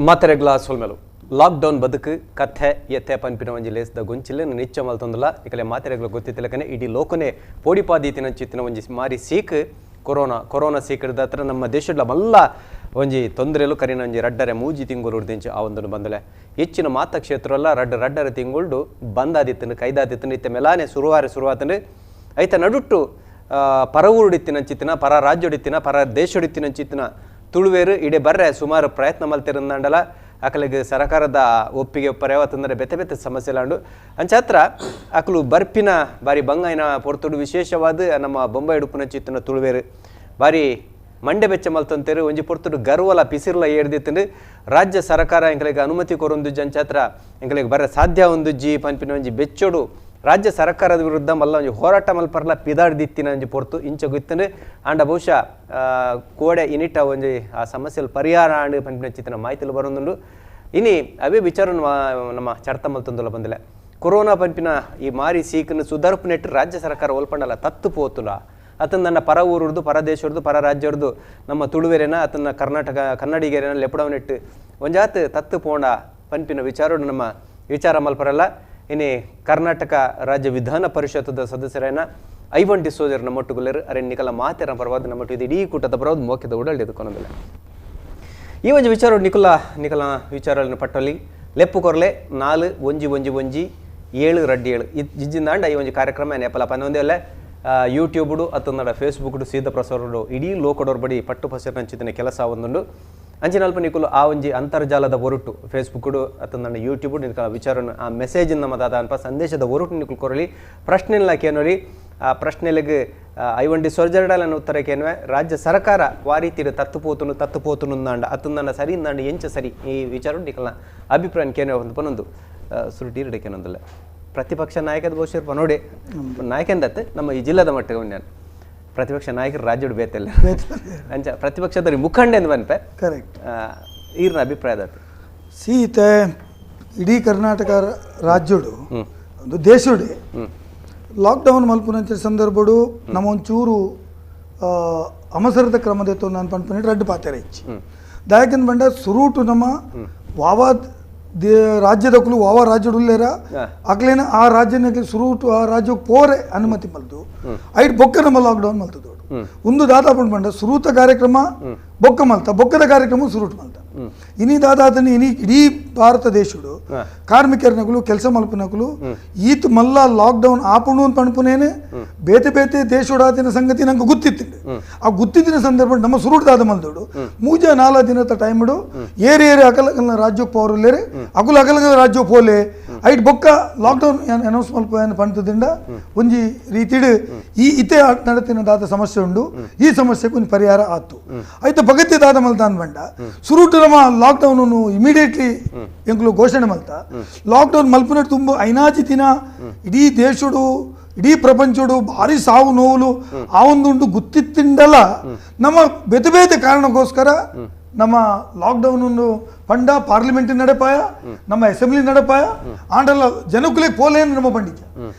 ಮಾತೆರೆಗ್ಲಾ ಸೊಲ್ಮೆಲು ಲಾಕ್ಡೌನ್ ಬದುಕು ಕಥೆ ಎತ್ತೆ ಪನ್ಪಿನ ಒಂಜಿ ಲೇಸ್ದ ಗೊಂಚಿಲ್ಲ ನಿಚ್ಚ ಮಲ್ತೊಂದುಲ ಇಕಲೆ ಮಾತೆರೆಗ್ಲ ಗೊತ್ತಿತ್ತಲಕನೆ ಇಡೀ ಲೋಕನೆ ಪೋಡಿಪಾದೀತಿನ ಚಿತ್ತಿನ ಒಂಜಿ ಮಾರಿ ಸೀಕ್ ಕೊರೋನಾ ಕೊರೋನಾ ಸೀಕದ ಹತ್ರ ನಮ್ಮ ದೇಶದ ಮಲ್ಲ ಒಂಜಿ ತೊಂದರೆಲು ಕರಿನ ಒಂಜಿ ರಡ್ಡರೆ ಮೂಜಿ ತಿಂಗಳು ಉರ್ದಿಂಚು ಆ ಒಂದನ್ನು ಬಂದಲೆ ಹೆಚ್ಚಿನ ಮಾತ ಕ್ಷೇತ್ರ ಎಲ್ಲ ರಡ್ಡ ರಡ್ಡರೆ ತಿಂಗುಳ್ಡು ಬಂದಾದಿತ್ತನು ಕೈದಾದಿತ್ತನು ಇತ್ತೆ ಮೆಲಾನೆ ಸುರುವಾರೆ ಸುರುವಾತನು ಐತ ನಡುಟ್ಟು ಪರ ಊರುಡಿತ್ತಿನಂಚಿತ್ತಿನ ಪರ ರಾಜ್ಯಡಿತ್ತಿನ ಪರ ದೇಶಡಿತ್ತಿನಂಚಿತ್ತಿನ ತುಳುವೇರು ಇಡೆ ಬರ್ರೆ ಸುಮಾರು ಪ್ರಯತ್ನ ಮಲ್ತಿರಂದಾಂಡಲ ಅಕಲಿಗೆ ಸರಕಾರದ ಒಪ್ಪಿಗೆ ಪರ್ಯಾವತ್ತಂದರೆ ಬೆತ್ತೆ ಬೆತ್ತೆ ಸಮಸ್ಯೆಲಾಂಡು ಅಂಚಾತ್ರ ಅಕಲು ಬರ್ಪಿನ ಬಾರಿ ಬಂಗಾಯಿನ ಪೊರ್ತುಡು ವಿಶೇಷವಾದ ನಮ್ಮ ಬೊಂಬೈ ಉಡುಪುನಂಚಿತ್ತಿನ ತುಳುವೇರು ಬಾರಿ ಮಂಡೆ ಬೆಚ್ಚ ಮಲ್ತಂತೇರು ಒಂಜಿ ಪೊರ್ತುಡು ಗರ್ವಲ ಪಿಸಿರ್ಲ ಏರ್ದಿತ್ತಂಡು ರಾಜ್ಯ ಸರ್ಕಾರ ಎಂಕಲಿಗೆ ಅನುಮತಿ ಕೊರೊಂದು ಅಂಚಾತ್ರ ಎಂಕಲಿಗೆ ಬರ್ರೆ ಸಾಧ್ಯ ಒಂದು ಜಿ ಪನ್ಪಿನ ಒಂಜಿ ಬೆಚ್ಚೋಡು ರಾಜ್ಯ ಸರ್ಕಾರದ ವಿರುದ್ಧ ಮಲ್ಲ ಒಂಜಿ ಹೋರಾಟ ಮಲ್ಪರ್ಲ ಪಿದಾಡ್ದಿತ್ತಿನ ಒಂಜಿ ಪೊರ್ತು ಇಂಚ ಗೊತ್ತಂಡು ಆಂಡ ಬಹುಶಃ ಕೋಡೆ ಇನಿಟ ಒಂಜಿ ಆ ಸಮಸ್ಯೆಲ್ ಪರಿಹಾರ ಆಂಡ್ ಪನ್ಪಿನ ಚಿತ್ತಿನ ಮಾಹಿತಿಲು ಬರೊಂದುಂಡು. ಇನಿ ಅವೇ ವಿಚಾರ ನಮ್ಮ ಚರ್ತ ಮಲ್ತೊಂದುಲ ಬಂದಿಲ್ಲ ಕೊರೋನಾ ಪನ್ಪಿನ ಈ ಮಾರಿ ಸೀಕನ್ನು ಸುಧಾರ್ಪು ನೆಟ್ಟು ರಾಜ್ಯ ಸರ್ಕಾರ ಒಲ್ಪಂಡಲ ತತ್ತು ಪೋತುಲ ಅತನ ನನ್ನ ಪರ ಊರುರ್ದು ಪರ ದೇಶರ್ದು ಪರ ರಾಜ್ಯರ್ದು ನಮ್ಮ ತುಳುವೆರೇನ ಅತನ ಕರ್ನಾಟಕ ಕನ್ನಡಿಗರೇನ ಲೆಪಡವನೆಟ್ಟು ಒಂಜಾತ್ ತತ್ತು ಪೋಂಡ ಪನ್ಪಿನ ವಿಚಾರ ನಮ್ಮ ವಿಚಾರ ಮಲ್ಪರಲ್ಲ. ಇನಿ ಕರ್ನಾಟಕ ರಾಜ್ಯ ವಿಧಾನ ಪರಿಷತ್ತದ ಸದಸ್ಯರೇನ ಐವನ್ ಡಿಸೋಜರ್ ನಮ್ಮೊಟ್ಟುಗುಲ್ಲರು ಅರೆ ನಿಕಲ ಮಾತೆರ ಪರವಾದ ನಮ್ಮೊಟ್ಟು ಇದು ಇಡೀ ಕೂಟದ ಪರವಾದ ಮೋಕ್ಯದ ಉಡಲ್ ಎದುಕೊನದಿಲ್ಲ. ಈ ಒಂಜಿ ವಿಚಾರ ನಿಕುಲ ನಿಕಲ ವಿಚಾರಗಳನ್ನು ಪಟ್ಟಲ್ಲಿ ಲೆಪ್ಪು ಕೊರಲೆ 4 1 1 1 7 2 7 ಇಜ್ಜಿಂದಾಂಡ ಈ ಒಂಜಿ ಕಾರ್ಯಕ್ರಮ ನೆಪಲ ಪನ್ನೊಂದೇ ಅಲ್ಲ ಯೂಟ್ಯೂಬುಡು ಅತ್ತಂದಡ ಫೇಸ್ಬುಕ್ಡು ಸೀದ ಪ್ರಸಾರಡು ಇಡೀ ಲೋಕಡೋರ್ ಬಡಿ ಪಟ್ಟು ಪಸೆರಂಚಿತನ ಕೆಲಸ ಒಂದುಂಡು. ಅಂಚಿನಲ್ಪ ನಿಕುಲು ಆ ಒಂಜಿ ಅಂತರ್ಜಾಲದ ಒರಟು ಫೇಸ್ಬುಕ್ಡು ಅತ್ತಂದಡ ಯೂಟ್ಯೂಬ್ ನಿಕಲ ವಿಚಾರನ್ನು ಆ ಮೆಸೇಜ್ ನಮ್ಮ ದಾದ ಅನ್ಪ ಸಂದೇಶದ ಒರಟು ನಿಕುಲು ಕೊರಲಿ ಪ್ರಶ್ನೆಲ್ಲ ಕೇನೋರಿ ಆ ಪ್ರಶ್ನೆಲೆಗ್ ಐವನ್ ಡಿ ಸೊರ್ಜರ್ಡಲನ್ನು ಉತ್ತರ ಕೇನ್ವೆ ರಾಜ್ಯ ಸರ್ಕಾರ ವಾರೀತಿರು ತತ್ತು ಪೋತುನು ತತ್ತು ಪೋತುನುಂದಾಂಡ ಅತ್ತಂದಣ್ಣ ಸರಿ ಇಂದಾಂಡ ಎಂಚ ಸರಿ ಈ ವಿಚಾರ ನಿಕಲ್ನ ಅಭಿಪ್ರಾಯ ಕೇನ್ವೆ ಒಂದು ಪನೊಂದು ಸುರುಟೀರಡೆ ಕೇನೊಂದಲ್ಲ ಪ್ರತಿಪಕ್ಷ ನಾಯಕದ ಬಹುಶಃ ನೋಡಿ ನಾಯಕಂದತ್ತೆ ನಮ್ಮ ಈ ಜಿಲ್ಲಾದ ಮಟ್ಟಿಗೆ ನಾನು ಪ್ರತಿಪಕ್ಷ ನಾಯಕರು ರಾಜ್ಯಡು ಬೇತೆಲ್ಲ ಅಂಚ ಪ್ರತಿಪಕ್ಷದ ಮುಖಂಡ ಎಂದು ಬನ್ಪೆ ಕರೆಕ್ಟ್ ಈರ್ನ ಅಭಿಪ್ರಾಯದತ್ತೆ. ಸೀತೆ ಇಡೀ ಕರ್ನಾಟಕ ರಾಜ್ಯಡು ಒಂದು ದೇಶಡು ಲಾಕ್ಡೌನ್ ಮಲ್ಪುನಂಚ ಸಂದರ್ಭಡು ನಮ್ಮ ಒಂಚೂರು ಅವಸರದ ಕ್ರಮದೆತ್ತು ನಾನು ಪನ್ಪುನಿ ರಡ್ಡು ಪಾತೆರ ಇಚ್ಚಿ ದಾಯಕನ್ ಬಂಡ ಸುರೂಟು ನಮ್ಮ ವಾವಾ ರಾಜ್ಯದಕ್ಕಲು ವಾವ ರಾಜ್ಯಡುಲ್ಲೇರ ಅಕ್ಲೇನ ಆ ರಾಜ್ಯನಕ್ಕೆ ಸುರೂಟು ಆ ರಾಜ್ಯಕ್ಕೆ ಪೋರೆ ಅನುಮತಿ ಮಲ್ತು ಐಟ್ ಬೊಕ್ಕ ನಮ್ಮ ಲಾಕ್ಡೌನ್ ಮಲ್ತದೋಡು ಒಂದು ದಾದಾ ಬಂಡ ಸುರೂತ ಕಾರ್ಯಕ್ರಮ ಬೊಕ್ಕ ಮಲ್ತ ಬೊಕ್ಕದ ಕಾರ್ಯಕ್ರಮ ಸುರೂಟು ಮಲ್ತ ಇನಿ ದಾದಾತನಿ ಇನಿ ಇಡೀ ಭಾರತ ದೇಶಡು ಕಾರ್ಮಿಕರನಕಲು ಕೆಲಸ ಮಲ್ಪನಕಲು ಈತ ಮಲ್ಲ ಲಾಕ್ಡೌನ್ ಆಪುಣು ಅಂತ ಪಣಪುನೇನೆ ಬೇತೆ ಬೇತೆ ದೇಶೋಡಾತಿನ ಸಂಗತಿ ನಂಗೆ ಗೊತ್ತಿತ್ತು. ಆ ಗೊತ್ತಿದ್ದಿನ ಸಂದರ್ಭ ನಮ್ಮ ಸುರುಟು ದಾದ ಮಲ್ದೋಡು ಮೂಜ ನಾಲ ದಿನದ ಟೈಮ್ಡು ಏರಿ ಏರಿ ಅಕಲಕಲ್ನ ರಾಜ್ಯಕ್ಕೆ ಪೋರುಲ್ಲೇರಿ ಅಕುಲ ಅಕಲಕಲ ರಾಜ್ಯಕ್ಕೆ ಪೋಲೆ ಐಟ್ ಬೊಕ್ಕ ಲಾಕ್ಡೌನ್ ಅನೌನ್ಸ್ ಮಲ್ಪ ಪಂತದಿಂದ ಒಂಜಿ ರೀತಿಡು ಈ ಇತೆ ನಡತಿನ ದಾದ ಸಮಸ್ಯೆ ಉಂಡು ಈ ಸಮಸ್ಯೆಗೆ ಒಂದು ಪರಿಹಾರ ಆತು ಆಯ್ತು ಬಗತ್ಯ ದಾದ ಮಲ್ತ ಅನ್ಬಂಡ ಸುರುಟು ನಮ್ಮ ಲಾಕ್ಡೌನ್ ಇಮಿಡಿಯೇಟ್ಲಿ ಎಂಕುಲು ಘೋಷಣೆ ಮಲ್ತ ಲಾಕ್ಡೌನ್ ಮಲ್ಪುನ ತುಂಬ ಐನಾಜಿ ದಿನ ಇಡೀ ದೇಶಡು ಇಡೀ ಪ್ರಪಂಚಡು ಭಾರಿ ಸಾವು ನೋವು ಆ ಒಂದುಂಟು ಗೊತ್ತಿತ್ತಿಂಡಲ್ಲ ನಮ್ಮ ಬೇತೆ ಬೇತೆ ಕಾರಣಕ್ಕೋಸ್ಕರ ನಮ್ಮ ಲಾಕ್ಡೌನ್ ಪಂಡ ಪಾರ್ಲಿಮೆಂಟ್ ನಡೆಪಾಯ ನಮ್ಮ ಅಸೆಂಬ್ಲಿ ನಡೆಪಾಯ ಆಂಡಲ್ಲ ಜನಕ್ಕುಲೇ ಪೋಲೇನು ನಮ್ಮ ಪಂಡಿತ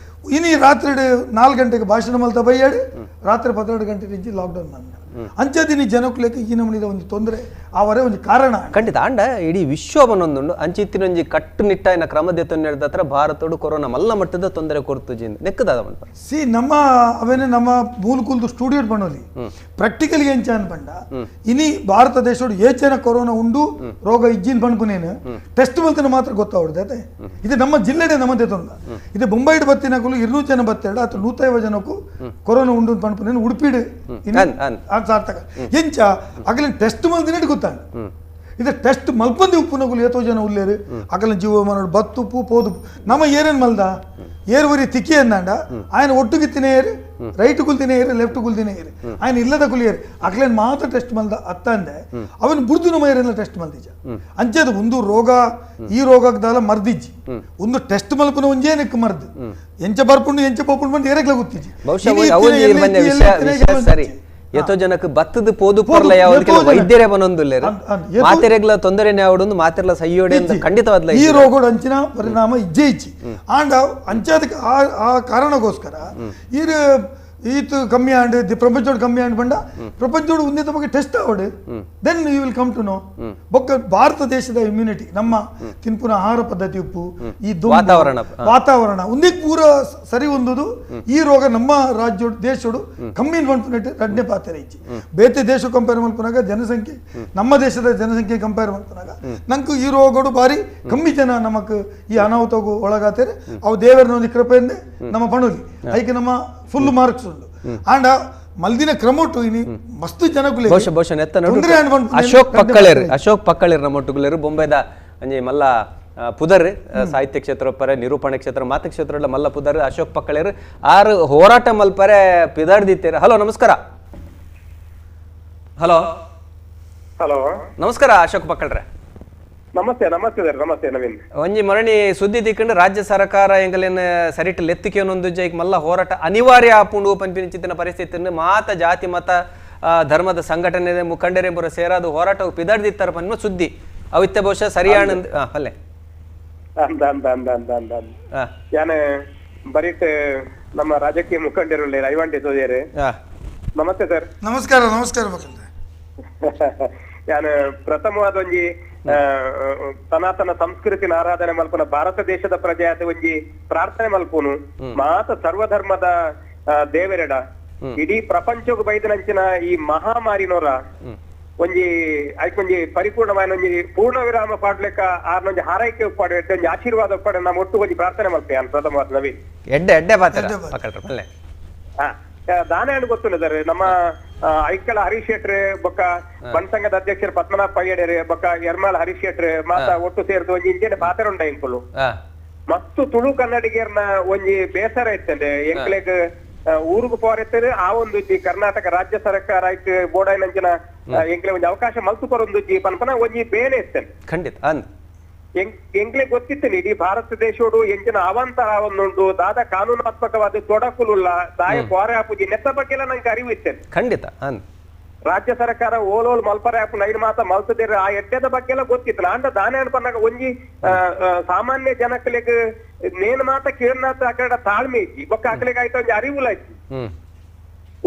ಇನಿ ರಾತ್ರಿ 4 ಗಂಟೆಗೆ ಭಾಷಣ ಮಲ್ತ ಬೈಯಾಡಿ ರಾತ್ರಿ 12 ಗಂಟೆ నుంచి ಲಾಕ್ಡೌನ್ ಬಂದ ಅಂಚದಿನಿ ಜನಕ್ಕುಲೇಕ ಈ ನಮನಿದ ಒಂದು ತೊಂದರೆ ಆವರೆ ಒಂದು ಕಾರಣ ಖಂಡಿತ. ಆಂಡ ಇಡೀ ವಿಶ್ವ ಬನ್ನೊಂದುಂಡು ಅಂಚಿತ್ತಿನೊಂಜಿ ಕಟ್ಟುನಿಟ್ಟಾಯಿನ ಕ್ರಮದ ಹತ್ರ ಭಾರತೋಡು ಕೊರೋನಾ ಮಲ್ಲ ಮಟ್ಟದ ತೊಂದರೆ ಕೊರತು ನೆಕ್ಕದಾದ ಸಿ ನಮ್ಮ ಅವೇನೆ ನಮ್ಮ ಮೂಲಕುಲ್ದು ಸ್ಟುಡಿಯೋ ಬಣ್ಣೋಲಿ ಪ್ರಾಕ್ಟಿಕಲಿ ಎಂಚ ಅನ್ಪಂಡ ಇನಿ ಭಾರತ ದೇಶೋಡು ಏಚನ ಕೊರೋನಾ ಉಂಡು ರೋಗ ಇಜ್ಜಿನ್ ಪನ್ಪುನೇನು ಟೆಸ್ಟ್ ಮಲ್ತನ ಮಾತ್ರ ಗೊತ್ತಾವಡ್ದೆ ಅದೇ ಇದು ನಮ್ಮ ಜಿಲ್ಲೆಡೆ ನಮ್ಮದೇ ತೊಂದ ಇದು ಬೊಂಬೈಡ್ ಬತ್ತಿನಕುಲು 200 ಜನ ಬತ್ತೆರಡು ಅಥವಾ 150 ಜನಕ್ಕೂ ಕೊರೋನಾ ಉಂಡು ಪನ್ಪುನೇನು ಉಡುಪಿಡು ಸಾರ್ಥಕ ಎಂಚ ಅಗಲ ಟೆಸ್ಟ್ ಮಲ್ದಿನ ಗೊತ್ತಾಂಡ ಇದು ಟೆಸ್ಟ್ ಮಲ್ಪಂದಿ ಉಪ್ಪುನಗುಲು ಏತೋ ಜನ ಉಲ್ಲೇರು ಅಗಲ ಜೀವಮಾನ ಬತ್ತುಪ್ಪು ಪೋದು ನಮ್ಮ ಏರೇನು ಮಲ್ದ ಏರುವರಿ ತಿಕ್ಕಿ ಅಂದಾಂಡ ఆయన ಒಟ್ಟುಗೆ ತಿನೇರು ರೈಟ್ ಕುಲ್ ತಿನೇರು ಲೆಫ್ಟ್ ಕುಲ್ ತಿನೇರು ఆయన ಇಲ್ಲದ ಕುಲಿಯರು ಅಕ್ಲೇನ್ ಮಾತ್ರ ಟೆಸ್ಟ್ ಮಲ್ದ ಅತ್ತಂದೆ ಅವನು ಬುಡ್ದು ನಮ್ಮ ಏರೆಲ್ಲ ಟೆಸ್ಟ್ ಮಲ್ದಿಜ ಅಂಚೆದು ಒಂದು ರೋಗ ಈ ರೋಗದಾಲ ಮರ್ದಿಜ್ಜಿ ಒಂದು ಟೆಸ್ಟ್ ಮಲ್ಪುನ ಒಂಜೇನಕ್ಕೆ ಮರ್ದು ಎಂಚ ಬರ್ಪುಂಡು ಎಂಚ ಪೋಪುಂಡು ಬಂದು ಏರೆಗ್ಲ ಗೊತ್ತಿಜ್ಜಿ ಸರಿ ಎತ್ತೋ ಜನಕ್ಕೆ ಬತ್ತದ ಪೋದು ಪೋರ್ಲ ಯಾವ್ದು ವೈದ್ಯರೇ ಬನ್ನೊಂದುಲ್ಲೇರು ಮಾತೆರೆಗ್ಲ ತೊಂದರೆನೇ ಆವಡೊಂದು ಮಾತೆರ್ಲ ಸೈಯೋಡೆ ಅಂತ ಖಂಡಿತವಾದ್ಲ ಈ ರೋಗದ ಅಂಚಿನ ಪರಿಣಾಮ ಇಜ್ಜೆ ಇಜ್ಜಿ ಆಂಡ ಅಂಚದಕ್ಕೆ ಆ ಆ ಕಾರಣಕ್ಕೋಸ್ಕರ ಈ ಈತ್ ಕಮ್ಮಿ ಆಂಡ್ ಪ್ರಪಂಚೋಡು ಕಮ್ಮಿ ಆಂಡ್ ಬಂಡ ಪ್ರಪಂಚೋಡು ಒಂದೇ ತಮಗೆ test ಆವಡು then you will come to know. ಬೊಕ್ಕ ಭಾರತ ದೇಶದ ಇಮ್ಯುನಿಟಿ ನಮ್ಮ ತಿನ್ಪುನ ಆಹಾರ ಪದ್ಧತಿ ಉಪ್ಪು ಈ ವಾತಾವರಣ ಒಂದೇ ಪೂರ ಸರಿ ಹೊಂದುದು ಈ ರೋಗ ನಮ್ಮ ರಾಜ್ಯ ದೇಶಡು ಕಮ್ಮಿ ಮಲ್ಪುನೆಟ್ ರಡ್ನೆ ಪಾತ್ರ ಇಚ್ಚಿ. ಬೇತೆ ದೇಶ ಕಂಪೇರ್ ಮಲ್ಪುನಾಗ ಜನಸಂಖ್ಯೆ ನಮ್ಮ ದೇಶದ ಜನಸಂಖ್ಯೆ ಕಂಪೇರ್ ಮಲ್ಪುನಾಗ ನಂಗೆ ಈ ರೋಗಡು ಬಾರಿ ಕಮ್ಮಿ ಜನ ನಮಕ್ ಈ ಅನಾಹುತಗೂ ಒಳಗಾತಾರೆ. ಅವು ದೇವರನ ಒಂದು ಕೃಪೆಯಿಂದ ನಮ್ಮ ಪಣುಲಿ ಐಕೆ ನಮ್ಮ ಫುಲ್ ಮಾರ್ಕ್ಸ್ ಉಂಟು. ಆಂಡ ಮಲ್ದಿನ ಕ್ರಮೊಟ್ಟು ಇನಿ ಮಸ್ತ್ ಜನಕುಲೆ ಬಹುಶಃ ಬಹುಶಃ ನೆತ್ತ ಅಶೋಕ್ ಪಕ್ಕಳೇರು ಅಶೋಕ್ ಪಕ್ಕಳೇರು ನಮ್ಮ ಒಟ್ಟುಗುಲೇರು ಬೊಂಬೆದ ಅಂಜಿ ಮಲ್ಲ ಪುದರ್ ಸಾಹಿತ್ಯ ಕ್ಷೇತ್ರ ಪರೆ ನಿರೂಪಣೆ ಕ್ಷೇತ್ರ ಮಾತು ಕ್ಷೇತ್ರ ಮಲ್ಲ ಪುದರ್ ಅಶೋಕ್ ಪಕ್ಕಳೇರು ಆರು ಹೋರಾಟ ಮಲ್ಪರೆ ಪಿದಾಡ್ದಿತ್ತೇರು. ಹಲೋ ನಮಸ್ಕಾರ. ಹಲೋ ಹಲೋ ನಮಸ್ಕಾರ ಅಶೋಕ್ ಪಕ್ಕಳ್ರೆ. ನಮಸ್ತೆ ನಮಸ್ತೆ ಸರ್. ನಮಸ್ತೆ ನವೀನ್. ಒಂಜಿ ಮರಣಿ ಸುದ್ದಿ ದಿಕ್ಕಂಡು ರಾಜ್ಯ ಸರ್ಕಾರ ಎಂಗಲೇನ ಸರಿಟ್ ಲೆತ್ತಿಕೆಯೊಂದು ಜೈಕ್ ಮಲ್ಲ ಹೋರಾಟ ಅನಿವಾರ್ಯ ಆಪುಂಡು ಪನ್ಪಿನ ಪರಿಸ್ಥಿತಿಯನ್ನು ಮಾತ ಜಾತಿ ಮತ ಧರ್ಮದ ಸಂಘಟನೆ ಮುಖಂಡರೇ ಬರೋ ಸೇರಾದು ಹೋರಾಟ ಪಿದಾಡ್ದಿತ್ತರ ಪನ್ಮ ಸುದ್ದಿ ಅವಿತ್ತ ಬಹುಶಃ ಸರಿಯಾಣ ಅಲ್ಲೇ ಯಾನೆ ಬರೀಟ್ ನಮ್ಮ ರಾಜಕೀಯ ಮುಖಂಡರು ಐವಾನ್ ಡಿಸೋಜೇರು. ನಮಸ್ತೆ ಸರ್. ನಮಸ್ಕಾರ ನಮಸ್ಕಾರ ಮಕ್ಕಳೇ. ಯಾನು ಪ್ರಥಮವಾದ ಒಂಜಿ ಸನಾತನ ಸಂಸ್ಕೃತಿನ ಆರಾಧನೆ ಮಲ್ಪುನ ಭಾರತ ದೇಶದ ಪ್ರಜೆ ಆದ ಒಂಜಿ ಪ್ರಾರ್ಥನೆ ಮಲ್ಪುನು ಮಾತ ಸರ್ವಧರ್ಮದ ದೇವರೆಡ ಇಡೀ ಪ್ರಪಂಚಕ್ಕೂ ಬೈದನಂಚಿನ ಈ ಮಹಾಮಾರಿನೋರ ಒಂಜಿ ಐಕೊಂಜಿ ಪರಿಪೂರ್ಣವಾದ ಒಂಜಿ ಪೂರ್ಣ ವಿರಾಮ ಪಾಡ್ಲೆಕ್ಕ ಆರ್ನೊಂಜಿ ಹಾರೈಕೆ ಉಪ್ಪಾಡು ಒಂಜಿ ಆಶೀರ್ವಾದ ಉಪ್ಪಾಡು ನಮ್ಮ ಒಟ್ಟು ಒಂಜಿ ಪ್ರಾರ್ಥನೆ ಮಲ್ಪೆ ಯಾನ್ ಪ್ರಥಮವಾದ ನವೀನ್. ಎಡ್ಡೆ ಎಡ್ಡೆ ಪಾತ್ರ ದಾನ ಏನು ಗೊತ್ತಿಲ್ಲ ಸರ್. ನಮ್ಮ ಐಕಳ ಹರೀಶ್ ಶೆಟ್ರೆ ಬೊಕ್ಕ ಬನ್ಸಂಘದ ಅಧ್ಯಕ್ಷರು ಪದ್ಮನಾಭ ಪಯ್ಯಡೆರೆ ಬೊಕ್ಕ ಯರ್ಮಾಲ್ ಹರೀಶ್ ಶೆಟ್ರೆ ಮಾತ ಒಟ್ಟು ಸೇರ್ದು ಒಂಜಿ ಇಂಚೆನೆ ಪಾತ್ರ ಉಂಡ ಇಂಕುಲು ಮತ್ತು ತುಳು ಕನ್ನಡಿಗರ್ನ ಒಂಜಿ ಬೇಸರ ಇತ್ತಂಡೆ ಎಂಕ್ಲೆಗ್ ಊರುಗು ಪೋರೆತ್ತರೆ ಆ ಒಂದು ಕರ್ನಾಟಕ ರಾಜ್ಯ ಸರ್ಕಾರ ಆಯ್ತು ಬೋಡಾಯಿನಂಚಿನ ಎಂಕ್ಲೆ ಒಂಜಿ ಅವಕಾಶ ಮಲ್ತು ಕೊರೊಂದುಜ್ಜಿ ಪನ್ಪನ ಒಂಜಿ ಬೇನೆ ಇತ್ತಂಡೆ. ಖಂಡಿತ ಎಂಕ್ಲೆ ಗೊತ್ತಿತ್ತು ಇಡೀ ಭಾರತ ದೇಶೋಡು ಎಂಚಿನ ಅವಾಂತರ ಒಂದುಂಟು ದಾದ ಕಾನೂನಾತ್ಮಕವಾದ ತೊಡಕುಲುಲ್ಲ ದಾಯ ಪೋರೆ ಆಪುಜಿ ನೆತ್ತ ಬಗ್ಗೆ ಎಲ್ಲ ನಂಗೆ ಅರಿವು ಇತ್ತೇನೆ. ಖಂಡಿತ ರಾಜ್ಯ ಸರ್ಕಾರ ಓಲೋಲ್ ಮಲ್ಪರೆ ಆಪು ನೈನ್ ಮಾತ ಮಲ್ತದೇರು ಆ ಎಡ್ಡೆದ ಬಗ್ಗೆ ಎಲ್ಲ ಗೊತ್ತಿತ್ತು. ಅಂಡ ದಾನೆ ಅನ್ಪನ್ನಾಗ ಒಂಜಿ ಸಾಮಾನ್ಯ ಜನಕ್ಕಲಿಗೆ ನೇನ್ ಮಾತ ಕೇಳ್ನಾತ ಆಕಡೆ ತಾಳ್ಮೆ ಇಜ್ಜಿ ಬೊಕ್ಕ ಆಕಲಿಗೆ ಆಯ್ತು ಒಂಜಿ ಅರಿವುಲ ಇಜ್ಜಿ.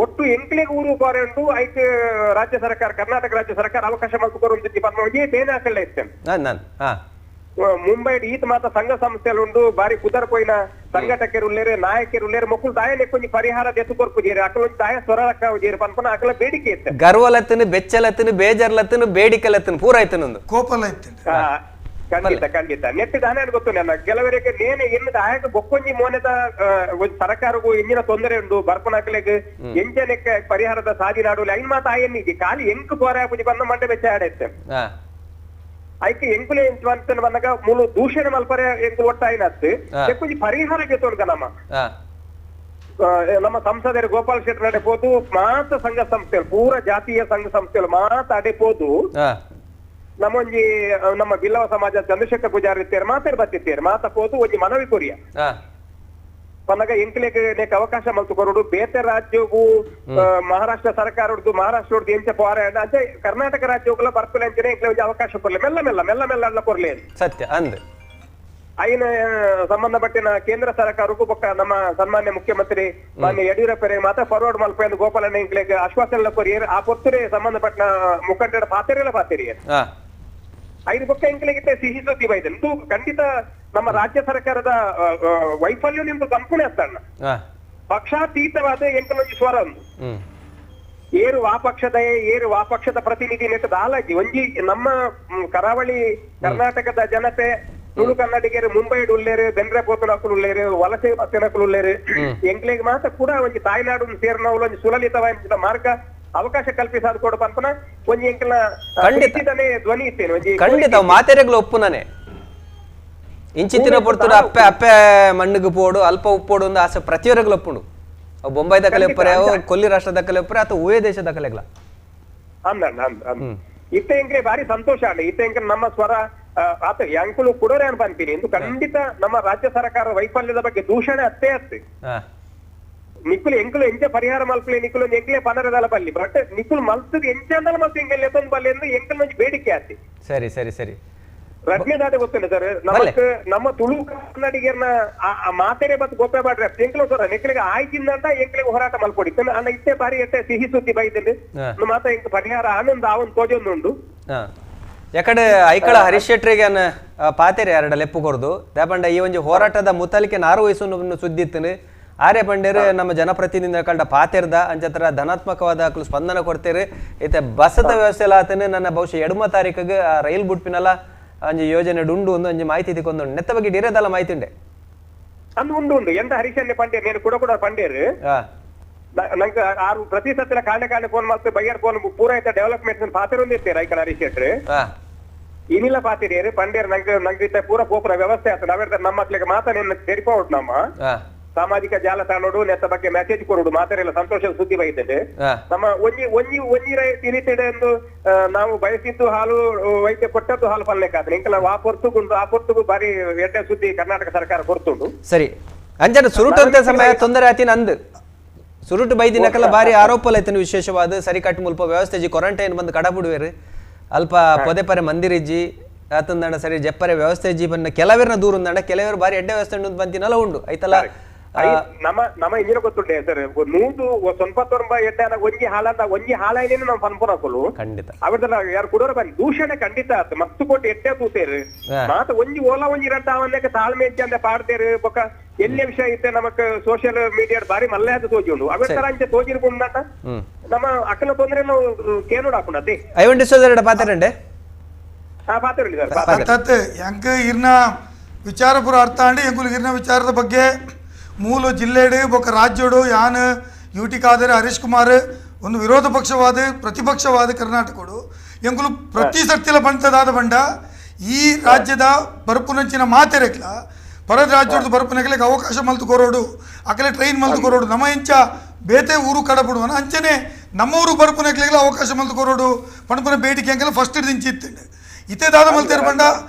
ಒಟ್ಟು ಎಂಕ್ಲೆಗ್ ಊರು ಪೋರೆ ಉಂಟು ಐಕ್ ರಾಜ್ಯ ಸರ್ಕಾರ ಕರ್ನಾಟಕ ರಾಜ್ಯ ಸರ್ಕಾರ ಅವಕಾಶ ಮಲ್ತು ಪನ್ಪ ಬೇನೆ ಆಕಲೆ ಇತ್ತೇನೆ. ಮುಂಬೈ ಈತ ಮಾತ ಸಂಘ ಸಂಸ್ಥೆలు ಉಂಡು ಬಾರಿ ಕುದರ್ ಪೋಯಿನ ಸಂಘಟಕರು ಉಲ್ಲೇರು ನಾಯಕರು ಉಲ್ಲೇರು ಮಕ್ಕಳು ದಾಯ ಕೊಂಚ ಪರಿಹಾರ ದೆತ್ತು ಕೊರ್ಪುಜೇರು ಅಕಲ ದಾಯ ಸ್ವರ ರಕ್ಕಾವುಜೇರು ಪನ್ಪನ ಅಕಲ ಬೇಡಿಕೆ ಇತ್ತು. ಗರ್ವಲತ್ತನು ಬೆಚ್ಚಲತ್ತನು ಬೇಜಾರ್ಲತ್ತನು ಬೇಡಿಕೆಲತ್ತನು ಪೂರ ಆಯ್ತನೊಂದು ಕೋಪಲ ಇತ್ತು. ಖಂಡಿತ ಖಂಡಿತ ನೆಟ್ಟು ದಾನ ಗೊತ್ತು ನನ್ನ ಕೆಲವರಿಗೆ ನೇನೆ ಎನ್ನದ ಆಯಕ ಬೊಕ್ಕೊಂಜಿ ಮೋನೆದ ಸರ್ಕಾರಗೂ ಎಂಜಿನ ತೊಂದರೆ ಉಂಡು ಬರ್ಪನಾಕಲೆಗ್ ಎಂಜನಕ್ಕೆ ಪರಿಹಾರದ ಸಾಧಿ ನಾಡು ಐನ್ ಮಾತ ಆಯನ್ನಿಜಿ ಖಾಲಿ ಎಂಕ್ ಪೋರೆ ಪೂಜೆ ಬಂದ ಮಂಡೆ ಬೆಚ್ಚ ಆಡೈತೆ ಐಕೆ ಎಂಕುಲೆ ಅಂತ ಬಂದಾಗ ಮೂಲ ದೂಷಣೆ ಮಲ್ಪರೆ ಎಂಕು ಒಟ್ಟಾಯಿನತ್ತು కొంచెం ಪರಿಹಾರಕ್ಕೆ ತೋರ್ಗ ನಮ್ಮ ನಮ್ಮ ಸಂಸದರು ಗೋಪಾಲ್ ಶೆಟ್ಟರ್ ಅಡೆ ಪೋದು ಮಾತ ಸಂಘ ಸಂಸ್ಥೆಗಳು ಪೂರ ಜಾತೀಯ ಸಂಘ ಸಂಸ್ಥೆಗಳು ಮಾತ ಅಡೆ ಪೋದು ನಮ್ಮೊಂಜಿ ನಮ್ಮ ಬಿಲ್ಲವ ಸಮಾಜ ಚಂದ್ರಶೇಖರ್ ಪೂಜಾರಿ ಇತ್ತೇರು ಮಾತಾಡಿ ಬತ್ತಿತ್ತೇರು ಮಾತ ಪೋದು ಒಂಜಿ ಮನವಿ ಕೊರಿಯ ಪನ್ನಗ ಎಂಕ್ಲೆಗ್ ನೆಕ್ ಅವಕಾಶ ಮಲ್ತು ಕೊರಡು ಬೇತೆ ರಾಜ್ಯಗೂ ಮಹಾರಾಷ್ಟ್ರ ಸರ್ಕಾರ ಮಹಾರಾಷ್ಟ್ರ ಎಂಚ ಪೋರ ಅಂಚೆ ಕರ್ನಾಟಕ ರಾಜ್ಯಗಳ ಬರ್ಪಿಲ್ಲ ಅಂಚನೆ ಎಂಕ್ಲೆ ಒಂಜಿ ಅವಕಾಶ ಕೊರ್ಲೆ ಮೆಲ್ಲ ಮೆಲ್ಲ ಮೆಲ್ಲ ಮೆಲ್ಲ ಅಲ್ಲ ಕೊರ್ಲೆ ಸತ್ಯ ಅಂದ್ ಐನ ಸಂಬಂಧಪಟ್ಟಿನ ಕೇಂದ್ರ ಸರ್ಕಾರಕ್ಕೂ ಬೊಕ್ಕ ನಮ್ಮ ಸನ್ಮಾನ್ಯ ಮುಖ್ಯಮಂತ್ರಿ ಮಾನ್ಯ ಯಡಿಯೂರಪ್ಪರಿಗೆ ಮಾತ್ರ ಫಾರ್ವರ್ಡ್ ಮಲ್ಪೆ ಗೋಪಾಲಣ್ಣ ಎಂಕ್ಲೆಗ್ ಆಶ್ವಾಸನೆ ಕೊರಿಯರ್ ಆ ಪೊತ್ತುರೆ ಸಂಬಂಧಪಟ್ಟ ಮುಖಂಡರ ಪಾತೆರೆಲ್ಲ ಪಾತೆರಿಯರ್ ಐದು ಬೊಕ್ಕ ಎಂಕ್ಲೆಗಿತ್ತೆ ಸಿಹಿ ಸುದ್ದಿ ಬೈದೆ ಇದು ಖಂಡಿತ ನಮ್ಮ ರಾಜ್ಯ ಸರ್ಕಾರದ ವೈಫಲ್ಯ ನಿಮ್ದು ಕಂಪನಿ ಅತ್ತಣ್ಣ ಪಕ್ಷಾತೀತವಾದ ಎಂಕಲೊಂಜಿ ಸ್ವರ ಒಂದು ಏರು ವಾಪಕ್ಷದ ಏರು ವಾಪಕ್ಷದ ಪ್ರತಿನಿಧಿ ನೆಟ್ಟು ದಾಲಾಜಿ ಒಂಜಿ ನಮ್ಮ ಕರಾವಳಿ ಕರ್ನಾಟಕದ ಜನತೆ ತುಳು ಕನ್ನಡಿಗರು ಮುಂಬೈ ಉಳ್ಳೇರು ಬೆಂದ್ರೆ ಪೋತನಕುಲು ಉಳ್ಳೇರು ವಲಸೆ ಬತ್ತಿನಕುಲು ಉಳ್ಳೇರು ಎಂಕ್ಲೆಗ್ ಮಾತ್ರ ಕೂಡ ಒಂಜಿ ತಾಯ್ನಾಡು ಸೇರ್ನವ್ಲು ಒಂಜಿ ಸುಲಲಿತವಾದ ಮಾರ್ಗ ಅವಕಾಶ ಕಲ್ಪಿಸಾದ ಕೊಡು ಪನ್ಪನ ಒಂಜಿ ಎಂಕಲ್ನ ಧ್ವನಿ ಇತ್ತೇನೆ ಒಂಜಿ ಖಂಡಿತ ಮಾತೆರೆಗ್ಲ ಒಪ್ಪುನಾನೆ ಇಂಚಿತ್ತಿನ ಪೊರ್ತುಡು ಅಪ್ಪೆ ಅಪ್ಪೆ ಮಣ್ಣಿಗೆ ಪೋಡು ಅಲ್ಪ ಉಪ್ಪೋಡು ಒಂದು ಆಸೆ ಪ್ರತಿಯೊರಗ್ಲ ಒಪ್ಪುಂಡು ಅವು ಬೊಂಬೈ ದಾಖಲೆ ಒಪ್ಪರೆ ಅವು ಕೊಲ್ಲಿ ರಾಷ್ಟ್ರ ದಾಖಲೆ ಒಪ್ಪರೆ ಅಥವಾ ಊಯೇ ದೇಶ ದಾಖಲೆಗ್ಲ ಇತ್ತೆ ಎಂಕ್ಲೆ ಭಾರಿ ಸಂತೋಷ ಅಲ್ಲ ಇತ್ತೆ ಎಂಕ ನಮ್ಮ ಸ್ವರ ಆತ ಎಂಕುಲು ಕೊಡೋರೆ ಅನ್ಪ ಅನ್ತೀನಿ ಇಂದು ಖಂಡಿತ ನಮ್ಮ ರಾಜ್ಯ ಸರ್ಕಾರ ವೈಫಲ್ಯದ ಬಗ್ಗೆ ದೂಷಣೆ ಅತ್ತೇ ಅತ್ತೆ ನಿಕ್ಕುಲು ಎಂಕುಲು ಎಂಚ ಪರಿಹಾರ ಮಲ್ಪಲೆ ನಿಕ್ಕುಲು ಎಂಕ್ಲೆ ಪನರದಲ್ಲ ಬಲ್ಲಿ ಬಟ್ ನಿಕ್ಕುಲು ಮಲ್ತದ ಎಂಚ ಅಂದಲ ಮಲ್ತು ಎಂಕಲ್ ಎತ್ತೊಂದು ಬಲ್ಲಿ ಎಂದು ಎಂಕಲ್ ಒಂಜಿ ಬೇಡಿಕೆ ಆತಿ. ಸರಿ ಸರಿ ಸರಿ ರಡ್ನೇ ದಾದೆ ಗೊತ್ತಿಲ್ಲ ಸರ್ ನಮಕ್ ನಮ್ಮ ತುಳು ಕನ್ನಡಿಗರ್ನ ಮಾತೆರೆ ಬತ್ ಗೋಪೆ ಬಾಡ್ರೆ ಎಂಕ್ಲು ಸರ್ ಎಂಕ್ಲಿಗೆ ಆಯ್ತಿಂದ ಎಂಕ್ಲಿಗೆ ಹೋರಾಟ ಮಲ್ಕೊಡಿ ಅಣ್ಣ ಇತ್ತೆ ಬಾರಿ ಎಟ್ಟೆ ಸಿಹಿ ಸುದ್ದಿ ಬೈದಲ್ಲಿ ಮಾತ ಎಂಕ್ ಪರಿಹಾರ ಆನಂದ ಅವನ್ ತೋಜೊಂದುಂಡು. ಯಾಕಡೆ ಐಕಳ ಹರೀಶ್ ಶೆಟ್ರಿಗೆ ಪಾತೆರೆ ಎರಡ ಲೆಪ್ಪು ಕೊರ್ದು ದಾಪಂಡ ಈ ಒಂಜಿ ಹೋರಾಟದ ಮುತಲಿಕೆ ನಾರು ವಯಸ್ಸು ಸುದ್ದಿ ಇತ್ತು ಆರ್ಯ ಪಂಡೇರು ನಮ್ಮ ಜನಪ್ರತಿನಿಧಿ ಕಂಡ ಪಾತೆರ್ದ ಅಂಚತ್ರ ಧನಾತ್ಮಕವಾದ ಅಕ್ಲು ಸ್ಪಂದನ ಕೊಡ್ತೇರು. ಇತ್ತೆ ಬಸದ ವ್ಯವಸ್ಥೆ ಎಲ್ಲ ಆತನೆ ನನ್ನ ಬಹುಶಃ 2 ತಾರೀಕಿಗೆ ರೈಲ್ ಬುಟ್ಪಿನಲ್ಲ ಅಂಜಿ ಯೋಜನೆ ಡುಂಡು ಒಂದು ಅಂಜಿ ಮಾಹಿತಿ ತಿಕ್ಕೊಂದು ನೆತ್ತ ಬಗ್ಗೆ ಡಿರೇದಲ್ಲ ಮಾಹಿತಿ ಉಂಡೆ ಅಂದು ಉಂಡು ಉಂಡು ಎಂತ ಹರೀಶನ್ನೇ ಪಂಡೇರ್ నేను ಕೂಡ ಕೂಡ ಪಂಡೇರು ನಂಗೆ ಆರು ಪ್ರತಿ ಸತ್ತಿನ ಕಾರಣ ಕಾರಣ ಫೋನ್ ಮಾಡ್ತು ಬಯ್ಯರ್ ಫೋನ್ ಪೂರ ಐತ ಡೆವಲಪ್ಮೆಂಟ್ ಪಾತೆರ್ ಒಂದಿತ್ತೇರು ಐಕಳ ಹರೀಶ್ ಶೆಟ್ರು ಇನಿಲ್ಲ ಪಾತಿರಿಯರು ಪಂಡೇರ್ ನಂಗೆ ನಂಗೆ ಇತ್ತ ಪೂರ ಪೋಪುರ ವ್ಯವಸ್ಥೆ ಆಯ್ತು ನಾವೇಳ್ತಾರೆ ನಮ್ಮ ಮಕ್ಳಿಗೆ ಮಾತಾ ನಿನ್ನ ತೆರಿಪೋಟ್ ನಮ್ಮ ಸಾಮಾಜಿಕ ಜಾಲತಾಣೋಡು ನೆತ್ತ ಬಗ್ಗೆ ಮೆಸೇಜ್ ಕೊರೋಡು ಮಾತಾರೆಲ್ಲ ಸಂತೋಷದ ಸುದ್ದಿ ಬೈತದೆ. ನಮ್ಮ ಒಂಜಿ ಒಂಜಿ ಒಂಜಿ ರೀತಿಡೆ ಒಂದು ನಾವು ಬಯಸಿದ್ದು ಹಾಲು ವೈದ್ಯ ಕೊಟ್ಟದ್ದು ಹಾಲು ಪಲ್ಲೆಕಾದ್ರೆ ಇಂಕಲ ಆ ಪೊರ್ತುಗುಂಡು ಆ ಪೊರ್ತುಗು ಬಾರಿ ಎಡ್ಡೆ ಸುದ್ದಿ ಕರ್ನಾಟಕ ಸರ್ಕಾರ ಕೊರ್ತುಂಡು. ಸರಿ ಅಂಜನ ಸುರುಟಂತೆ ಸಮಯ ತೊಂದರೆ ಆತಿನ ಅಂದ್ ಸುರುಟು ಬೈದಿನಕಲ್ಲ ಬಾರಿ ಆರೋಪ ಐತನ ವಿಶೇಷವಾದ ಸರಿ ಕಟ್ಟು ಮುಲ್ಪ ವ್ಯವಸ್ಥೆ ಜಿ ಕ್ವಾರಂಟೈನ್ ಬಂದು ಕಡಬಿಡುವೇರು ಅಲ್ಪ ಪದೇ ಪರೆ ಮಂದಿರಿಜ್ಜಿ ಆತಂದಂಡ ಸರಿ ಜಪ್ಪರೆ ವ್ಯವಸ್ಥೆ ಜಿ ಬನ್ನ ಕೆಲವರನ್ನ ದೂರ ಉಂದಂಡ ಕೆಲವರು ಬಾರಿ ಎಡ್ಡೆ ವ್ಯವಸ್ಥೆ ಉಂಡು ಬಂತಿನಲ್ಲ ಉಂಡು ಐತಲ್ಲ. ನಮ್ಮ ನಮ್ಮ ಇಂಜಿನ ಗೊತ್ತುಂಟೆ ಸರ್ ನೂದು ಸೊನ್ಪತ್ತೊಂಬ ಎಡ್ಡೆ ಒಂಜಿ ಹಾಲಂದ ಒಂಜಿ ಹಾಲಾಯಿನ ನಾವು ಪನ್ಪುನ ಹಾಕೋಲು ಖಂಡಿತ ಅವ್ರದಲ್ಲ ಯಾರು ಕುಡೋರ ಬನ್ನಿ ದೂಷಣೆ ಖಂಡಿತ ಆತು ಮಸ್ತ್ ಕೊಟ್ಟು ಎಡ್ಡೆ ತೂತೇರು ಮಾತ ಒಂಜಿ ಓಲಾ ಒಂಜಿ ರಟ್ಟ ಅವನ್ನಕ್ಕೆ ತಾಳ್ಮೆ ಅಂದೆ ಪಾಡ್ತೇರು ಬೊಕ್ಕ ಎಲ್ಲಿ ವಿಷಯ ಇತ್ತೆ ನಮಕ್ ಸೋಷಿಯಲ್ ಮೀಡಿಯಾ ಬಾರಿ ಮಲ್ಲೆ ಅದು ತೋಜಿ ಉಂಡು ಅವರ ತರ ಅಂಚೆ ತೋಜಿರ್ಕೊಂಡಾಟ ನಮ್ಮ ಅಕ್ಕನ ತೊಂದರೆ ನಾವು ಕೇನೋಡ್ ಹಾಕೊಂಡು ಅದೇ ಐವನ್ ಡಿಸೋಜರ್ ಪಾತೆರಂಡೆ ಸರ್ ಎಂಕ್ ಇರ್ನ ವಿಚಾರ ಪೂರ ಅರ್ಥ ಆಂಡಿ ಎಂಕುಲು ಇರ್ನ ವಿಚಾರದ ಬಗ್ಗೆ ಮೂಲ ಜಿಲ್ಲೆಡು ಬೊಕ್ಕ ರಾಜ್ಯಡು ಯಾನ್ ಯು ಟಿ ಖಾದರ್ ಹರೀಶ್ ಕುಮಾರ್ ಒಂದು ವಿರೋಧ ಪಕ್ಷವಾದ ಪ್ರತಿಪಕ್ಷವಾದ ಕರ್ನಾಟಕಡು ಎಂಕುಲು ಪ್ರತಿ ಸರ್ತಿಲ ಬಂತದಾದ ಬಂಡ ಈ ರಾಜ್ಯದ ಬರಪುನಂಚಿನ ಮಾತೆರೆಕ್ಲ ಪರದ ರಾಜ್ಯದ ಬರಪುನಕ್ಲೆಗ್ ಅವಕಾಶ ಮಲ್ತು ಕೊರೋಡು ಅಕಲೆ ಟ್ರೈನ್ ಮಲ್ತು ಕೊರೋಡು ನಮ್ಮ ಇಂಚ ಬೇತೆ ಊರು ಕಡಪಡುವನ ಅಂಚನೆ ನಮ್ಮ ಊರು ಬರಪುನಕ್ಲೆಗ್ಲ ಅವಕಾಶ ಮಲ್ತು ಕೊರೋಡು ಪಣಪುನ ಬೇಡಿಕೆ ಅಂಕೆಲ್ಲ ಫಸ್ಟ್ ದಿಂಚಿ ಇತ್ತಂಡೆ ಇತ್ತೆ ದಾದ ಮಲ್ತೇರು ಬಂಡ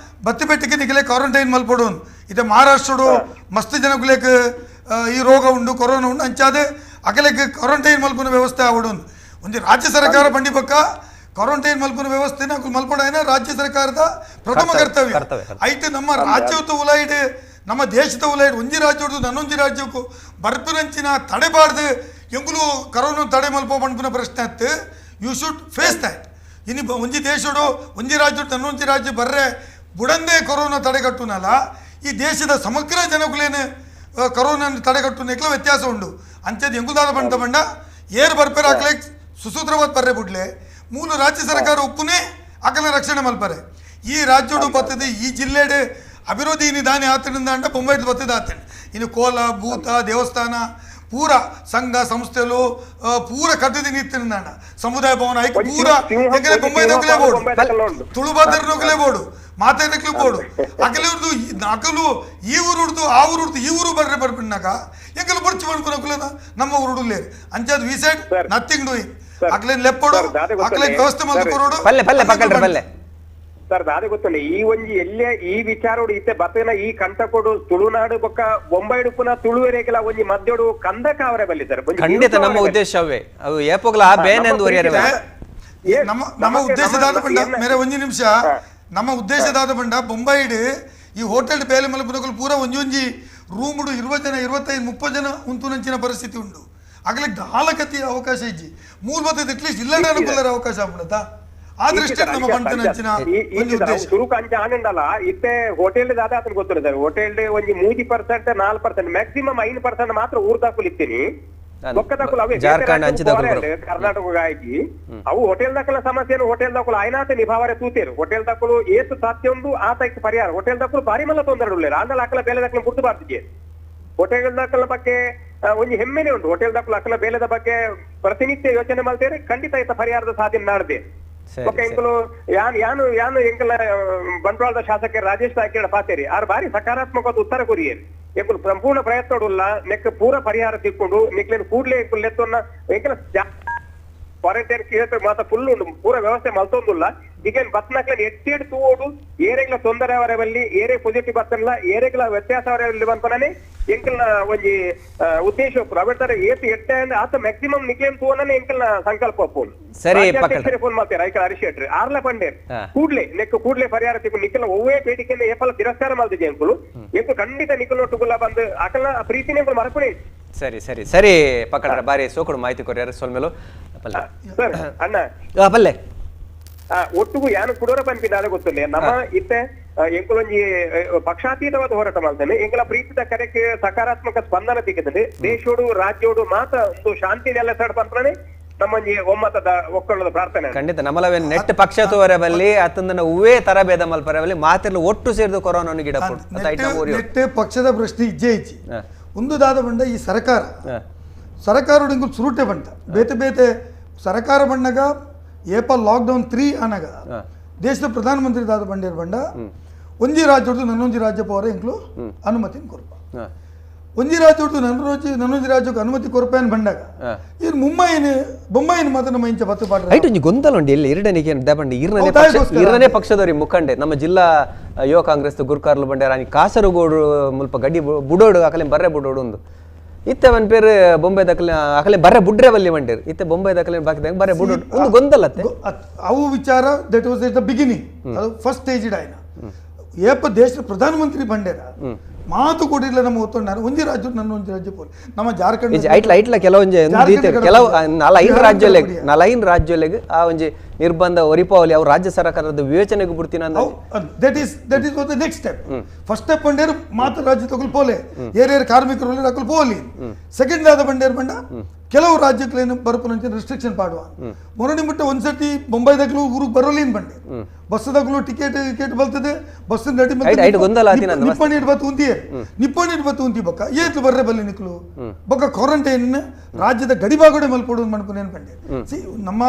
ಬತ್ತಿ ಬೆಟ್ಟಿಗೆ ನಿಗಲೆ ಕ್ವಾರಂಟೈನ್ ಮಲ್ಪಡು ಇತ್ತೆ ಮಹಾರಾಷ್ಟ್ರಡು ಮಸ್ತ್ ಜನకులేಕ್ ಈ ರೋಗ ಉಂಡು ಕೊರೋನಾ ಉಂಡು ಅಂಚಾದೆ ಅಕಲೆಗ್ ಕ್ವಾರಂಟೈನ್ ಮಲ್ಪುನ ವ್ಯವಸ್ಥೆ ಆವಡು ಒಂದು ರಾಜ್ಯ ಸರ್ಕಾರ ಬಂಡಿ ಪಕ್ಕ ಕ್ವಾರಂಟೈನ್ ಮಲ್ಪುನ ವ್ಯವಸ್ಥೆನ ಮಲ್ಪಡಾಯನ ರಾಜ್ಯ ಸರ್ಕಾರದ ಪ್ರಥಮ ಕರ್ತವ್ಯ ಐತೆ. ನಮ್ಮ ರಾಜ್ಯದ ಉಲೈಡ್ ನಮ್ಮ ದೇಶದ ಉಲೈಡ್ ಒಂಜಿ ರಾಜ್ಯದ ನನ್ನೊಂಜಿ ರಾಜ್ಯಕ್ಕೂ ಬರ್ಪಿನಂಚಿನ ತಡೆಬಾರ್ದು ಎಂಗುಲು ಕರೋನಾ ತಡೆ ಮಲ್ಪ ಪನ್ಪುನ ಪ್ರಶ್ನೆ ಅತ್ತು. You should face that. ಇನ್ನು ಒಂಜಿ ದೇಶಡು ಒಂಜಿ ರಾಜ್ಯ ತನ್ನೊಂಜಿ ರಾಜ್ಯ ಬರ್ರೆ ಬುಡಂದೇ ಕೊರೋನಾ ತಡೆಗಟ್ಟುನಲ್ಲ ಈ ದೇಶದ ಸಮಗ್ರ ಜನಕುಲೇನು ಕರೋನಾ ತಡೆಗಟ್ಟುನಕ್ಲ ವ್ಯತ್ಯಾಸ ಉಂಡು ಅಂಚದ ಎಂಗುದಾದ ಬಂತ ಬಂಡ ಏರು ಬರ್ಪೇರು ಅಕ್ಲೆ ಸುಸೂತ್ರವಾದ ಬರ್ರೆ ಬುಡ್ಲೆ ಮೂಲ ರಾಜ್ಯ ಸರ್ಕಾರ ಉಪ್ಪುನೇ ಅಕಲ ರಕ್ಷಣೆ ಮಲ್ಪರೆ ಈ ರಾಜ್ಯಡು ಬರ್ತದೆ ಈ ಜಿಲ್ಲೆಡು ಅಭಿವೃದ್ಧಿ ಇನ್ನು ದಾನಿ ಆತನಿಂದ ಅಂಡ ಬೊಂಬೈದು ಬರ್ತದೆ ಆತಂಡ ಇನ್ನು ಕೋಲ ಭೂತ ದೇವಸ್ಥಾನ ಪೂರ ಸಂಘ ಸಂಸ್ಥೆಲು ಪೂರ ಕಟ್ಟದಿ ನಿಂತಿನ ಸಮುದಾಯ ಭವನ ಐಕ್ ಪೂರ ಯಾಕಂದ್ರೆ ಬೊಂಬೈದಕ್ಕಲೇ ಬೋರ್ಡು ತುಳುಬಾದರ್ನಕ್ಕಲೇ ಬೋರ್ಡು ಮಾತಾಡಕ್ಕಲೂ ಬೋರ್ಡು ಅಕಲುರ್ದು ಅಕಲು ಈ ಊರು ಆ ಊರು ಈ ಊರು ಬರ್ರೆ ಬರ್ಪಿನಾಗ ಎಂಕಲು ಬಡ್ಚಿ ಪಡ್ಕೊನಕ್ಕಲ ನಮ್ಮ ಊರುಡುಲೇರು ಅಂಚಾದ್ we said nothing doing ಅಕ್ಲೇನ್ ಲೆಪ್ಪೋಡು ಅಕ್ಲೇನ್ ವ್ಯವಸ್ಥೆ ಮಲ್ತು ಪಲ್ಲೆ ಪಲ್ಲೆ ಪಕ್ಕಲ್ರೆ ಪಲ್ಲೆ ಸರ್ ದಾದೆ ಗೊತ್ತಲ್ಲ ಈ ಒಂಜಿ ಎಲ್ಲೇ ಈ ವಿಚಾರೋಡು ಇತ್ತೆ ಬತ್ತನ ಈ ಕಂಟಕೊಡು ತುಳುನಾಡು ಬೊಕ್ಕ ಬೊಂಬೈಡುಪುನ ತುಳುವೆರೆಗೆಲ ಒಂಜಿ ಮದ್ಯೋಡು ಕಂದಕ ಅವರೇ ಬಲ್ಲಿ ಸರ್ ಖಂಡಿತ ನಮ್ಮ ಉದ್ದೇಶವೇ ಅವು ಏಪೋಗ್ಲ ಆ ಬೇನೆ ಎಂದು ಒರಿಯರೆ ನಮ್ಮ ನಮ್ಮ ಉದ್ದೇಶದಾದ ಬಂಡ ಮೇರೆ ಒಂಜಿ ನಿಮಿಷ ನಮ್ಮ ಉದ್ದೇಶದಾದ ಬಂಡ ಬೊಂಬೈಡು ಈ ಹೋಟೆಲ್ ಬೇಲೆ ಮಲ್ಪುನಕುಲು ಪೂರ ಒಂಜಿ ಒಂಜಿ ರೂಮುಡು 20 ಜನ 25 30 ಜನ ಉಂತುನಂಚಿನ ಪರಿಸ್ಥಿತಿ ಉಂಡು ಆಗಲಿ ದಾಲಕತಿ ಅವಕಾಶ ಇಜ್ಜಿ ಮೂಲ ಬತ್ತದ ಅಟ್ಲೀಸ್ಟ್ ಇಲ್ಲ ಅನುಕೂಲರ ಅವಕಾಶ ಆಗ್ಬಿಡತ್ತಾ ಆ ದೃಷ್ಟಿ ನಮ್ಮ ಬಂಟನಂಚಿನ ಒಂದು ಉದ್ದೇಶ ಸುರುಕು ಅಂಚ ಆನಂದಲ್ಲ ಇತ್ತೆ ಹೋಟೆಲ್ ದಾದ ಆತನ ಗೊತ್ತಿಲ್ಲ ಸರ್ ಹೋಟೆಲ್ ಒಂಜಿ 3% 4% ಮ್ಯಾಕ್ಸಿಮಮ್ 5% ಮಾತ್ರ ಊರ್ದಾಕುಲು ಇತ್ತೀನಿ ಬೊಕ್ಕದಾಕುಲು ಅವೇ ಜಾರ್ಖಂಡ್ ಅಂಚಿದಾಕುಲು ಕರ್ನಾಟಕ ಆಗಿ ಅವು ಹೋಟೆಲ್ ದಾಕಲ ಸಮಸ್ಯೆ ಹೋಟೆಲ್ ದಾಕುಲು ಆಯ್ನಾತ ನಿಭಾವರೆ ತೂತೇರು ಹೋಟೆಲ್ ದಾಕುಲು ಏತು ಸಾಧ್ಯ ಉಂಡು ಆತಕ್ಕೆ ಪರಿಹಾರ ಹೋಟೆಲ್ ದಾಕುಲು ಬಾರಿ ಮಲ್ಲ ತೊಂದರೆ ಉಳ್ಳೇರು ಆಂದಲ ಅಕಲ ಬೇಲೆ ದಾಕಲು ಗುರ್ತು ಬಾರ್ತಿಗೆ ಹೋಟೆಲ್ ದಾಕಲ ಬಗ್ಗೆ ಒಂಜಿ ಹೆಮ್ಮೆನೆ ಉಂಟು ಹೋಟೆಲ್ ದಾಕುಲು ಅಕಲ ಬೇಲೆದ ಬಗ್ಗೆ ಪ್ರತಿನಿತ್ಯ ಯೋಚನೆ ಮಾಡ್ತೇವೆ ಖಂಡಿತ ಈತ ಪರಿಹಾರದ ಸಾಧನೆ ನಾಡ್ದೆ ಓಕೆ ಎಂಕಲು ಯಾನ್ ಯಾನು ಯಾನು ಎಂಕಲ ಬಂಟ್ವಾಳದ ಶಾಸಕ ರಾಜೇಶ್ ನಾಯ್ಕ ಪಾತೇರಿ ಆರು ಬಾರಿ ಸಕಾರಾತ್ಮಕವಾದ ಉತ್ತರ ಕೊರಿಯೇರಿ ಎಂಕುಲು ಸಂಪೂರ್ಣ ಪ್ರಯತ್ನ ಉಲ್ಲ ನೆಕ್ ಪೂರ ಪರಿಹಾರ ತಿಕ್ಕೊಂಡು ನಿಕ್ಲೇನು ಕೂಡ್ಲೆ ಎಂಕುಲು ಲೆತ್ತೊನ್ನ ಎಂಕಲ Quarantine ಕ್ಷೇತ್ರ ಮಾತ್ರ ಫುಲ್ ಉಂಡು ಪೂರ ವ್ಯವಸ್ಥೆ ಮಲ್ತೊಂದುಲ್ಲ. ಈಗೇನ್ ಬತ್ನಕ್ಲೆ ಎಟ್ಟೆಡ್ ತೂವೋಡು ಏರೆಗ್ಲ ತೊಂದರೆ ಅವರವಲ್ಲಿ ಏರೇ ಪಾಸಿಟಿವ್ ಬತ್ತಲ್ಲ ಏರೆಗ್ಲ ವ್ಯತ್ಯಾಸ ಅವರಲ್ಲಿ ಬಂಪನೇ ಎಂಕಲ್ನ ಒಂಜಿ ಉದ್ದೇಶ ಉಪ್ಪುನು. ಅವೆಡ್ತಾರೆ ಏತ್ ಎಟ್ಟೆ ಆತ ಮ್ಯಾಕ್ಸಿಮಮ್ ನಿಕ್ಲೇನ್ ತೂವನೇ ಎಂಕಲ್ನ ಸಂಕಲ್ಪ ಉಪ್ಪುನು. ಸರಿ, ಫೋನ್ ಮಾಡ್ತಾರೆ ಐಕಲ್ ಹರೀಶ್ ಶೆಟ್ಟಿ ಆರ್ಲ ಪಂಡೇರ್ ಕೂಡ್ಲೆ ನೆಕ್ ಕೂಡ್ಲೆ ಪರಿಹಾರ ತಿಕ್ಕು ನಿಕ್ಕಲ ಒವ್ವೇ ಬೇಡಿಕೆ ಏಪಲ ತಿರಸ್ಕಾರ ಮಲ್ತಿದೆ ಎಂಕುಲು ಎಂಕು ಖಂಡಿತ ನಿಕ್ಕಲೊಟ್ಟುಗುಲ್ಲ ಬಂದು ಅಕಲ್ನ ಪ್ರೀತಿನೇ ಎಂಕುಲು ಮರಪುಣೆ. ಸರಿ ಸರಿ ಸರಿ ಪಕ್ಕಡ್ರ ಬಾರಿ ಸೋಕುಡು ಮಾಹಿತಿ ಕೊರ್ಯಾರ ಸೊಲ್ಮೇಲು ಪಲ್ಲೆ ಸರ್ ಅಣ್ಣ ಪಲ್ಲೆ ಒಟ್ಟುಗು ಯಾನು ಕುಡೋರ ಪನ್ಪಿನಾಲೆ ಗೊತ್ತಿಲ್ಲ ನಮ್ಮ ಇತ್ತೆ ಎಂಕುಲೊಂಜಿ ಪಕ್ಷಾತೀತವಾದ ಹೋರಾಟ ಮಾಡ್ತೇನೆ. ಎಂಕಲ ಪ್ರೀತಿದ ಕರೆಗೆ ಸಕಾರಾತ್ಮಕ ಸ್ಪಂದನ ತಿಕ್ಕುತ್ತದೆ. ದೇಶೋಡು ರಾಜ್ಯೋಡು ಮಾತ್ರ ಒಂದು ಶಾಂತಿ ನೆಲೆಸಾಡ್ ಪಂತ್ರನೆ ನಮ್ಮೊಂಜಿ ಒಮ್ಮತದ ಒಕ್ಕಳದ ಪ್ರಾರ್ಥನೆ. ಖಂಡಿತ ನಮ್ಮಲವೇ ನೆಟ್ ಪಕ್ಷ ತೋರೆ ಬಲ್ಲಿ ಅತ್ತಂದನ ಹೂವೇ ತರಬೇದ ಮಲ್ಪರವಲ್ಲಿ ಮಾತಿರ್ಲು ಒಟ್ಟು ಸೇರಿದು ಕೊರೋನಾ ಗಿಡ ನೆಟ್ ಪಕ್ಷದ ಪ್ರಶ್ನೆ ಇಜ್ಜೆ ಇಜ್ಜಿ ಒಂದು ದಾದ ಬಂಡ ಈ ಸರ್ಕಾರ ಸರ್ಕಾರ ಇಂಕುಲು ಸುರುಟೆ ಬಂಟ ಬೇತೆ ಬೇತೆ ಸರ್ಕಾರ ಬಂಡಗ ಏಪ ಲಾಕ್ಡೌನ್ 3 ಅನಗ ದೇಶದ ಪ್ರಧಾನಮಂತ್ರಿ ದಾದ ಬಂಡೇರ್ ಬಂಡ ಒಂಜಿ ರಾಜ್ಯದ್ದು ನನ್ನೊಂಜಿ ರಾಜ್ಯ ಪವರ ಇಂಕ್ಲು ಅನುಮತಿ ಕೊರ್ಪ ಒಂಜಿ ರಾಜ್ಯದ್ದು ನನ್ನೊಂಜಿ ರಾಜ್ಯಕ್ಕೆ ಅನುಮತಿ ಕೊರ್ಪೇನು ಬಂಡಾಗ ಇನ್ನು ಮುಂಬೈನ ಬೊಂಬೈನ ಮಾತ್ರ ನಮ್ಮ ಇಂಚ ಬತ್ತು ಪಾಡ್ರೆ ಐಟ್ ಒಂಜಿ ಗೊಂದಲ ಉಂಡು ಎಲ್ಲಿ ಎರಡನಿಗೆ ದಬಂಡಿ ಇರನೇ ಪಕ್ಷದವ್ರಿ ಮುಖಂಡೆ ನಮ್ಮ ಜಿಲ್ಲಾ ಯುವ ಕಾಂಗ್ರೆಸ್ ಗುರ್ಕಾರ್ಲು ಬಂಡೇರ ಕಾಸರಗೋಡು ಮುಲ್ಪ ಗಡ್ಡಿ ಬುಡೋಡು ಅಕಲೆ ಬರ್ರೆ ಬುಡೋಡು ಒಂದು ಇತ್ತೆ ಅವನ್ ಪೇರು ಬೊಂಬೆ ದಕಲೆ ಅಕಲೆ ಬರ್ರೆ ಬುಡ್ರೆ ಬಲ್ಲಿ ಬಂಡೇರು ಇತ್ತೆ ಬೊಂಬೆ ದಕಲೆ ಬಾಕಿದಾಗ ಬರ್ರೆ ಬುಡೋಡು ಒಂದು ಗೊಂದಲತ್ತೆ ಅವು ವಿಚಾರ. That was at the beginning, ಅದು ಫಸ್ಟ್ ಸ್ಟೇಜ್ ಆಯ್ನ ಏಪ ದೇಶದ ಪ್ರಧಾನಮಂತ್ರಿ ಬಂಡೇರ ಮಾತು ಕೊಡಿಲ್ಲ ನಮ್ಮ ಒತ್ತೊಂಡಾರ ಒಂಜಿ ರಾಜ್ಯ ನನ್ನ ಒಂಜಿ ರಾಜ್ಯ ಪೋಲಿ ನಮ್ಮ ಜಾರ್ಖಂಡ್ ಐಟ್ಲ ಐಟ್ಲ ಕೆಲವೊಂಜಿ ಕೆಲವು ನಾಲೈನ್ ರಾಜ್ಯಲೆಗ್ ಆ ಒಂಜಿ ನಿರ್ಬಂಧ ಒರಿಪಾವಲಿ ಅವು ರಾಜ್ಯ ಸರ್ಕಾರದ ವಿವೇಚನೆಗೆ ಬಿಡ್ತೀನಿ ಅಂದ್ರೆ that is that is the next step. First step ಬಂಡೇರು ಮಾತ್ರ ರಾಜ್ಯ ತಗೊಳ್ ಪೋಲೆ ಏರೇರು ಕಾರ್ಮಿಕರು ಅಕಲ್ ಪೋಲಿ. ಸೆಕೆಂಡ್ ಆದ ಬಂಡೇರು ಬಂಡ ಕೆಲವು ರಾಜ್ಯಕ್ಲೇನು ಬರಪುನಂಚಿನ ರಿಸ್ಟ್ರಿಕ್ಷನ್ ಪಾಡುವ ಮೊರಡಿ ಮುಟ್ಟ ಒಂದ್ಸತಿ ಬೊಂಬೈ ದಕ್ಲು ಊರಿಗೆ ಬರೋಲಿನ್ ಬಂಡೆ ಬಸ್ ದಕ್ಲು ಟಿಕೆಟ್ ಟಿಕೆಟ್ ಬಲ್ತದೆ ಬಸ್ ನಡಿ ನಿಪ್ಪಣಿ ಬತ್ತು ಉಂತಿಯೇ ನಿಪ್ಪಣಿ ಬತ್ತು ಉಂತಿ ಬಕ್ಕ ಏತ್ಲು ಬರ್ರೆ ಬಲ್ಲಿ ನಿಕ್ಲು ಬೊಕ್ಕ ಕ್ವಾರಂಟೈನ್ ರಾಜ್ಯದ ಗಡಿಭಾಗಡೆ ಮಲ್ಪೊಡು ಮನ್ಪುನೇನು ಬಂಡೆ. ಸಿ ನಮ್ಮ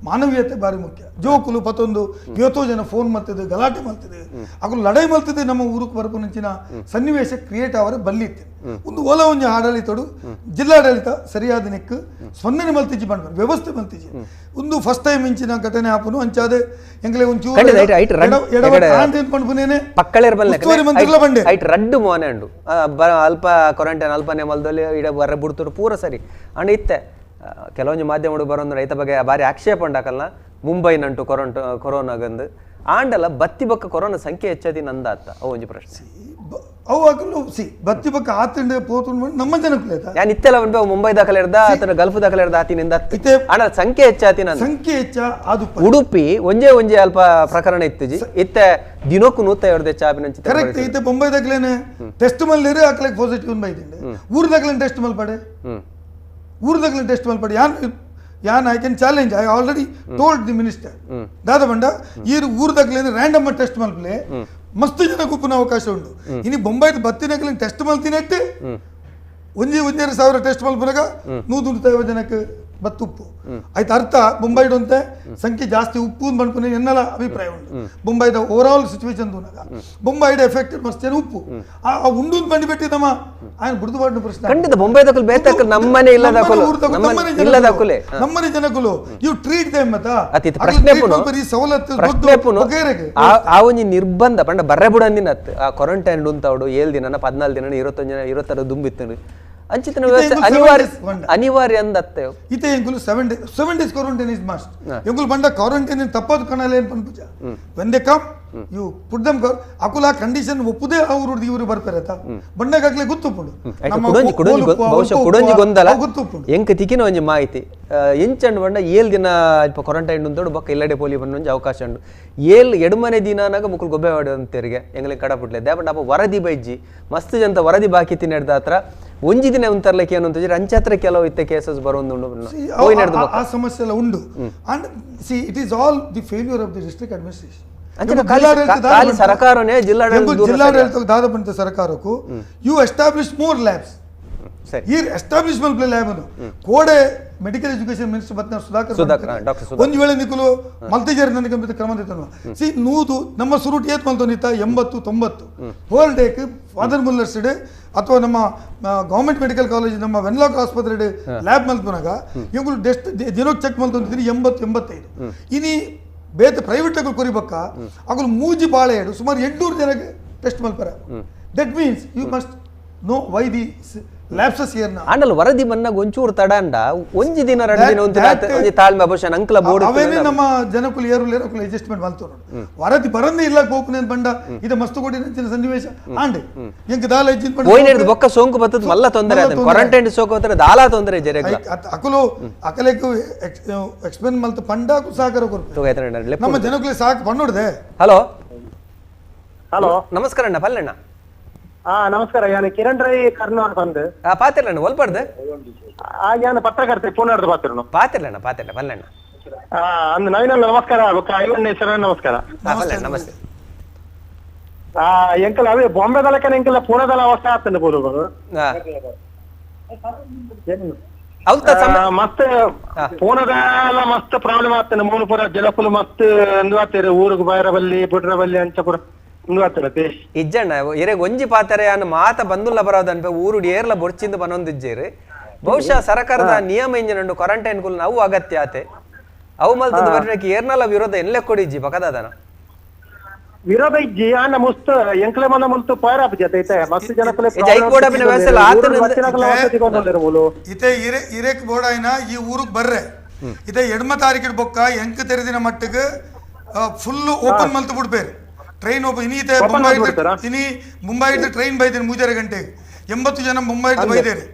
ಮಾನವೀಯತೆ ಭಾರಿ ಮುಖ್ಯ. ಜೋಕುಲು ಪತ್ತೊಂದು ಇವತ್ತೋ ಜನ ಫೋನ್ ಮಾಡ್ತಿದ್ದೆ ಗಲಾಟೆ ಮಾಡ್ತಿದ್ದೆ ಅಗಲು ಲಡಾಯಿ ಮಾಡ್ತಿದ್ದೆ ನಮ್ಮ ಊರಿಗೆ ಬರಪುನಂಚಿನ ಸನ್ನಿವೇಶ ಕ್ರಿಯೇಟ್ ಅವರ ಬಲ್ಲಿತ್ತೆ. ಒಂದು ಓಲ ಒಂಜಿ ಆಡಳಿತಡು ಜಿಲ್ಲಾಡಳಿತ ಸರಿಯಾದ ನೆಕ್ ಸ್ಪಂದನೆ ಮಲ್ತಿಜಿ ಬಂಡ ವ್ಯವಸ್ಥೆ ಮಲ್ತಿಜಿ. ಒಂದು ಫಸ್ಟ್ ಟೈಮ್ ಇಂಚಿನ ಘಟನೆ ಆಪನು ಅಂಚಾದೆ ಎಂಗಲೇ ಒಂಚೂರು ಬಂಡೆ ರಡ್ಡು ಮೋನೆ ಉಂಡು ಅಲ್ಪ ಕ್ವಾರಂಟೈನ್ ಅಲ್ಪನೆ ಮಲ್ದಲ್ಲಿ ಇಡ ಬರ ಬುಡ್ತುಡು ಪೂರ ಸರಿ ಅಂಡ್ ಇತ್ತೆ ಕೆಲವೊಂದು ಮಾಧ್ಯಮಗಳು ಬರೋದು ರೈತ ಬಗ್ಗೆ ಭಾರಿ ಆಕ್ಷೇಪ ಉಂಡಾಕಲ್ಲ ಮುಂಬೈ ನಂಟು ಕೊರೋನಾಗಂದು ಆಂಡಲ ಬತ್ತಿ ಬಕ್ಕ ಕೊರೋನಾ ಸಂಖ್ಯೆ ಹೆಚ್ಚಾದಿ ನಂದ ಅತ್ತ ಅವು ಒಂಜಿ ಪ್ರಶ್ನೆ. ಅವು ಅಕಲು ಸಿ ಬತ್ತಿ ಬಕ್ಕ ಆತಂಡ ಪೋತುಂಡು ನಮ್ಮ ಜನಕ್ಕೂ ನಾನು ಇತ್ತೆಲ್ಲ ಬಂದು ಮುಂಬೈ ದಾಖಲೆ ಇರ್ದ ಆತನ ಗಲ್ಫ್ ದಾಖಲೆ ಇರ್ದ ಆತಿನಿಂದ ಆಂಡ ಸಂಖ್ಯೆ ಹೆಚ್ಚಾತಿ ನಂದ ಸಂಖ್ಯೆ ಹೆಚ್ಚ ಅದು ಉಡುಪಿ ಒಂಜೇ ಒಂಜೇ ಅಲ್ಪ ಪ್ರಕರಣ ಇತ್ತುಜಿ ಇತ್ತೆ ದಿನಕ್ಕೂ 150 ಹೆಚ್ಚಾಪಿನ ಕರೆಕ್ಟ್. ಇತ್ತೆ ಬೊಂಬೈ ದಾಖಲೇನೆ ಟೆಸ್ಟ್ ಮಲ್ಲೇರು ಅಕಲೆ ಪಾಸಿಟಿವ್ ಬೈದಿಂಡೆ ಊರು ದಾಖಲೆ ಟೆಸ್ಟ್ ಮಲ್ಪಡೆ ಊರು ದಾಖಲೆ ಟೆಸ್ಟ್ ಮಲ್ಪಡೆ ಯಾನ್ ಯಾನ್ I can challenge I already told the minister ದಾದ ಬಂಡ ಈ ಊರು ದಾಖಲೆ ರ್ಯಾಂಡಮ್ ಟೆಸ್ಟ್ ಮಲ್ಪಲೆ ಮಸ್ತ್ ಜನ ಗುಪ್ಪನ ಅವಕಾಶ ಉಂಟು. ಇನ್ನು ಬೊಂಬೈದ ಬತ್ತಿನಕಲಿ ಟೆಸ್ಟ್ ಮಲ್ತಿನಟ್ಟೆ ಒಂಜಿ ಒಂಜೆರಡು ಸಾವಿರ ಟೆಸ್ಟ್ ಮಲ್ಪನಾಗ 150 ಜನಕ್ಕೆ ಬತ್ತು ಉಪ್ಪು ಆಯ್ತು ಅರ್ಥ ಬೊಂಬೈಡು ಸಂಖ್ಯೆ ಜಾಸ್ತಿ ಉಪ್ಪು ಬಂದ್ಕೊಂಡು ಎನ್ನೆಲ್ಲ ಅಭಿಪ್ರಾಯ ಉಂಟು. ಬೊಂಬೈದ over all situation ತೂನಾಗ ಬೊಂಬೈಡ್ effected ಮಸ್ತ್ ಜನ ಉಪ್ಪು ಆ ಉಂಡು ಬಂದು ಬಿಟ್ಟು ನಮ್ಮ ఆయన ಬುಡ್ದು ಮಾಡಿದ ಪ್ರಶ್ನೆ. ಖಂಡಿತ ಬೊಂಬೈ ದಕಲು ಬೇತಕಲು ನಮ್ಮನೆ ಇಲ್ಲದ ಇಲ್ಲದ ನಮ್ಮನೆ ಜನಕುಲು you treat them ಮತ ಪ್ರಶ್ನೆ ಸವಲತ್ತು ಆ ಒಂಜಿ ನಿರ್ಬಂಧ ಪಂಡ ಬರ್ರೆ ಬುಡ ಅಂದಿನ ಆ ಕ್ವಾರಂಟೈನ್ ಉಂತಾವಡು 7 ದಿನ 14 ದಿನ 21 ಜನ 26 ದುಂಬಿತ್ತು ಅಂಚಿತನ ವ್ಯವಸ್ಥೆ ಅನಿವಾರ್ಯ ಅನಿವಾರ್ಯ ಅಂದತ್ತೆ. ಇತ್ತೆ ಎಂಕುಲು 7 days quarantine is must. ಎಂಕುಲು ಬಂಡ ಕ್ವಾರಂಟೈನ್ ತಪ್ಪದು ಕಣಲೆ ಏನು ಪನ್ಪುಜ when they come you put them Akula condition ಒಪ್ಪುದೇ ಅವರು ಇವರು ಬರ್ತಾರೆ ಬಂಡಗಾಗ್ಲೇ ಗೊತ್ತುಪ್ಪುಂಡು ಬಹುಶಃ ಕುಡೊಂಜಿ ಗೊಂದಲ ಎಂಕ್ ತಿಕ್ಕಿನ ಒಂಜಿ ಮಾಹಿತಿ ಎಂಚಂಡು ಬಂಡ 7 ದಿನ ಇಪ್ಪ ಕ್ವಾರಂಟೈನ್ ಉಂಟು ಬೊಕ್ಕ ಇಲ್ಲಡೆ ಪೋಲಿ ಬಂದ ಒಂಜಿ ಅವಕಾಶ ಉಂಡು 7 ಎಡ್ಮನೆ ದಿನನಾಗ ಮುಕ್ಕುಲು ಗೊಬ್ಬೆ ವಾಡು ಅಂತೇರಿಗೆ ಎಂಗ್ಲಿಗೆ ಕಡಪುಟ್ಲೆ ದೇಪಂಡ ಅಪ್ಪ ವರದಿ ಬೈಜ್ಜಿ ಮಸ್ತ್ ಜಂತ ವರದಿ ಬಾಕಿ ತಿನ್ನೆಡ್ದ ಹತ್ರ ಒಂಜಿ ದಿನ ಉಂತರ್ಲಕ್ಕೆ ಏನು ಅಂತ ಅಂಚಾತ್ರ ಕೆಲವು ಇತ್ತೆ ಕೇಸಸ್ ಬರೋದು ಆ ಸಮಸ್ಯೆ ಎಲ್ಲ ಉಂಡು. And see it is all the failure of the district administration. ಸರ್ಕಾರನೇ ಜಿಲ್ಲಾಡಳಿತ ದಾದ ಬಂತ ಸರ್ಕಾರಕ್ಕೂ you establish more labs. ಈ ಎಸ್ಟಾಬ್ಲಿಷ್ ಮಲ್ಪಲೆ ಲ್ಯಾಬ್ ಕೋಡೆ Medical education minister ಬತ್ನ ಸುಧಾಕರ್ doctor. ಒಂದು ವೇಳೆ ನಿಕುಲು ಮಲ್ತಿಜರ್ ನನಗೆ ಕ್ರಮ ತಿತ್ತನು ಸಿ 100 ನಮ್ಮ ಸುರುಟ್ ಏತ್ ಮಲ್ತೊಂದಿತ್ತ 80 90 ಪರ್ ಡೇಕ್ ಫಾದರ್ ಮುಲ್ಲರ್ಸ್ ಅಥವಾ ನಮ್ಮ government medical college ನಮ್ಮ ವೆನ್ಲಾಕ್ ಆಸ್ಪತ್ರೆ ಲ್ಯಾಬ್ ಮಲ್ಪನಾಗ ಇವುಗಳು ಡೆಸ್ಟ್ ದಿನಕ್ಕೆ ಚೆಕ್ ಮಲ್ತೊಂದಿದ್ದೀನಿ 80 85. ಇನಿ ಬೇತೆ ಪ್ರೈವೇಟ್ ಕೊರಿಬಕ್ಕ ಅಗಲು ಮೂಜಿ ಬಾಳೆ ಸುಮಾರು 800 ಜನಕ್ಕೆ ಟೆಸ್ಟ್ ಮಲ್ಪರ. That means you must know why the lapses here. ಆಂಡಲ್ ವರದಿ ಮನ್ನಾಗ ಒಂಚೂರು ತಡಂಡ ಒಂಜಿ ದಿನ ಎರಡು ದಿನ ಒಂಜಿ ತಾಳ್ಮೆ ಬಹುಶಃ ಅಂಕಲ ಬೋರ್ಡ್ ಅವೇನೇ ನಮ್ಮ ಜನಕುಲು ಏರು ಲೇರು ಅಡ್ಜಸ್ಟ್ಮೆಂಟ್ ಮಲ್ತು ವರದಿ ಬರಂದೇ ಇಲ್ಲ ಗೋಪನೆ ಬಂಡ ಇದು ಮಸ್ತು ಕೊಡಿ ನಂಚಿನ ಸನ್ನಿವೇಶ ಆಂಡೆ ಎಂಕ್ ದಾಲ ಇಜ್ಜಿನ ಪಂಡ ಪೋಯಿನ ಬೊಕ್ಕ ಸೋಂಕು ಬತ್ತದ ಮಲ್ಲ ತೊಂದರೆ ಆದ ಕ್ವಾರಂಟೈನ್ ಸೋಂಕು ಬತ್ತದ ದಾಲ ತೊಂದರೆ ಜರೆಗ್ಲ ಅಕಲು ಅಕಲೆಕು ಎಕ್ಸ್ಪ್ಲೇನ್ ಮಲ್ತು ಪಂಡ ಸಾಕರ ಕೊರ್ಪೆ ನಮ್ಮ ಜನಕುಲು ಸಾಕು ಪಣ್ಣೋಡ್ದೆ. ಹಲೋ ಹಲೋ ನಮಸ್ಕಾರ ಅಣ್ಣ ಪಲ್ಲಣ್ಣ. ನಮಸ್ಕಾರ, ಯಾನು ಕಿರಣ್ ರೈ ಕರ್ನಾಟಕ ಬಂದು ಪಾತಿರ್ಲಣ್ಣ ಒಲ್ಪಡ್ದು ಯಾನು ಪತ್ರಕರ್ತೆ ಪೂನಾರ್ದು ಪಾತಿರ್ನು ಪಾತಿರ್ಲಣ್ಣ ಪಾತಿರ್ಲ ಪಲ್ಲಣ್ಣ. ಅಂದ್ ನವೀನ ನಮಸ್ಕಾರ, ಐವಣ್ಣೇಶ್ವರ ನಮಸ್ಕಾರ. ನಮಸ್ತೆ. ಎಂಕಲ್ ಅವೇ ಬಾಂಬೆ ದಲಕನ ಎಂಕಲ್ ಪೂನಾದಲ ಅವಸ್ಥೆ ಆಗ್ತದೆ ಬೋಲು ಮಸ್ತ್ ಪೂನದಲ್ಲ ಮಸ್ತ್ ಪ್ರಾಬ್ಲಮ್ ಆಗ್ತದೆ. ಮೂಲ ಪೂರ ಜಲಕುಲು ಮಸ್ತ್ ಅಂದು ಆಗ್ತಾರೆ ಊರಿಗೆ ಬೈರ ಬಲ್ಲಿ ಬುಡ್ರ ಬಲ್ಲಿ ಅಂಚ ಪೂರ ಇಜ್ಜಣ್ಣ ಇರೆಗ್ ಒಂಜಿ ಪಾತಾರೆ ಅನ್ನ ಮಾತ ಬಂದುಲ್ಲ ಬರೋದು ಅನ್ಪೆ ಊರು ಏರ್ಲ ಬೊರ್ಚಿಂದ ಬನೊಂದಿಜ್ಜೇರು. ಬಹುಶಃ ಸರ್ಕಾರದ ನಿಯಮ ಇಂಜಿನ್ ಉಂಡು ಕ್ವಾರಂಟೈನ್ ಕುಲ್ ಅವು ಅಗತ್ಯ ಆತೆ ಅವು ಮಲ್ತದ ಬರ್ನಕ್ಕೆ ಏರ್ನಲ ವಿರೋಧ ಎಲ್ಲೆ ಕೊಡಿಜ್ಜಿ ಬಕದಾದನ ವಿರೋಧ ಇಜ್ಜಿ ಆನ ಮುಸ್ತ ಎಂಕ್ಲೆ ಮನ ಮುಲ್ತು ಪೈರ್ ಆಪ್ ಜತೆ ಐತೆ ಮಸ್ತ್ ಜನಕುಲೆ ಇತೆ ಇರೆ ಇರೆಕ್ ಬೋರ್ಡ್ ಈ ಊರಿಗೆ ಬರ್ರೆ ಇತೆ ಎಡ್ಮ ತಾರೀಕಿನ ಬೊಕ್ಕ ಎಂಕ್ ತೆರೆದಿನ ಮಟ್ಟಿಗೆ ಫುಲ್ ಓಪನ್ ಮಲ್ತು ಬಿಡ್ಬೇರು ಟ್ರೈನ್ ಓಪನ್ ಇನಿ ಇತ್ತೆ ಮುಂಬೈ ಇನಿ ಮುಂಬೈ ಟ್ರೈನ್ ಬೈದೇನೆ 3:30 ಗಂಟೆಗೆ 80 ಜನ ಮುಂಬೈ ಬೈದೇರಿ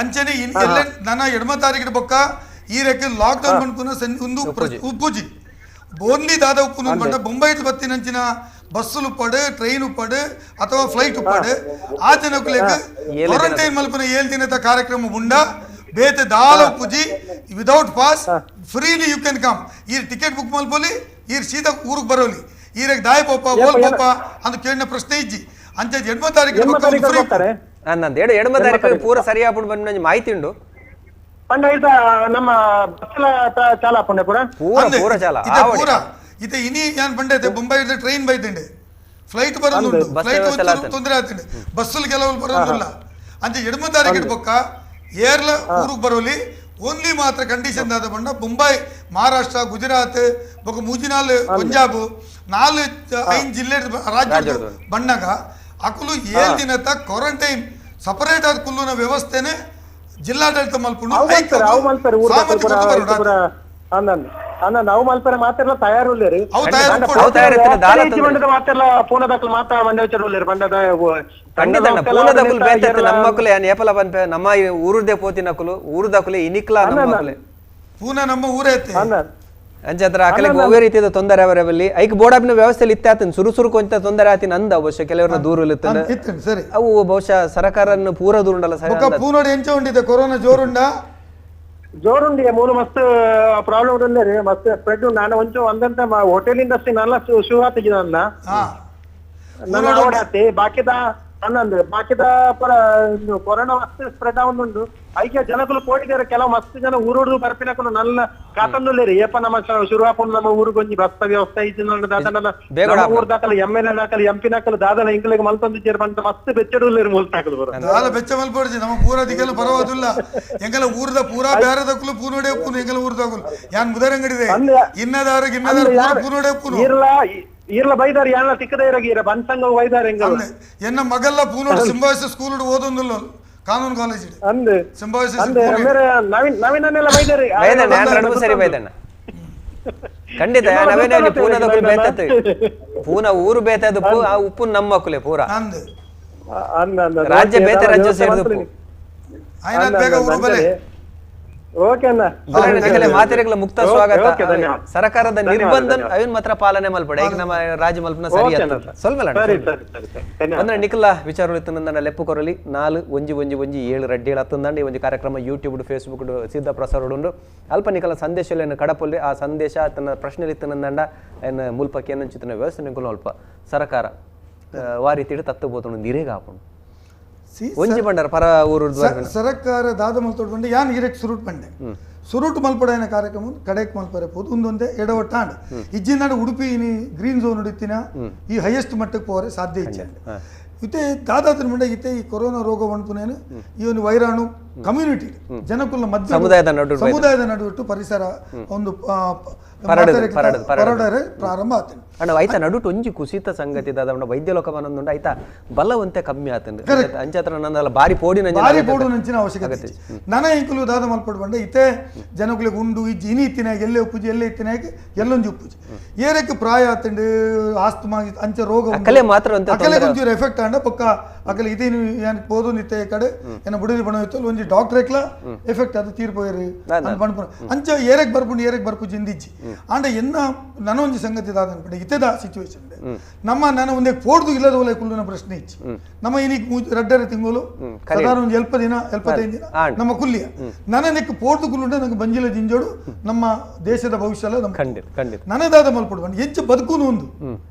ಅಂಚನೆ ಎಲ್ಲ ನನ್ನ ಎಡ್ಮ ತಾರೀಕಿನ ಬೊಕ್ಕ ಈ ರೆಕ್ಕೆ ಲಾಕ್ಡೌನ್ ಬಂದ್ಪುನ ಒಂದು ಉಪ್ಪುಜಿ ಓನ್ಲಿ ದಾದ ಉಪ್ಪು ಬಂಡ ಬೊಂಬೈ ಬತ್ತಿನಂಚಿನ ಬಸ್ಸುಲು ಉಪ್ಪಾಡು ಟ್ರೈನ್ ಉಪ್ಪಾಡು ಅಥವಾ ಫ್ಲೈಟ್ ಉಪ್ಪಾಡು ಆ ಜನಕ್ಕುಲೆಗ್ ಕ್ವಾರಂಟೈನ್ ಮಲ್ಪುನ 7 ದಿನದ ಕಾರ್ಯಕ್ರಮ ಉಂಡ ಬೇತೆ ದಾಲ ಉಪ್ಪುಜಿ without pass freely you can come. ಈ ಟಿಕೆಟ್ ಬುಕ್ ಮಲ್ಪೊಲಿ ಈ ಸೀದಾ ಊರಿಗೆ ಬರೋಲಿ ಈರೆಗ್ ದಾಯ ಪೋಪ ಓಲ್ ಪೋಪ ಅಂತ ಕೇಳಿನ ಪ್ರಶ್ನೆ ಇಜ್ಜಿ ಅಂಚೆ 8 ತಾರೀಕು ಎಡ್ಮ ತಾರೀಕು ಪೂರ ಸರಿಯಾಪುಂಡು ಬಂದ ಮಾಹಿತಿ ಉಂಡು ಪಂಡ ಇದ ನಮ್ಮ ಬಸ್ಲ ಚಾಲ ಪುಂಡೆ ಪೂರ ಪೂರ ಪೂರ ಚಾಲ ಪೂರ ಇತ್ತೆ ಇನಿ ಯಾನ್ ಪಂಡೈತೆ ಬೊಂಬೈ ಟ್ರೈನ್ ಬೈತಂಡೆ ಫ್ಲೈಟ್ ಬರೋದುಂಟು ಫ್ಲೈಟ್ ತೊಂದರೆ ಆಗ್ತಂಡೆ ಬಸ್ಸಲ್ಲಿ ಕೆಲವು ಬರೋದಿಲ್ಲ ಅಂಚೆ 8 ತಾರೀಕು ಬೊಕ್ಕ ಏರ್ಲ ಊರಿಗೆ ಬರೋಲಿ ಓನ್ಲಿ ಮಾತ್ರ ಕಂಡೀಷನ್ ದಾದ ಬಂಡ ಮುಂಬೈ ಮಹಾರಾಷ್ಟ್ರ ಗುಜರಾತ್ ಬೊಕ್ಕ ಮೂಜಿನಾಲ್ ಪಂಜಾಬ್ 4 5 ಜಿಲ್ಲೆ ರಾಜ್ಯ ಬಣ್ಣಗ ಅಕುಲು 7 ದಿನದ ಕ್ವಾರಂಟೈನ್ ಸಪರೇಟ್ ಆದ ಕುಲ್ಲುನ ವ್ಯವಸ್ಥೆನೆ ಜಿಲ್ಲಾಡಳಿತ ಮಲ್ಪುಂಡು. ಅವು ಮಲ್ಪರ ಮಾತೆಲ್ಲ ತಯಾರುಲ್ಲೇರಿ ನಮ್ಮಕ್ಕಲೆ ಏಪಲ ಪನ್ಪೆ ನಮ್ಮ ಊರುದೇ ಪೋತಿನಕುಲು ಊರುದಕುಲೆ ಇನಿಕ್ಲ ನಮ್ಮಕ್ಕಲೆ ಪೂನಾ ನಮ್ಮ ಊರೇ ಅಂಚತ್ರ ಅಕಲೆಗ್ ಒವ್ವೇ ರೀತಿಯ ತೊಂದರೆ ಅವರವಲ್ಲಿ ಐಕ್ ಬೋರ್ಡ್ ವ್ಯವಸ್ಥೆಯಲ್ಲಿ ಇತ್ತೆ ಸುರು ಸುರು ಕೊಂಚ ತೊಂದರೆ ಆತಿನ ಅಂದ ಬಹುಶಃ ಕೆಲವರನ್ನ ದೂರ ಸರಿ ಅವು ಬಹುಶಃ ಸರ್ಕಾರನ್ನು ಪೂರ ದೂರುಂಡಲ್ಲ ಸರ್. ಪೂನೋಡಿ ಎಂಚ ಉಂಡಿದೆ ಕೊರೋನಾ ಜೋರುಂಡ ಜೋರುಂಡಿ ಮೂಲ ಮಸ್ತ್ ಪ್ರಾಬ್ಲಮ್ ಉಂಡು ಮಸ್ತ್ ಸ್ಪ್ರೆಡ್. ನಾನು ಒಂಚು ಒಂದಂತ ಹೋಟೆಲ್ ಇಂಡಸ್ಟ್ರಿ ನನ್ನ ಶುರು ಆತಿದ್ದ ನನ್ನ ನನ್ನ ಓಡಾತಿ ಬಾಕಿದ ಅನ್ನಂದು ಬಾಕಿದ ಪರ ಕೊರೋನಾ ಮಸ್ತ್ ಸ್ಪ್ರೆಡ್ ಆವೊಂದುಂಡು. ಐಕೆ ಜನಕುಲು ಕೋಟಿದಾರೆ ಕೆಲವು ಮಸ್ತ್ ಜನ ಊರುಡು ಬರ್ಪಿನಕುಲು ನನ್ನ ಕಾತಂದುಲ್ಲೇರಿ ಏಪ ನಮ್ಮ ಶುರು ಹಾಕೊಂಡು ನಮ್ಮ ಊರುಗೊಂಜಿ ಬಸ್ತ ವ್ಯವಸ್ಥೆ ಇಜ್ಜಿ ದಾದನ ಊರು ದಾಖಲೆ M L A ದಾಖಲೆ ಎಂ ಪಿ ನಾಕಲು ದಾದನ ಇಂಕ್ಲೆಗ್ ಮಲ್ತೊಂದು ಸೇರ್ ಬಂತ ಮಸ್ತ್ ಬೆಚ್ಚಡುಲ್ಲೇರಿ ಮುಲ್ತಾಕಲು ಬರ ದಾಲ ಬೆಚ್ಚ ಮಲ್ಪೊಡ್ಚಿ ನಮ್ಮ ಪೂರ ದಿಕ್ಕೆಲ್ಲ ಪರವಾದುಲ್ಲ ಎಂಗಲ ಊರ್ದ ಪೂರಾ ಬೇರೆದಕ್ಕಲು ಪೂನೋಡೆ ಉಪ್ಪುನು ಎಂಗಲ ಊರ್ದಕುಲು ಯಾನ್ ಮುದರಂಗಡಿದೆ ಇನ್ನದಾರು ಗಿನ್ನದಾರು ಪೂರ ಪೂನೋಡೆ ಉಪ್ಪುನು ಇರ್ಲ ಇರ್ಲ ಬೈದಾರ ಯಾನ ತಿಕ್ಕದ ಇರಗ ಇರ ಬನ್ಸಂಗ ಬೈದಾರ ಎಂಗಲ ಎನ್ನ ಮಗಲ್ಲ ಪೂನೋಡು ಸಿಂಬಾಯಿಸ್ ಸ್ಕೂಲ್ ಓದೊಂದುಲ್ಲ ಕಾನೂನು ಕಾಲೇಜ್ ಅಂದೆ ಸಿಂಬಾಯಿಸ್ ಅಂದೆ ಮೇರೆ ನವೀನ್ ನವೀನನ್ನೆಲ್ಲ ಬೈದಾರೆ ಬೈದಣ್ಣ ಯಾನ್ ರಡ್ಬು ಸರಿ ಬೈದಣ್ಣ ಖಂಡಿತ ನವೀನ ಪೂನದ ಬೇತತ್ ಪೂನ ಊರು ಬೇತದ ಆ ಉಪ್ಪು ನಮ್ಮ ಮಕ್ಕಳೇ ಪೂರ ಅಂದೆ ರಾಜ್ಯ ಬೇತೆ ರಾಜ್ಯ ಸೇರಿದ ಉಪ್ಪು ಆಯ್ನ ಬೇಗ ಊರು ಬಲೆ ಓಕೆ ಅಣ್ಣ ಮಾತೆರೆಗಳ ಮುಕ್ತ ಸ್ವಾಗತ. ಸರ್ಕಾರದ ನಿರ್ಬಂಧ ಅವನ್ ಮಾತ್ರ ಪಾಲನೆ ಮಲ್ಪಡೆ ಈಗ ನಮ್ಮ ರಾಜ್ಯ ಮಲ್ಪನ ಸರಿ ಸ್ವಲ್ಪ ಅಂದ್ರೆ ನಿಖಲ ವಿಚಾರ ಇತ್ತು ಲೆಪ್ಪು ಕೊರಲಿ 4 1 1 1 7 ರಡ್ಡಿ ಹತ್ತೊಂದಂಡು ಈ ಒಂದು ಕಾರ್ಯಕ್ರಮ ಯೂಟ್ಯೂಬ್ ಫೇಸ್ಬುಕ್ ಸಿದ್ಧ ಪ್ರಸಾರ ಉಂಡು. ಅಲ್ಪ ನಿಖಲ ಸಂದೇಶ ಕಡಪಲ್ಲಿ ಆ ಸಂದೇಶ ತನ್ನ ಪ್ರಶ್ನೆ ಇತ್ತು ಏನ್ ಮುಲ್ಪಕ್ಕೆ ಏನಂಚಿನ ವ್ಯವಸ್ಥೆ ನಿಖಲ ಅಲ್ಪ ಸರ್ಕಾರ ವಾರಿ ತಿಳಿ ತತ್ತು ಬೋತು ನೀರೇಗ ಹಾಕೊಂಡು ಒಂಜಿ ಬಂಡಾರ ಪರ ಊರು ಸರ್ಕಾರ ದಾದ ಮಲ್ತೋಡ್ ಬಂಡೆ ಯಾನ್ ಇರೆಕ್ ಸುರುಟ್ ಬಂಡೆ ಸುರುಟು ಮಲ್ಪಡಾಯಿನ ಕಾರ್ಯಕ್ರಮ ಕಡೆಕ್ ಮಲ್ಪರೆ ಪೋದು ಒಂದೊಂದೇ ಎಡವಟ್ಟಾಂಡ್ ಇಜ್ಜಿಂದಾಂಡ ಉಡುಪಿ ಇನಿ ಗ್ರೀನ್ ಝೋನ್ ಉಡುತ್ತಿನ ಈ ಹೈಯೆಸ್ಟ್ ಮಟ್ಟಕ್ಕೆ ಹೋರೆ ಸಾಧ್ಯ ಇಚ್ಛೆ. ಇತ್ತೆ ದಾದಾತ್ರ ಮುಂಡೆ ಇತ್ತೆ ಈ ಕೊರೋನಾ ರೋಗ ಪನ್ಪುನೇನು ಈ ಒಂದು ವೈರಾಣು ಕಮ್ಯುನಿಟಿ ಜನಕುಲ ಮಧ್ಯ ಸಮುದಾಯದ ನಡುವಿಟ್ಟು ಪರಿಸರ ಒಂದು ಪರಡರೆ ಪ್ರಾರಂಭ ಆತಂಡು. ಅಣ್ಣ ಐತ ನಡುಟು ಒಂಜಿ ಕುಸಿತ ಸಂಗತಿ ದಾದ ವೈದ್ಯ ಲೋಕ ಬಂದುಂಡು ಐತ ಬಲವಂತೆ ಕಮ್ಮಿ ಆತಂಡು ಅಂಚಾತ್ರ ನನ್ನಲ್ಲ ಬಾರಿ ಪೋಡಿನ ಬಾರಿ ಪೋಡು ನಂಚಿನ ಅವಶ್ಯಕತೆ ನನ ಇಂಕುಲು ದಾದ ಮಲ್ಪಡು ಬಂಡ ಇತ್ತೆ ಜನಕುಲಿಗೆ ಉಂಡು ಇಜ್ಜಿ ಇನಿ ಇತ್ತಿನಾಗ ಎಲ್ಲೇ ಉಪ್ಪುಜಿ ಎಲ್ಲೇ ಇತ್ತಿನಾಗ ಎಲ್ಲೊಂಜಿ ಉಪ್ಪುಜಿ ಏರಕ್ಕೆ ಪ್ರಾಯ ಆತಂಡು ಆಸ್ತಮಾ ಅಂಚ ರೋಗ ಅಕಲೆ ಮಾತ್ರ ಅಕಲೆ ಒಂಚೂರು ಎಫೆಕ್ಟ್ ಆಂಡ ಪಕ್ಕ ಅಕಲೆ ಇದೇನು ಏನು ಪೋದು ನಿತ್ತೆ ಕಡೆ ಏನ ಬುಡಿದಿ ಬಣ ಇತ್ತು ಒಂಜಿ ಡಾಕ್ಟ್ರೇಕ್ಲ ಎಫೆಕ್ಟ್ ಅದು ತೀರ್ಪೋಯರು ಪಣ್ಪುನ ಅಂಚ ಏರಕ್ಕೆ ಬರ್ಪುಂಡು ಏರಕ್ಕೆ ಬರ್ಪುಜಿ ಇಂದಿಜ್ಜಿ ಆಂಡ ಎನ್ನ ನನ್ನ ಒಂಜಿ ಸಂಗತಿ ದಾದ ಅನ್ಪಂಡೆ ಇತ್ತೆದ ಸಿಚುವೇಶನ್ ನಮ್ಮ ನಾನು ಒಂದೇ ಪೋಡ್ದು ಇಲ್ಲದ ಒಲೆ ಕುಲ್ಲುನ ಪ್ರಶ್ನೆ ಇಚ್ಚಿ ನಮ್ಮ ಇನ್ನೀಗ ರಡ್ಡರೆ ತಿಂಗಳು ಸಾಧಾರಣ ಒಂದು ಎಲ್ಪ ದಿನ 75 ದಿನ ನಮ್ಮ ಕುಲ್ಲಿಯ ನನ್ನ ನೆಕ್ ಪೋಡ್ದು ಕುಲ್ಲುಂಡ ನಂಗೆ ಬಂಜಿಲ ಜಿಂಜೋಡು ನಮ್ಮ ದೇಶದ ಭವಿಷ್ಯ ಎಲ್ಲ ನಮ್ಮ ಖಂಡಿತ ನನ್ನದಾದ ಮಲ್ಪಡು ಬಂದು ಎಂಚ ಬದುಕುನು ಒಂದು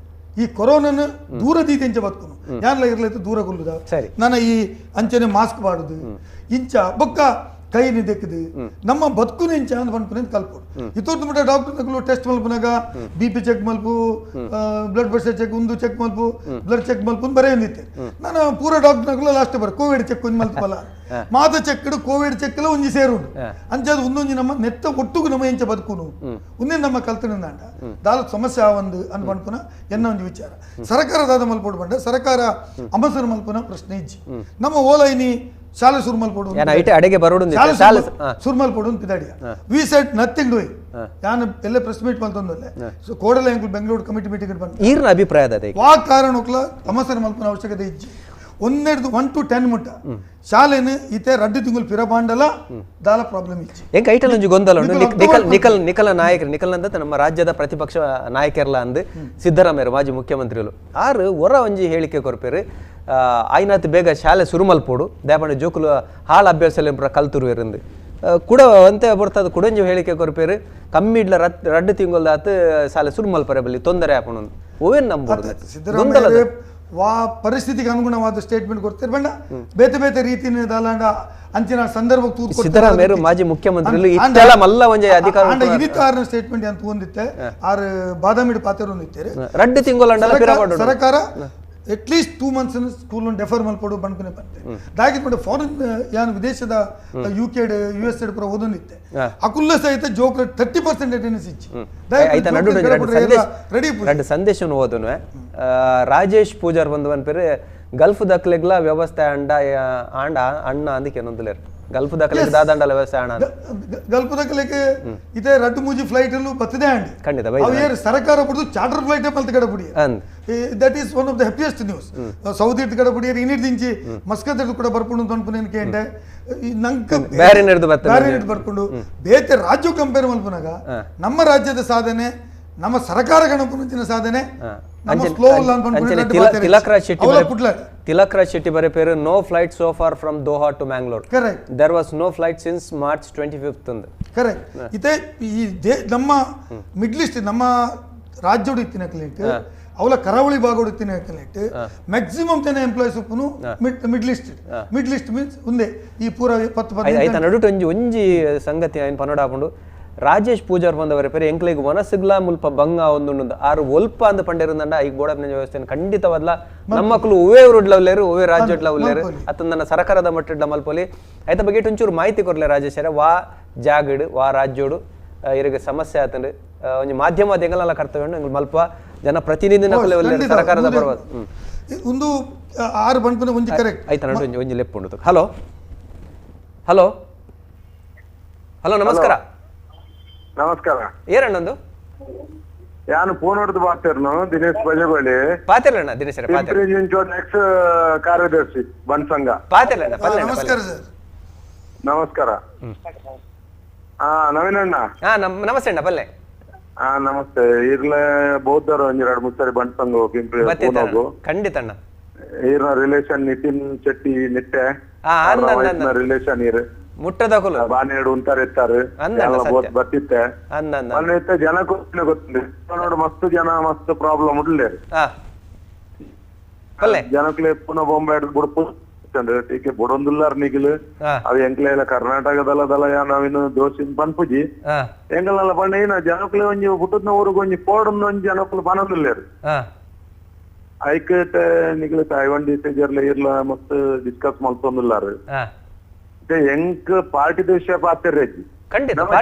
ಈ ಕೊರೋನಾನ ದೂರದೀತಿ ಎಂಚ ಬದುಕುನು ಯಾನ್ಲ ಇರ್ಲೈತೆ ದೂರ ಕುಲ್ಲುದ ನನ್ನ ಈ ಅಂಚನೆ ಮಾಸ್ಕ್ ಬಾಡುದು ಇಂಚ ಬೊಕ್ಕ ಕೈ ನಿದೆಕ್ಕದು ನಮ್ಮ ಬದುಕುನ ಇಂಚ ಅಂದ್ ಪನ್ಪುನ ಕಲ್ಪೋಡು ಇತೋರ್ದು ಮಟ್ಟ ಡಾಕ್ಟರ್ ನಕಲು ಟೆಸ್ಟ್ ಮಲ್ಪುನಾಗ B P check ಮಲ್ಪು blood pressure check ಒಂದು ಚೆಕ್ ಮಲ್ಪು ಬ್ಲಡ್ ಚೆಕ್ ಮಲ್ಪು ಬರೆಯೊಂದಿತ್ತೆ ನಾನು ಪೂರ ಡಾಕ್ಟರ್ ನಕಲು ಲಾಸ್ಟ್ ಬರ ಕೋವಿಡ್ ಚೆಕ್ ಒಂಜಿ ಮಲ್ಪಲ್ಲ ಮಾತ check Covid check ಎಲ್ಲ ಒಂಜಿ ಸೇರುಂಡು ಅಂಚಾದ ಒಂದೊಂಜಿ ನಮ್ಮ ನೆತ್ತ ಒಟ್ಟುಗು ನಮ್ಮ ಎಂಚ ಬದುಕುನು ಒಂದೇ ನಮ್ಮ ಕಲ್ತನಿಂದಾಂಡ ದಾಲ ಸಮಸ್ಯೆ ಆವಂದು ಅನ್ ಪನ್ಪುನ ಎನ್ನ ಒಂಜಿ ವಿಚಾರ ಸರ್ಕಾರ ದಾದ ಮಲ್ಪೋಡು ಬಂಡ ಸರ್ಕಾರ ಅಮಸರ ಮಲ್ಪುನ ಪ್ರಶ್ನೆ ಇಜ್ಜಿ ನಮ್ಮ ಓಲೈನಿ ಶಾಲೆ ಸುರು ಮಲ್ಪೋಡು ಅಡಿಗೆ ಬರೋಡು ಸುರು ಮಲ್ಪೋಡು ಪಿದಾಡಿಯ we said nothing doing ಯಾನು ಎಲ್ಲ ಪ್ರೆಸ್ ಮೀಟ್ ಮಲ್ತೊಂದಲ್ಲೇ ಸೊ ಕೋಡಲ ಎಂಕುಲು ಬೆಂಗಳೂರು ಕಮಿಟಿ ಮೀಟಿಂಗ್ ಬಂದು ಈರ್ನ ಅಭಿಪ್ರಾಯ ಅದೇ ವಾ ಕಾರಣಕ್ಲ ಅಮಸರ ಮಲ್ಪುನ ಅವಶ್ಯಕತೆ ಇಜ್ಜಿ ಒಂದೆಡ್ದು 1 to 10 ಮುಟ್ಟ ಶಾಲೆನು ಇತ್ತೆ ರಡ್ಡು ತಿಂಗಳು ಪಿರಬಾಂಡಲ ದಾಲ ಪ್ರಾಬ್ಲಮ್ ಇಚ್ಚಿ ಎಂಕ ಐಟಲ್ ಒಂಜಿ ಗೊಂದಲ ನಿಕಲ್ ನಿಕಲ್ ನಿಕಲ ನಾಯಕರು ನಿಕಲ್ ಅಂತ ನಮ್ಮ ರಾಜ್ಯದ ಪ್ರತಿಪಕ್ಷ ನಾಯಕರ್ಲ ಅಂದು ಸಿದ್ದರಾಮಯ್ಯರು ಮಾಜಿ ಮುಖ್ಯಮಂತ್ರಿಗಳು ಆರು ಹೊರ ಒಂಜಿ ಹೇಳಿಕೆ ಕೊರ್ಪೇರು ಆಯ್ನಾತ್ ಬೇಗ ಶಾಲೆ ಸುರು ಮಲ್ಪೋಡು ದೇಪಂಡ ಜೋಕುಲು ಹಾಳು ಅಭ್ಯಾಸ ಕಲ್ತುರುವೆರಂದು ಕೂಡ ಅಂತೆ ಬರ್ತದ ಕುಡಂಜಿ ಹೇಳಿಕೆ ಕೊರ್ಪೇರು ಕಮ್ಮಿ ಇಡ್ಲ ರಡ್ಡು ತಿಂಗಳದಾತು ಶಾಲೆ ಸುರು ಮಲ್ಪರೆ ಬಲ್ಲಿ ತೊಂದರೆ ಆಪಣೊಂದು ಓವೇನು ನಂಬೋದು ಸಿದ್ದರಾಮಯ್ಯ ವಾ ಪರಿಸ್ಥಿತಿಗೆ ಅನುಗುಣವಾದ ಸ್ಟೇಟ್ಮೆಂಟ್ ಕೊಡ್ತಾರೆ ಬಂಡ ಬೇತೆ ಬೇತೆ ರೀತಿನ ದಾಲಾಂಡ ಅಂಚಿನ ಸಂದರ್ಭ ಸಿದ್ದರಾಮಯ್ಯರು ಮಾಜಿ ಮುಖ್ಯಮಂತ್ರಿಗಳು ಇತ್ತೆಲ್ಲ ಮಲ್ಲ ಒಂಜಿ ಅಧಿಕಾರ ಇದಿತ್ತಾರನ ಸ್ಟೇಟ್ಮೆಂಟ್ ಅಂತ ಹೊಂದಿತ್ತೆ ಆರು ಬಾದಾಮಿಡ್ ಪಾತ್ರ ಹೊಂದಿತ್ತಾರೆ ರಡ್ಡು ತಿಂಗಳ ಸರ್ಕಾರ at least 2 months school defer ಮಲ್ಪಡು ಬಂಡ್ಪುನೆ ಬಂತೆ ದಾಗಿದ್ ಫಾರಿನ್ ಯಾನ್ ವಿದೇಶದ U K U S ಪೂರ ಓದೊಂದಿತ್ತೆ ಅಕುಲ್ಲ ಸಹಿತ ಜೋಕ್ 30% ಅಟೆಂಡೆನ್ಸ್ ಇಚ್ಚಿ ರೆಡಿ ಎರಡು ಸಂದೇಶನ ಓದನು ರಾಜೇಶ್ ಪೂಜಾರ್ ಬಂದು ಅನ್ಪೇರು ಗಲ್ಫ್ ದಕ್ಲೆಗ್ಲ ವ್ಯವಸ್ಥೆ ಅಂಡ ಆಂಡ ಅಣ್ಣ ಅಂದಕ್ಕೆ ಏನೊಂದುಲೇರು ಗಲ್ಫ್ ದಾಖಲೆ ದಾದಂಡಲ ವ್ಯವಸ್ಥೆ ಅಣ್ಣ ಗಲ್ಫ್ ದಾಖಲೆಗೆ ಇದೇ ರಡ್ಡು ಮೂಜಿ ಫ್ಲೈಟ್ ಅಲ್ಲೂ ಬತ್ತದೆ ಅಂಡ್ ಖಂಡಿತ ಅವು ಸರ್ಕಾರ ಪಡೆದು ಚಾರ್ಟರ್ ಫ್ಲೈಟ್ ಮಲ್ತ ಕಡೆ ಪುಡಿ that is one of the happiest news Saudi ಕಡೆ ಪುಡಿ ಇನ್ನಿಡ್ ದಿಂಚಿ ಮಸ್ಕತ್ ಕೂಡ ಬರ್ಪುಂಡು ಅನ್ಪುನೇನು ಕೇಂಡೆ ನಂಗೆ ಬೇರೆ ನಡೆದು ಬೇರೆ ನಡೆದು ಬರ್ಕೊಂಡು ಬೇತೆ ರಾಜ್ಯ ಕಂಪೇರ್ ಮಲ್ಪುನಾಗ ನಮ್ಮ ರಾಜ್ಯದ ಸಾಧನೆ ನಮ್ಮ ಸರ್ಕಾರ ಗಣಪುನಂಚಿನ ಸಾಧನೆ ತಿಲಕ್ರಾಜ್ ಶೆಟ್ಟಿ ತಿಲಕ್ರಾಜ್ ಶೆಟ್ಟಿ ಬರೆ ಪೇರು no flight so far from Doha to Mangalore. Correct. There was no flight since March 25th. Correct. ಇತ್ತೆ ಈ ನಮ್ಮ ಮಿಡ್ಲ್ ಈಸ್ಟ್ ನಮ್ಮ ರಾಜ್ಯೋಡು ಇತ್ತಿನ ಕ್ಲೈಂಟ್ ಅವಲ ಕರಾವಳಿ ಭಾಗೋಡು ಇತ್ತಿನ ಕ್ಲೈಂಟ್ ಮ್ಯಾಕ್ಸಿಮಮ್ ಜನ employees ಉಪ್ಪುನು middle East. Middle East means ಒಂದೇ ಈ ಪೂರ 10 ಐತ ನಡುಟು ಒಂಜಿ ಒಂಜಿ ಸಂಗತಿ ಐನ್ ಪನ್ನಡ ಹಾಕೊಂಡು ರಾಜೇಶ್ ಪೂಜಾರ್ ಬಂದವರ ಪೇರು ಎಂಕ್ಲೆಗ್ ವನಸುಗ್ಲಾ ಮುಲ್ಪ ಬಂಗ ಒಂದುಂಡು ಆರು ಒಲ್ಪ ಅಂದ ಪಂಡೇರುಂದಂಡ ಈಗ ಬೋಡಪ್ನ ವ್ಯವಸ್ಥೆ ಖಂಡಿತವಾದ್ಲ ನಮ್ಮ ಮಕ್ಕಳು ಒವೇ ಊರುಡ್ಲವ್ಲೇರು ಒವೇ ರಾಜ್ಯಡ್ಲವ್ಲೇರು ಅತ್ತ ನನ್ನ ಸರ್ಕಾರದ ಮಟ್ಟಡ್ಲ ಮಲ್ಪೊಲಿ ಐತ ಬಗ್ಗೆ ಒಂಚೂರು ಮಾಹಿತಿ ಕೊರ್ಲೆ ರಾಜೇಶರ ವಾ ಜಾಗಡ್ ವಾ ರಾಜ್ಯೋಡು ಇರಿಗೆ ಸಮಸ್ಯೆ ಆತಂಡು ಒಂಜಿ ಮಾಧ್ಯಮ ಎಂಗಲೆಲ್ಲ ಕರ್ತವ್ಯ ಎಂಗ್ಲು ಮಲ್ಪ ಜನ ಪ್ರತಿನಿಧಿನ ಸರ್ಕಾರದ ಬರುವ ಒಂದು ಆರು ಬಂಡ್ಪುನ ಒಂಜಿ ಕರೆಕ್ಟ್ ಐತ ನಡು ಒಂಜಿ ಒಂಜಿ ಲೆಪ್ಪು ಉಂಡು. Hello hello hello ನಮಸ್ಕಾರ. ನಮಸ್ಕಾರ. ಏನಣ್ಣಂದು? ಯಾನು ಫೋನ್ ಹೊಡೆದು ಬಾತೇರ್ನು ದಿನೇಶ್ ಬಜಗೋಳಿ. ಪಾತೇಲಣ್ಣ ದಿನೇಶ್ ಪಿಂಪ್ರಿ ಚಿಂಚೋಡ್ ಎಕ್ಸ್ ಕಾರ್ಯದರ್ಶಿ ಬನ್ ಸಂಘ. ಪಾತೇಲಣ್ಣ ನಮಸ್ಕಾರ ಸರ್. ನಮಸ್ಕಾರ. ಹಾ ನವೀನ್ ಅಣ್ಣ. ಹಾ ನಮಸ್ತೆ ಅಣ್ಣ ಬಲ್ಲೆ. ಹಾ ನಮಸ್ತೆ. ಇರ್ಲೆ ಬೌದ್ಧರು ಒಂದ್ ಎರಡು ಮೂರು ಸಾರಿ ಬನ್ ಸಂಘ ಪಿಂಪ್ರಿ ಫೋನ್ ಹೋಗು. ಖಂಡಿತ ಅಣ್ಣ. ಈರ್ನ ರಿಲೇಷನ್ ನಿತಿನ್ ಶೆಟ್ಟಿ ನಿಟ್ಟೆ ರಿಲೇಷನ್ ಇರ್ ಮುಟ್ಟದಕುಲು ಬಾನೇಡು ಅಂತಾರೆ ಇರ್ತಾರೆ ಬತ್ತಿತ್ತೆ ಮೊನ್ನೆ ಇತ್ತ ಜನಕ್ಕೂ ಗೊತ್ತಿಲ್ಲ ನೋಡು ಮಸ್ತ್ ಜನ ಮಸ್ತ್ ಪ್ರಾಬ್ಲಮ್ ಉಡ್ಲೇರು ಜನಕ್ಲೆ ಪುನಃ ಬೊಂಬೆ ಬುಡ್ಪು ಇತ್ತಂಡು ಟೀಕೆ ಬೊಡೊಂದುಲ್ಲಾರ್ ನಿಗಿಲು ಅವು ಎಂಕ್ಲೆಲ ಕರ್ನಾಟಕದಲ್ಲ ನಾವಿನ್ನು ದೋಷಿನ್ ಪನ್ಪುಜಿ ಎಂಗಲ್ಲ ಪಂಡ ಏನ ಜನಕ್ಲೆ ಒಂಜಿ ಪುಟ್ಟದ ಊರುಗ್ ಒಂಜಿ ಪೋಡೊಂದು ಒಂಜಿ ಜನಕ್ಲು ಪನೊಂದುಲ್ಲೇರು ಐಕ್ ನಿಗಲ ತಾಯ್ವಾನ್ ಡಿಸೇಜರ್ಲ ಇರ್ಲ ಮಸ್ತ್ ಡಿಸ್ಕಸ್ ಮಲ್ತೊಂದುಲ್ಲಾರು ಎಂಕ್ ಪಾರ್ಟಿ ದೇಶ ಪಾತಿರ್ರೆಜ್ಜಿ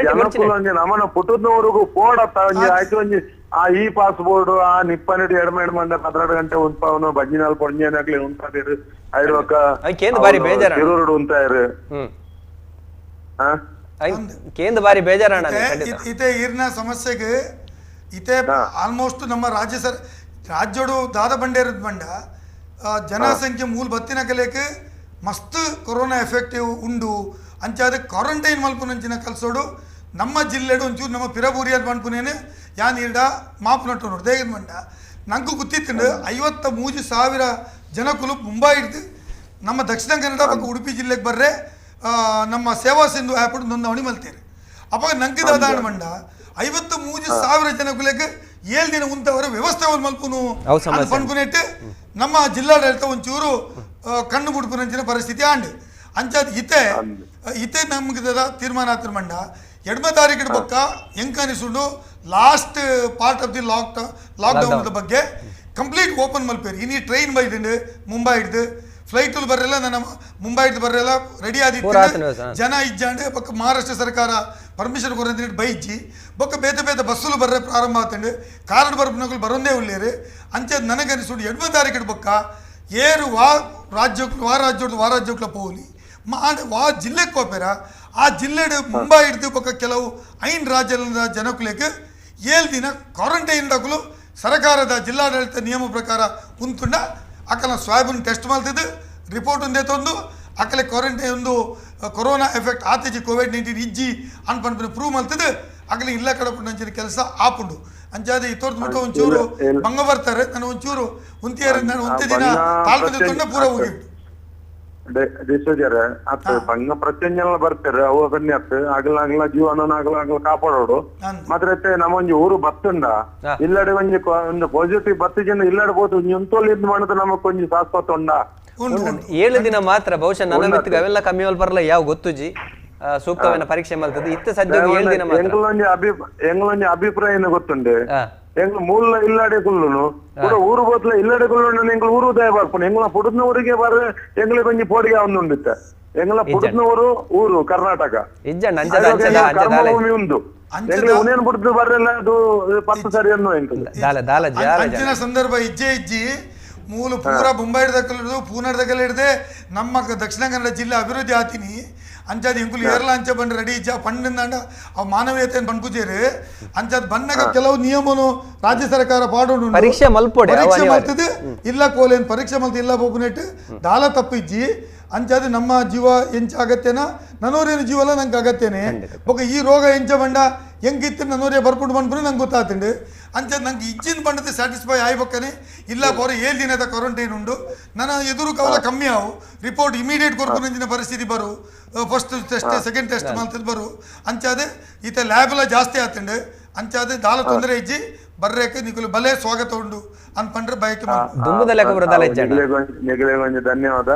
ಜನಕುಲು ನಮನ ಪುಟ್ಟದವರೆಗೂ ಪೋಡತ್ತ ಒಂಜಿ ಆಯ್ತು ಒಂಜಿ ಆ ಈ ಪಾಸ್ಪೋರ್ಟ್ ಆ ನಿಪ್ಪನಿಡು ಎಡಮ ಎಡಮಂಡ 12 ಗಂಟೆ ಉಂಪಾವನು ಬಜ್ಜಿನಾಲ್ ಪೊಂಜನಾಗ್ಲಿ ಉಂಟಾದಿರು ಐರೋಕ ತಿರೂರುಡು ಉಂತಾಯಿರು ಕೇಂದ್ರ ಬಾರಿ ಬೇಜಾರಣ ಇತೆ ಈರ್ನ ಸಮಸ್ಯೆಗೆ ಇತೆ ಆಲ್ಮೋಸ್ಟ್ ನಮ್ಮ ರಾಜ್ಯ ಸರ್ ರಾಜ್ಯೋಡು ದಾದ ಬಂಡೇರದ ಬಂಡ ಜನಸಂಖ್ಯೆ ಮೂಲ ಬತ್ತಿನ ಕಲೆಗೆ ಮಸ್ತ್ ಕೊರೋನಾ ಎಫೆಕ್ಟಿವ್ ಉಂಡು ಅಂಚಾದ ಕ್ವಾರಂಟೈನ್ ಮಲ್ಪುನಂಚಿನ ಕಲ್ಸೋಡು ನಮ್ಮ ಜಿಲ್ಲೆಡು ಒಂಚೂರು ನಮ್ಮ ಪಿರಬೂರಿಯಾದ ಪನ್ಪುನೇನೆ ಯಾನ್ ಈರ್ಡ ಮಾಪು ನಟ್ಟು ನೋಡು ದೇಗದ ಬಂಡ ನಂಗೂ ಗೊತ್ತಿತ್ತಂಡು 53,000 ಜನಕುಲು ಮುಂಬೈ ಹಿಡ್ದು ನಮ್ಮ ದಕ್ಷಿಣ ಕನ್ನಡ ಪಕ್ಕ ಉಡುಪಿ ಜಿಲ್ಲೆಗೆ ಬರ್ರೆ ನಮ್ಮ ಸೇವಾ ಸಿಂಧು ಆ್ಯಪ್ ನೋಂದಣಿ ಮಲ್ತೇವೆ ಅವಾಗ ನಂಗೆ ದಾದಾಣ ಬಂಡ 53,000 ಜನಕುಲೆಗೆ 7 ದಿನ ಉಂತವರ ವ್ಯವಸ್ಥೆ ಮಲ್ಪುನು ಪನ್ಪುನೆಟ್ಟು ನಮ್ಮ ಜಿಲ್ಲಾಡಳಿತ ಒಂಚೂರು ಕಣ್ಣು ಬುಡ್ಪುನಂಚಿನ ಪರಿಸ್ಥಿತಿ ಆಂಡ್ ಅಂಚಾದ ಇತೆ ಇತೆ ನಮ್ಗೆ ತೀರ್ಮಾನ ಆತ್ರ ಮಂಡ 2ನೇ ತಾರೀಕಿನ ಪಕ್ಕ ಎಂಕ ಅನಿಸುಂಡು last part of the lockdown ಬಗ್ಗೆ ಕಂಪ್ಲೀಟ್ ಓಪನ್ ಮಲ್ಪೇರು ಇನಿ ಟ್ರೈನ್ ಬೈದಿಂಡು ಮುಂಬೈ ಹಿಡ್ದು ಫ್ಲೈಟ್ ಬರಲ್ಲ ನನ್ನ ಮುಂಬೈ ಹಿಡ್ದು ಬರಲ್ಲ ರೆಡಿ ಆದಿತ್ತು ಜನ ಇಜ್ಜಾಂಡು ಬೊಕ್ಕ ಮಹಾರಾಷ್ಟ್ರ ಸರ್ಕಾರ ಪರ್ಮಿಷನ್ ಕೊರಂದಿಟ್ಟು ಬೈಜ್ಜಿ ಬೊಕ್ಕ ಬೇತೆ ಬೇತೆ ಬಸ್ಸುಲು ಬರ್ರೆ ಪ್ರಾರಂಭ ಆತಂಡು ಕಾರಡ್ ಬರ್ಪುನಕುಲು ಬರೋಂದೇ ಉಳ್ಳೇರು ಅಂಚೆ ನನಗನಿಸುಂಡು 2ನೇ ತಾರೀಕಿನ ಪಕ್ಕ ಏರು ವಾ ರಾಜ್ಯಕ್ಕೂ ವಾ ರಾಜ್ಯದ ವಾ ರಾಜ್ಯಕ್ಕೂ ಪೋಲಿ ವಾ ಜಿಲ್ಲೆಗೆ ಕೋಪೇರ ಆ ಜಿಲ್ಲೆಡು ಮುಂಬೈ ಹಿಡ್ದು ಪಕ್ಕ ಕೆಲವು 5 ರಾಜ್ಯದ ಜನಕುಲೆಗೆ 7 ದಿನ ಕ್ವಾರಂಟೈನ್ ಡಾಕಲು ಸರ್ಕಾರದ ಜಿಲ್ಲಾಡಳಿತ ನಿಯಮ ಪ್ರಕಾರ ಉಂತುಂಡ ಅಕಲ ಸ್ವಾಬನ್ ಟೆಸ್ಟ್ ಮಾಡ್ತಿದ್ದು ರಿಪೋರ್ಟ್ ಒಂದೇ ತಂದು ಅಕಲೆ ಕ್ವಾರಂಟೈನ್ ಒಂದು ಕೊರೋನಾ ಎಫೆಕ್ಟ್ ಆತಿಜಿ ಕೋವಿಡ್-19 ಇಜ್ಜಿ ಅನ್ಪನ್ಪು ಪ್ರೂವ್ ಮಾಡ್ತಿದ್ದು ಅಕಲೆ ಇಲ್ಲ ಕಡಪುಂಡು ಕೆಲಸ ಆಪುಂಡು ಅಂಚಾದ ಈ ತೋರ್ದು ಮುಟ್ಟ ಒಂಚೂರು ಭಂಗ ಬರ್ತಾರೆ ನಾನು ಒಂಚೂರು ಉಂತಿಯಾರ ನಾನು ಒಂತೆ ದಿನ ತಾಳ್ಮೆ ತೊಂಡ ಪೂರ ಹೋಗಿಬಿಟ್ಟು ಬಂಗ ಪ್ರತ್ಯಂಜನ ಬರ್ತಾರೆ ಅವು ಬನ್ನಿ ಅತ್ತ ಅಗಲ ಅಗಲ ಜೀವನ ಅಗಲ ಅಗಲ ಕಾಪಾಡೋಡು ಮಾತ್ರ ನಮ್ಮ ಒಂಜಿ ಊರು ಬತ್ತುಂಡ ಇಲ್ಲಡೆ ಒಂಜಿ ಒಂದು ಪಾಸಿಟಿವ್ ಬತ್ತು ಜನ ಇಲ್ಲಡೆ ಬೋದು ಒಂಜಿ ಇದ್ ಮಾಡಿದ್ರೆ ನಮಕ್ ಒಂಜಿ ಶಾಶ್ವತ ಉಂಡ 7 ದಿನ ಮಾತ್ರ ಬಹುಶಃ ನನ್ನ ಮಿತ್ತಿಗೆ ಅವೆಲ್ಲ ಕಮ್ಮಿ ಬರಲ್ಲ ಯಾವ ಗೊತ್ತುಜಿ ಸೂಕ್ತವನ್ನ ಪರೀಕ್ಷೆ ಮಾಡ್ತದೆ ಇತ್ತ ಸದ್ಯ 7 ದಿನ ಮಾತ್ರ ಎಂಗ್ಲೊಂಜಿ ಅಭಿಪ್ರಾಯ ಏನು ಗೊತ್ತುಂಡೆ ಎಂಗ್ಲ ಮೂಲ ಇಲ್ಲಡೆ ಕುಲ್ಲುನು ಕೂಡ ಊರು ಬೋತ್ಲ ಇಲ್ಲಡೆ ಕುಲ್ಲು ಎಂಗ್ಲ ಊರು ಉದಯ ಬರ್ಪುನು ಎಂಗ್ಲ ಪುಡುದ್ನ ಊರಿಗೆ ಬರ ಎಂಗ್ಲ ಕೊಂಜಿ ಪೋಡಿಗೆ ಅವನುಂಡಿತ್ತ ಎಂಗ್ಲ ಪುಡುದ್ನ ಊರು ಊರು ಕರ್ನಾಟಕ ಕರ್ಮಭೂಮಿ ಉಂಡು ಎಂಗ್ಲ ಉನೇನು ಪುಡುದು ಬರ್ರೆಲ್ಲ ಅದು 10 ಸರಿ ಅನ್ನು ಅಂಚಿನ ಸಂದರ್ಭ ಇಜ್ಜೆ ಇಜ್ಜಿ ಮೂಲ ಪೂರ ಬೊಂಬೈ ದಕ್ಕಲಿಡ್ದು ಪೂನಾಡ್ ದಕ್ಕಲಿಡ್ದೆ ನಮ್ಮ ದಕ್ಷಿಣ ಕನ್ನಡ ಜಿಲ್ಲೆ ಅಭಿವೃದ್ಧಿ ಆತೀನಿ ಅಂಚಾದ ಇಂಕುಲು ಏರ್ಲ ಅಂಚ ಬಂದು ರೆಡಿ ಇಜ್ಜ ಪಂಡಿಂದಾಂಡ ಅವು ಮಾನವೀಯತೆಯನ್ನು ಪನ್ಪುಜೇರು ಅಂಚಾದ ಬನ್ನಗ ಕೆಲವು ನಿಯಮನು ರಾಜ್ಯ ಸರ್ಕಾರ ಪಾಡೋಡು ಪರೀಕ್ಷೆ ಮಲ್ಪೊಡೆ ಪರೀಕ್ಷೆ ಮಲ್ತದೆ ಇಲ್ಲ ಕೋಲೇನು ಪರೀಕ್ಷೆ ಮಲ್ತು ಇಲ್ಲ ಬೋಪುನೆಟ್ಟು ದಾಲ ತಪ್ಪಿಜ್ಜಿ ಅಂಚಾದ ನಮ್ಮ ಜೀವ ಎಂಚ ಅಗತ್ಯನ ನನೋರೇನು ಜೀವಲ್ಲ ನಂಗೆ ಅಗತ್ಯನೇ ಬೊಕ್ಕ ಈ ರೋಗ ಎಂಚ ಬಂಡ ಹೆಂಗಿತ್ತು ನನ್ನೋರೇ ಬರ್ಪುಂಡು ಬಂದ್ಬಿಟ್ಟು ನಂಗೆ ಗೊತ್ತಾತಂಡು ಅಂಚೆ ನಂಗೆ ಇಜ್ಜಿನ ಬಂಡತೆ ಸ್ಯಾಟಿಸ್ಫೈ ಆಯ್ಬಕ್ಕನೆ ಇಲ್ಲ ಬೋರ 7 ದಿನದ ಕ್ವಾರಂಟೈನ್ ಉಂಡು ನನ್ನ ಎದುರು ಕವಲ ಕಮ್ಮಿ ಆವು ರಿಪೋರ್ಟ್ ಇಮಿಡಿಯೇಟ್ ಕೊರ್ಪುನಂಚಿನ ಪರಿಸ್ಥಿತಿ ಬರು first test second test ಮಾಡ್ತದೆ ಬರು ಅಂಚಾದೆ ಈತ ಲ್ಯಾಬ್ ಎಲ್ಲ ಜಾಸ್ತಿ ಆತಂಡು ಅಂಚಾದೆ ದಾಲ ತೊಂದರೆ ಇಜ್ಜಿ ಬರ್ರೇಕೆ ನಿಕುಲು ಬಲೆ ಸ್ವಾಗತ ಉಂಡು ಅನ್ಪಂಡ್ರೆ ಬಯಕೆ ನಿಗಲೆಗೊಂಜಿ ಧನ್ಯವಾದ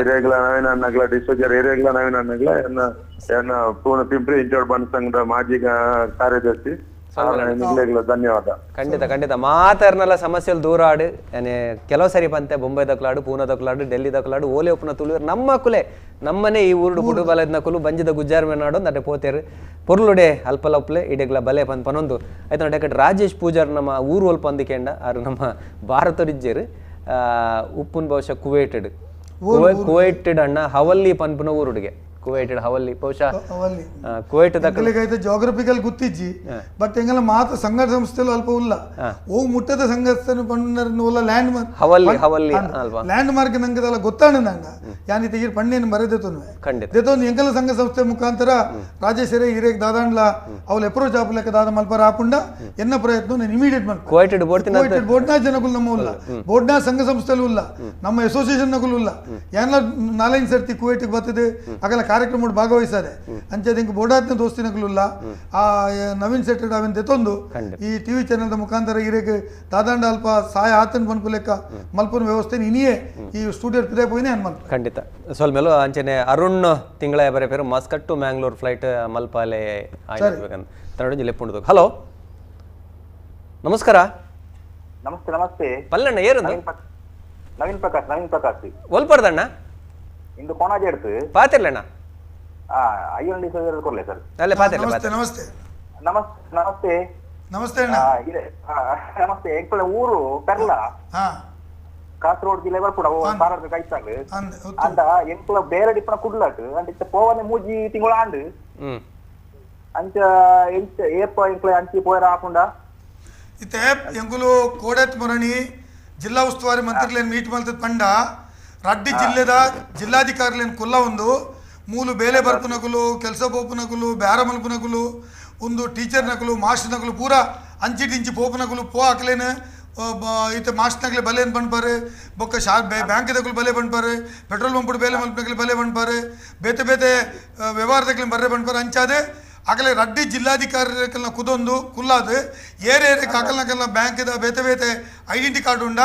ಹಿರೇಗ್ಲ ನವೀನ ಅಣ್ಣಗ್ಲ ಡಿಸೋಜರ್ ಹಿರೇಗ್ಲ ನವೀನ ಅಣ್ಣಗ್ಲ ಎನ್ನ ಪೂರ್ಣ ಪಿಂಪ್ರಿ ಇಂಚೋಡ್ ಬಂಡ್ ಸಂಘದ ಮಾಜಿ ಕಾರ್ಯದರ್ಶಿ ಧನ್ಯವಾದ. ಖಂಡಿತ ಖಂಡಿತ ಮಾತಾರ್ನೆಲ್ಲ ಸಮಸ್ಯೆలు ದೂರ ಆಡು ಕೆಲವು ಸರಿ ಪಂತೆ ಬೊಂಬೈ ದಕ್ಲಾಡು ಪೂನಾ ದಕ್ಲಾಡು ಡೆಲ್ಲಿ ದಕ್ಲಾಡು ಓಲೆ ಒಪ್ಪುನ ತುಳುವರು ನಮ್ಮ ಕುಲೆ ನಮ್ಮನೆ ಈ ಊರುಡು ಬುಡುಬಲದ ನಕುಲು ಬಂಜಿದ ಗುಜ್ಜಾರ್ ಮೇನಾಡು ನಡೆ ಪೋತೇರು ಪೊರ್ಲುಡೆ ಅಲ್ಪಲಪ್ಲೆ ಇಡೆಗ್ಲ ಬಲೆ ಪನ್ ಪನೊಂದು ಆಯ್ತು ನೋಡಿ ರಾಜೇಶ್ ಪೂಜಾರ್ ನಮ್ಮ ಊರು ಒಲ್ಪ ಅಂದಿಕೆಂಡ ಆರು ನಮ್ಮ ಭಾರತಡಿಜ್ಜೇರು ಉಪ್ಪುನ್ ಬಹುಶಃ ಕುವೈಟೆಡ್ ಕುವೈಟೆಡ್ ಅಣ್ಣ ಹವಲ್ಲಿ ಪನ್ಪುನ ಊರುಡಿಗೆ ಕುವೈಟೆಡ್ ಹವಲ್ಲಿ ಬಹುಶಃ ಕುವೈಟ್ ದಕ್ಕಲಿಗೆ ಜೋಗ್ರಫಿಕಲ್ ಗೊತ್ತಿಜ್ಜಿ ಬಟ್ ಎಂಗಲ ಮಾತ್ರ ಸಂಘ ಸಂಸ್ಥೆಲು ಅಲ್ಪ ಉಲ್ಲ ಓ ಮುಟ್ಟದ ಸಂಘ ಉಲ್ಲ ಲ್ಯಾಂಡ್ ಮಾರ್ಕ್ ಹವಲ್ಲಿ ಹವಲ್ಲಿ ಅಲ್ವಾ ಲ್ಯಾಂಡ್ ಮಾರ್ಕ್ ನಂಗದಲ್ಲ ಗೊತ್ತಾಣ ನಂಗ ಯಾನಿ ತೆಗಿರ್ ಪಣ್ಣೇನು ಬರೆದೇತೊನ್ವೆ ದೇತೊಂದು ಎಂಗಲ ಸಂಘ ಸಂಸ್ಥೆ ಮುಖಾಂತರ ರಾಜೇಶ್ವರಿ ಹಿರೇಕ್ ದಾದಾಂಡ್ಲ ಅವಳು ಅಪ್ರೋಚ್ ಆಪುಲೆಕ್ಕ ದಾದ ಮಲ್ಪರ ಆಪುಂಡ ಎನ್ನ ಪ್ರಯತ್ನ ನಾನು ಇಮಿಡಿಯೇಟ್ ಮಲ್ಪ ಕುವೈಟೆಡ್ ಬೋರ್ಡ್ ಬೋರ್ಡ್ನ ಜನಗಳು ನಮ್ಮ ಉಲ್ಲ ಬೋರ್ಡ್ನ ಸಂಘ ಸಂಸ್ಥೆಲು ಉಲ್ಲ ನಮ್ಮ ಅಸೋಸಿಯೇಷನ್ ನಗುಲು ಉಲ್ಲ ಏನ ನಾಲೈನ್ ಸರ್ತಿ ಕುವೈಟಿಗೆ ಬರ್ತದೆ ಆಗಲ್ಲ ಕಾರ್ಯಕ್ರಮ ಭಾಗವಹಿಸಾದೆ ಅಂಚೆ ಇಂಕ್ ಬೋಡಾತ್ನ ದೋಸ್ತಿನಕುಲುಲ್ಲ ಆ ನವೀನ್ ಶೆಟ್ಟಿ ಅವೆನ್ ದೆತೊಂದು ಈ ಟಿವಿ ಚಾನೆಲ್ದ ಮುಖಾಂತರ ಇರೆಗ್ ದಾದಾಂಡ ಅಲ್ಪ ಸಹಾಯ ಆತನ್ ಪನ್ಪು ಲೆಕ್ಕ ಮಲ್ಪುನ ವ್ಯವಸ್ಥೆ ಇನಿಯೇ ಈ ಸ್ಟುಡಿಯೋ ಪಿದಾಯ್ ಪೋಯಿನೇ ಅನ್ ಮಲ್ಪ ಖಂಡಿತ ಸ್ವಲ್ಪ ಅಂಚನೆ ಅರುಣ್ ತಿಂಗಳ ಬರೆ ಪೇರು Muscat to Mangalore flight ಮಲ್ಪಾಲೆ ಆಯ್ಬೇಕಂತ ತನ್ನೊಂಜಿ ಲೆಪ್ಪುಂಡು. ಹಲೋ ನಮಸ್ಕಾರ. ನಮಸ್ತೆ ನಮಸ್ತೆ ಪಲ್ಲಣ್ಣ ಏರುಂದು ನವೀನ್ ಪ್ರಕಾಶ್. ನವೀನ್ ಪ್ರಕಾಶ್ ಒಲ್ಪಡ್ದಣ್ಣ ಇಂದು ಕೋಣಾಜೆ എടുത്ത് ಪಾತಿರ್ಲಣ್ಣ. ಅಯ್ಯಂಡಿ ಸರ್ ಕೊರ್ಲೆ ಸರ್. ಅಲ್ಲೇ ಪಾತಿರ್ಲೆ. ನಮಸ್ತೆ ನಮಸ್ತೆ ನಮಸ್ತೆ ನಮಸ್ತೆ ನಮಸ್ತೆ ಅಣ್ಣ. ನಮಸ್ತೆ. ಎಂಕಲ ಊರು ಪೆರ್ಲ, ಕಾಸರಗೋಡು ಜಿಲ್ಲೆ ಬರ್ಪುಡ ಪಾರಾಡ್ಕ ಕೈತಾಲ್ ಅಂಡ ಎಂಕಲ ಬೇರೆ ಡಿಪ್ಪನ ಕುಡ್ಲಾಟ್ ಅಂಡ ಇತ್ತ ಪೋವನೆ ಮೂಜಿ ತಿಂಗಳ ಆಂಡ್ ಅಂಚ ಎಂಚ ಏಪ ಎಂಕಲ ಅಂಚಿ ಪೋಯರ ಆಪುಂಡ ಇತ್ತೆ ಎಂಕುಲು ಕೋಡೆತ್ ಮುರಣಿ ಜಿಲ್ಲಾ ಉಸ್ತುವಾರಿ ಮಂತ್ರಿಗಳೇನು ಮೀಟ್ ಮಲ್ತದ ಪಂಡ ರಡ್ಡಿ ಜಿಲ್ಲೆದ ಜಿಲ್ಲಾಧಿಕಾರಿಲೇನು ಕುಲ್ಲ ಒಂದು ಮೂಲು ಬೇಲೆ ಬರ್ಪುನಕುಲು ಕೆಲಸ ಪೋಪುನಕುಲು ಬ್ಯಾರ ಮಲ್ಪುನಕುಲು ಒಂದು ಟೀಚರ್ ನಕಲು ಮಾಸ್ಟರ್ ನಕಲು ಪೂರ ಅಂಚಿಟಿಂಚಿ ಪೋಪುನಕುಲು ಪೋ ಹಾಕ್ಲೇನು ಇತ್ತೆ ಮಾಸ್ಟರ್ ನಕಲೆ ಬಲೇನು ಪನ್ಪಾರು ಬೊಕ್ಕ ಶಾ ಬ್ಯಾಂಕ್ ದಕಲು ಬಲೆ ಪನ್ಪಾರು ಪೆಟ್ರೋಲ್ ಪಂಪ್ ಬೇಲೆ ಮಲ್ಪನಕಲು ಬಲೆ ಪನ್ಪಾರು ಬೇತೆ ಬೇತೆ ವ್ಯವಹಾರದಕ್ಲೆ ಬರ್ರೆ ಪನ್ಪಾರು ಅಂಚಾದೆ ಆಗಲೇ ರಡ್ಡಿ ಜಿಲ್ಲಾಧಿಕಾರಿಗಳನ್ನ ಕುದೊಂದು ಕುಲ್ಲಾದು ಏರೆ ಏರೆ ಕಾಕಲ್ನಕಲ್ನ ಬ್ಯಾಂಕ್ದ ಬೇತೆ ಬೇತೆ ಐಡೆಂಟಿ ಕಾರ್ಡ್ ಉಂಡ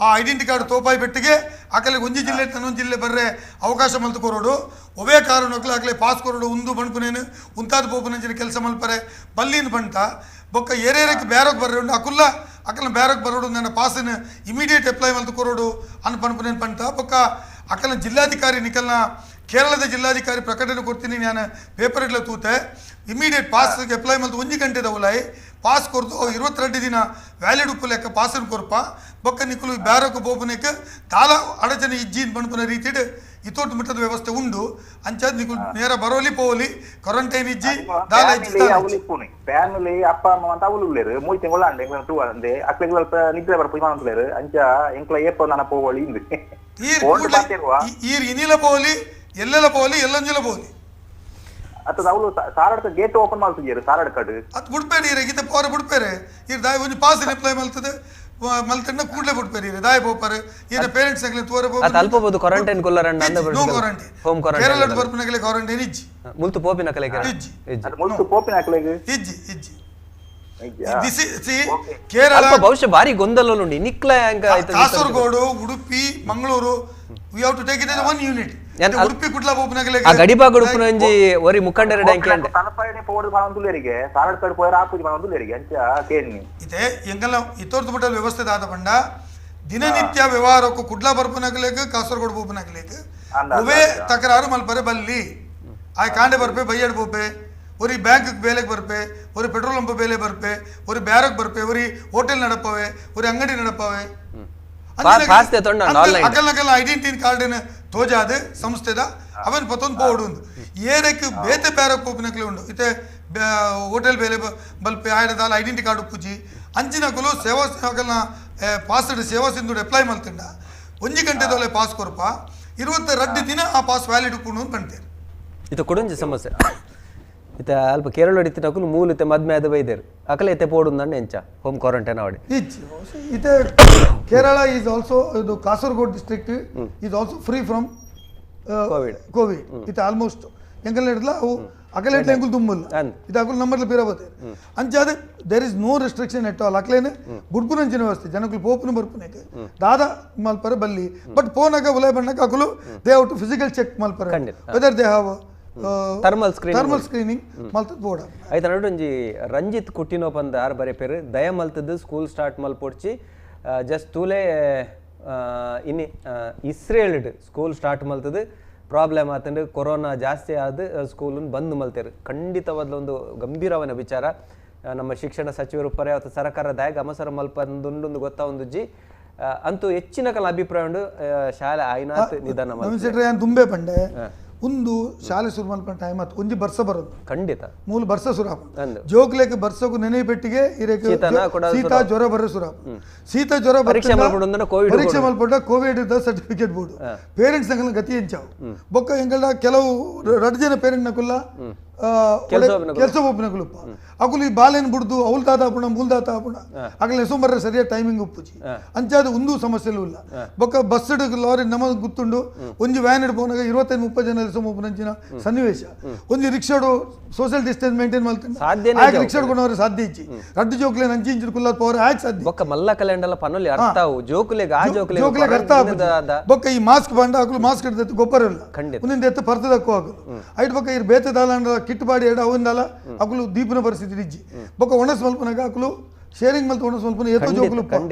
ಆ ಐಡೆಂಟಿ ಕಾರ್ಡ್ ತೋಪಾಯಿ ಬೆಟ್ಟಿಗೆ ಆಕಲೆ ಒಂಜಿ ಜಿಲ್ಲೆ ತನ್ನೊಂದು ಜಿಲ್ಲೆ ಬರ್ರೆ ಅವಕಾಶ ಮಲ್ತು ಕೊರೋಡು ಒವೇ ಕಾರಣಕ್ಕೂ ಆಗಲೇ ಪಾಸ್ ಕೊರೋಡು ಉಂದು ಬಣ್ಪುನೇನು ಉಂತಾದ ಪೋಪುನಂಚಿನ ಕೆಲಸ ಮಲ್ಪರೆ ಬಲ್ಲಿನ ಬಂಟ ಬೊಕ್ಕ ಏರೇರಕ್ಕೆ ಬ್ಯಾರೋಗ್ ಬರ್ರೆ ಉಂಡು ಅಕುಲ್ಲ ಅಕಲ್ನ ಬ್ಯಾರೋಗ್ ಬರೋಡು ನನ್ನ ಪಾಸನ ಇಮಿಡಿಯೇಟ್ ಅಪ್ಲೈ ಮಲ್ತು ಕೊರೋಡು ಅನ್ ಪನ್ಪುನೇನು ಪಂಟ ಬೊಕ್ಕ ಅಕಲ್ನ ಜಿಲ್ಲಾಧಿಕಾರಿ ನಿಕಲ್ನ ಕೇರಳದ ಜಿಲ್ಲಾಧಿಕಾರಿ ಪ್ರಕಟಣೆ ಕೊಡ್ತೀನಿ ನಾನು ಪೇಪರ್ ಇಡ್ಲ ತೂತೆ immediate pass apply ಮಲ್ತು ಒಂಜಿ ಗಂಟೆದ ಉಲಾಯಿ ಪಾಸ್ ಕೊರ್ದು 22 ದಿನ ವ್ಯಾಲಿಡ್ ಉಪ್ಪು ಲೆಕ್ಕ ಪಾಸನ್ ಕೊರ್ಪ ಬೊಕ್ಕ ನಿಕುಲು ಬ್ಯಾರಕ್ಕೆ ಬೋಪನೆಕ್ ತಾಲ ಅಡಚಣೆ ಇಜ್ಜಿನ್ ಪನ್ಪುನ ರೀತಿಡ್ ಇತೋಟು ಮಟ್ಟದ ವ್ಯವಸ್ಥೆ ಉಂಡು ಅಂಚಾದ್ ನಿಕುಲು ನೇರ ಬರೋಲಿ ಪೋಲಿ ಕ್ವಾರಂಟೈನ್ ಇಜ್ಜಿ ದಾಲ ಇಜ್ಜಿ. ಫ್ಯಾಮಿಲಿ ಅಪ್ಪ ಅಮ್ಮ ಅಂತ ಅವಳು ಉಲ್ಲೇರು ಮೂರು ತಿಂಗಳು ಅಂಡೆ ಟೂ ಅಂದೆ ಅಕ್ಲೆಗ್ ಸ್ವಲ್ಪ ನಿದ್ರೆ ಬರ್ಪು ಅಂತಲೇರು ಅಂಚ ಎಂಕ್ಲ ಏಪ ನನ್ನ ಪೋವಳಿ ಇಂದು ಈರ್ ಇನಿಲ ಪೋಲಿ ಎಲ್ಲೆಲ್ಲ ಪೋಲಿ ಎಲ್ಲಂಜಿಲ ಪೋಲಿ ಅತ್ತ ಅವಳು ಸಾರಡ್ಕ ಗೇಟ್ ಓಪನ್ ಮಾಡ್ತಿದ್ದೀರಿ ಸಾರಡ್ಕಡ್ ಅದು ಬಿಡ್ಬೇಡಿ ಇರ ಗೀತೆ ಪೋರ ಬಿಡ್ಬೇರೆ ಇರ್ ದಾಯ ಒಂಜಿ ಪಾಸ್ ಅಪ್ಲೈ ಮಲ್ತದೆ ಮಲ್ತಣ್ಣ ಕೂಡಲೇ ಬಿಡ್ಬೇರಿ ಇರ ದಾಯ ಪೋಪರ್ ಇರ ಪೇರೆಂಟ್ಸ್ ಆಗಲಿ ತೋರ ಅತ್ತ ಅಲ್ಪ ಬೋದು ಕ್ವಾರಂಟೈನ್ ಕೊಲ್ಲರಣ್ಣ ಅಂದ no quarantine home quarantine Kerala ಬರ್ಪನಗಲೆ quarantine ಇಜ್ಜಿ ಮುಲ್ತು ಪೋಪಿನ ಕಲೆ ಇಜ್ಜಿ ಅದು ಮುಲ್ತು ಪೋಪಿನ ಕಲೆಗೆ ಇಜ್ಜಿ ಇಜ್ಜಿ this C Kerala ಅಲ್ಪ ಬಹುಶಃ ಭಾರಿ ಗೊಂದಲ ಉಂಡು ನಿಕ್ಲ ಅಂಕ Kasaragod Udupi Mangaluru we have to take it as one unit. Udupi Kudla ಪೋಪನಗಲೆ ಆ ಗಡಿಭಾಗ ಉಡುಪುನಂಜಿ ಒರಿ ಮುಖಂಡರ ಡ್ಯಾಂಕಿ ಅಂಡೆ ತಲಪಾಯನೆ ಪೋಡು ಮನೊಂದುಲೇರಿಗೆ ಸಾರಡ್ಕಡ್ ಪೋಯರ ಆಪುಜಿ ಮನೊಂದುಲೇರಿಗೆ ಅಂಚ ಕೇನಿ ಇತ್ತೆ ಎಂಗಲ್ಲ ಇತೋರ್ತು ಮಟ್ಟದ ವ್ಯವಸ್ಥೆ ದಾದ ಪಂಡ ದಿನನಿತ್ಯ ವ್ಯವಹಾರಕ್ಕೂ ಕುಡ್ಲ ಬರ್ಪನಗಲೇಕ್ ಕಾಸರಗೋಡು ಪೋಪನಗಲೇಕ್ ಒವೇ ತಕರಾರು ಮಲ್ಪರೆ ಬಲ್ಲಿ ಆ ಕಾಂಡೆ ಬರ್ಪೆ ಬೈಯಡ್ ಪೋಪೆ ಒರಿ ಬ್ಯಾಂಕ್ ಬೇಲೆಗೆ ಬರ್ಪೆ ಒರಿ ಪೆಟ್ರೋಲ್ ಪಂಪ್ ಬೇಲೆ ಬರ್ಪೆ ಒರಿ ಬ್ಯಾರಕ್ ಬರ್ಪೆ ಒರಿ ಹೋಟೆಲ್ ನಡಪವೆ ಒರಿ ಅಂಗಡಿ ನಡಪವೆ ಅಕಲ್ ಐಡೆಂಟಿ ಕಾರ್ಡ್ ತೋಜಾದ ಸಂಸ್ಥೆದ ಅವನ್ ಪತ್ತೊಂದು ಬೋರ್ಡ್ ಉಂದು ಏರಕ್ಕೆ ಬೇತೆ ಬ್ಯಾರಕ್ ಪೋಪಿನಕ್ಲೆ ಉಂಡು ಇತ್ತೆ ಹೋಟೆಲ್ ಬೇಲೆ ಬಲ್ಪೆ ಆಯಡದಾಲ ಐಡೆಂಟಿ ಕಾರ್ಡ್ ಪೂಜಿ ಅಂಚಿನಕುಲು ಸೇವಾ ಅಕಲ್ನ ಪಾಸ್ ಸೇವಾ ಸಿಂಧು ಅಪ್ಲೈ ಮಲ್ತಿಂಡ ಒಂಜಿ ಗಂಟೆದೊಲೆ ಪಾಸ್ ಕೊರ್ಪ 22 ದಿನ ಆ ಪಾಸ್ ವ್ಯಾಲಿಡ್ ಉಪ್ಪುಂಡು ಅಂತ. ಇದು ಕೊಡೊಂಜಿ ಸಮಸ್ಯೆ ಇತ್ತ ಅಲ್ಪ ಕೇರಳ ಇತ್ತಿನಕುಲು ಮೂಲ ಇತ್ತೆ ಮದ್ಮೆ ಆದ ಬೈದೇರು ಅಕಲೆ ಇತ್ತೆ ಪೋಡುಂದಂಡ ಎಂಚ ಹೋಮ್ ಕ್ವಾರಂಟೈನ್ ಅವಡಿ ಇತ್ತೆ ಕೇರಳ is also ಇದು Kasaragod district is also free from covid ಇತ್ತೆ ಆಲ್ಮೋಸ್ಟ್ ಎಂಕಲ್ ಹಿಡ್ದಲ ಅವು ಅಕಲೆ ಇಟ್ಲ ಎಂಕುಲು ದುಮ್ಮಲ್ಲ ಇದು ಅಕುಲು ನಂಬರ್ಲ ಪಿರಬತ್ತೆ ಅಂಚಾದ there is no restriction at all ಅಕ್ಲೇನೆ ಬುಡ್ಪುನಂಚಿನ ವ್ಯವಸ್ಥೆ ಜನಕುಲು ಪೋಪುನ ಬರ್ಪುನೇಕ ದಾದ ಮಲ್ಪರೆ ಬಲ್ಲಿ ಬಟ್ ಪೋನಾಗ ಉಲೈ ಬಣ್ಣಕ ಅಕುಲು they have to physical check ಮಲ್ಪರೆ whether they have thermal screening thermal screening ಮಲ್ತದ board ಆಯ್ತು ನಡುಂಜಿ ರಂಜಿತ್ ಕುಟ್ಟಿನೋ ಪಂದ ಆರ್ ಬರೆ ಪೇರು ದಯ ಮಲ್ತದ್ದು ಸ್ಕೂಲ್ ಸ್ಟಾರ್ಟ್ ಮಲ್ಪೊಡ್ಚಿ ಜಸ್ಟ್ ತೂಲೆ ಇನ್ನಿ ಇಸ್ರೇಲ್ಡ್ ಸ್ಕೂಲ್ ಸ್ಟಾರ್ಟ್ ಮಲ್ತದ್ದು ಪ್ರಾಬ್ಲಮ್ ಆತಂದ್ರೆ ಕೊರೋನಾ ಜಾಸ್ತಿ ಆದ ಸ್ಕೂಲನ್ನು ಬಂದ್ ಮಲ್ತೇರು. ಖಂಡಿತವಾದ ಒಂದು ಗಂಭೀರವನ ವಿಚಾರ. ನಮ್ಮ ಶಿಕ್ಷಣ ಸಚಿವರು ಪರ್ಯಾಪ್ತ ಸರ್ಕಾರ ದಾಯಗ ಅಮಸರ ಮಲ್ಪಂದುಂಡು ಗೊತ್ತಾ ಒಂದು ಜಿ ಅಂತೂ ಹೆಚ್ಚಿನ ಕಾಲ ಅಭಿಪ್ರಾಯ ಉಂಡು ಶಾಲೆ ಆಯ್ನಾತ್ ನಿಧಾನ ತುಂಬೆ ಪಂಡೆ ಒಂದು ಶಾಲೆ ಶುರು ಮಲ್ಪನ ಟೈಮ್ ಆತು ಒಂಜಿ ಬರ್ಸ ಬರೋದು ಖಂಡಿತ ಮೂಲ ಬರ್ಸ ಸುರ ಜೋಕ್ಲೇಕ ಬರ್ಸಕು ನೆನೆಪೆಟ್ಟಿಗೆ ಶೀತ ಜ್ವರ ಬರ ಸುರ ಶೀತ ಜ್ವರ ಪರೀಕ್ಷೆ ಮಲ್ಪಟ್ಟ Covid certificate board parents ನಂಗಲ್ಲ ಗತಿ ಎಂಚಾವು ಬೊಕ್ಕ ಎಂಗಲ್ಡ ಕೆಲವು ರಡ್ ಜನ ಪೇರೆಂಟ್ ನಕುಲ್ಲ ಕೆಲಸ ಒಪ್ಪುನಕುಲು ಅಕುಲು ಈ ಬಾಲೆನ್ ಬುಡ್ದು ಅವ್ಲು ತಾತ ಆಪುಣ ಮೂಲ್ ತಾತ ಆಪುಣ ಅಗಲ ಸೋಮವಾರ ಸರಿಯಾದ ಟೈಮಿಂಗ್ ಉಪ್ಪುಜಿ ಅಂಚಾದ ಒಂದು ಸಮಸ್ಯೆಲೂ ಇಲ್ಲ. ಬೊಕ್ಕ ಬಸ್ ಲಾರಿ ನಮ ಗುತ್ತುಂಡು ಒಂಜಿ ವ್ಯಾನ್ ಇಡ್ಪೋನಾಗ 25-30 ಜನ ಸೋಮಪ್ಪನಂಚಿನ ಸನ್ನಿವೇಶ. ಒಂಜಿ ರಿಕ್ಷಾಡು social distance maintain ಮಲ್ತಂಡ ರಿಕ್ಷಾಡ್ ಕೊನವರೆ ಸಾಧ್ಯ ಇಜ್ಜಿ. ರಡ್ಡು ಜೋಕ್ಲೆ ನಂಚಿ ಇಂಚಿ ಕುಲ್ಲಾತ್ ಪೋವರೆ ಆಯ್ತು ಸಾಧ್ಯ. ಬೊಕ್ಕ ಮಲ್ಲ ಕಲೆಂಡಲ ಪನೊಲಿ ಅರ್ಥವು ಜೋಕುಲೆಗ್ ಆ ಜೋಕುಲೆಗ್ ಜೋಕುಲೆಗ್ ಅರ್ಥ ಆಪುಜಿ. ಬೊಕ್ಕ ಈ ಮಾಸ್ಕ್ ಬಂಡ ಅಕುಲು ಮಾಸ್ಕ್ ಹಿಡ್ದತ್ತು ಗೊಬ್ಬರ ಇಲ್ಲ ಉಂದಿಂದ ಎತ್ತು ಪರ್ತದಕ್ಕೂ ಆಗುದು ಐಟ್ ಬೊಕ್ಕ ಈ ಬೇತೆ ದಾಲಾಂಡ ಕಿಟ್ಟು ಬಾಡಿ ಎಡ ಅವಿಂದಲ್ಲ ಅಕುಲು ದೀಪನ ಪರಿಸ್ಥಿತಿ ಇಜ್ಜಿ. ಬೊಕ್ಕ ಒಣಸ್ ಮಲ್ಪನಾಗ ಅಕುಲು ಶೇರಿಂಗ್ ಮಲ್ತು ಒಣಸ್ ಮಲ್ಪನ ಏತೋ ಜೋಕುಲು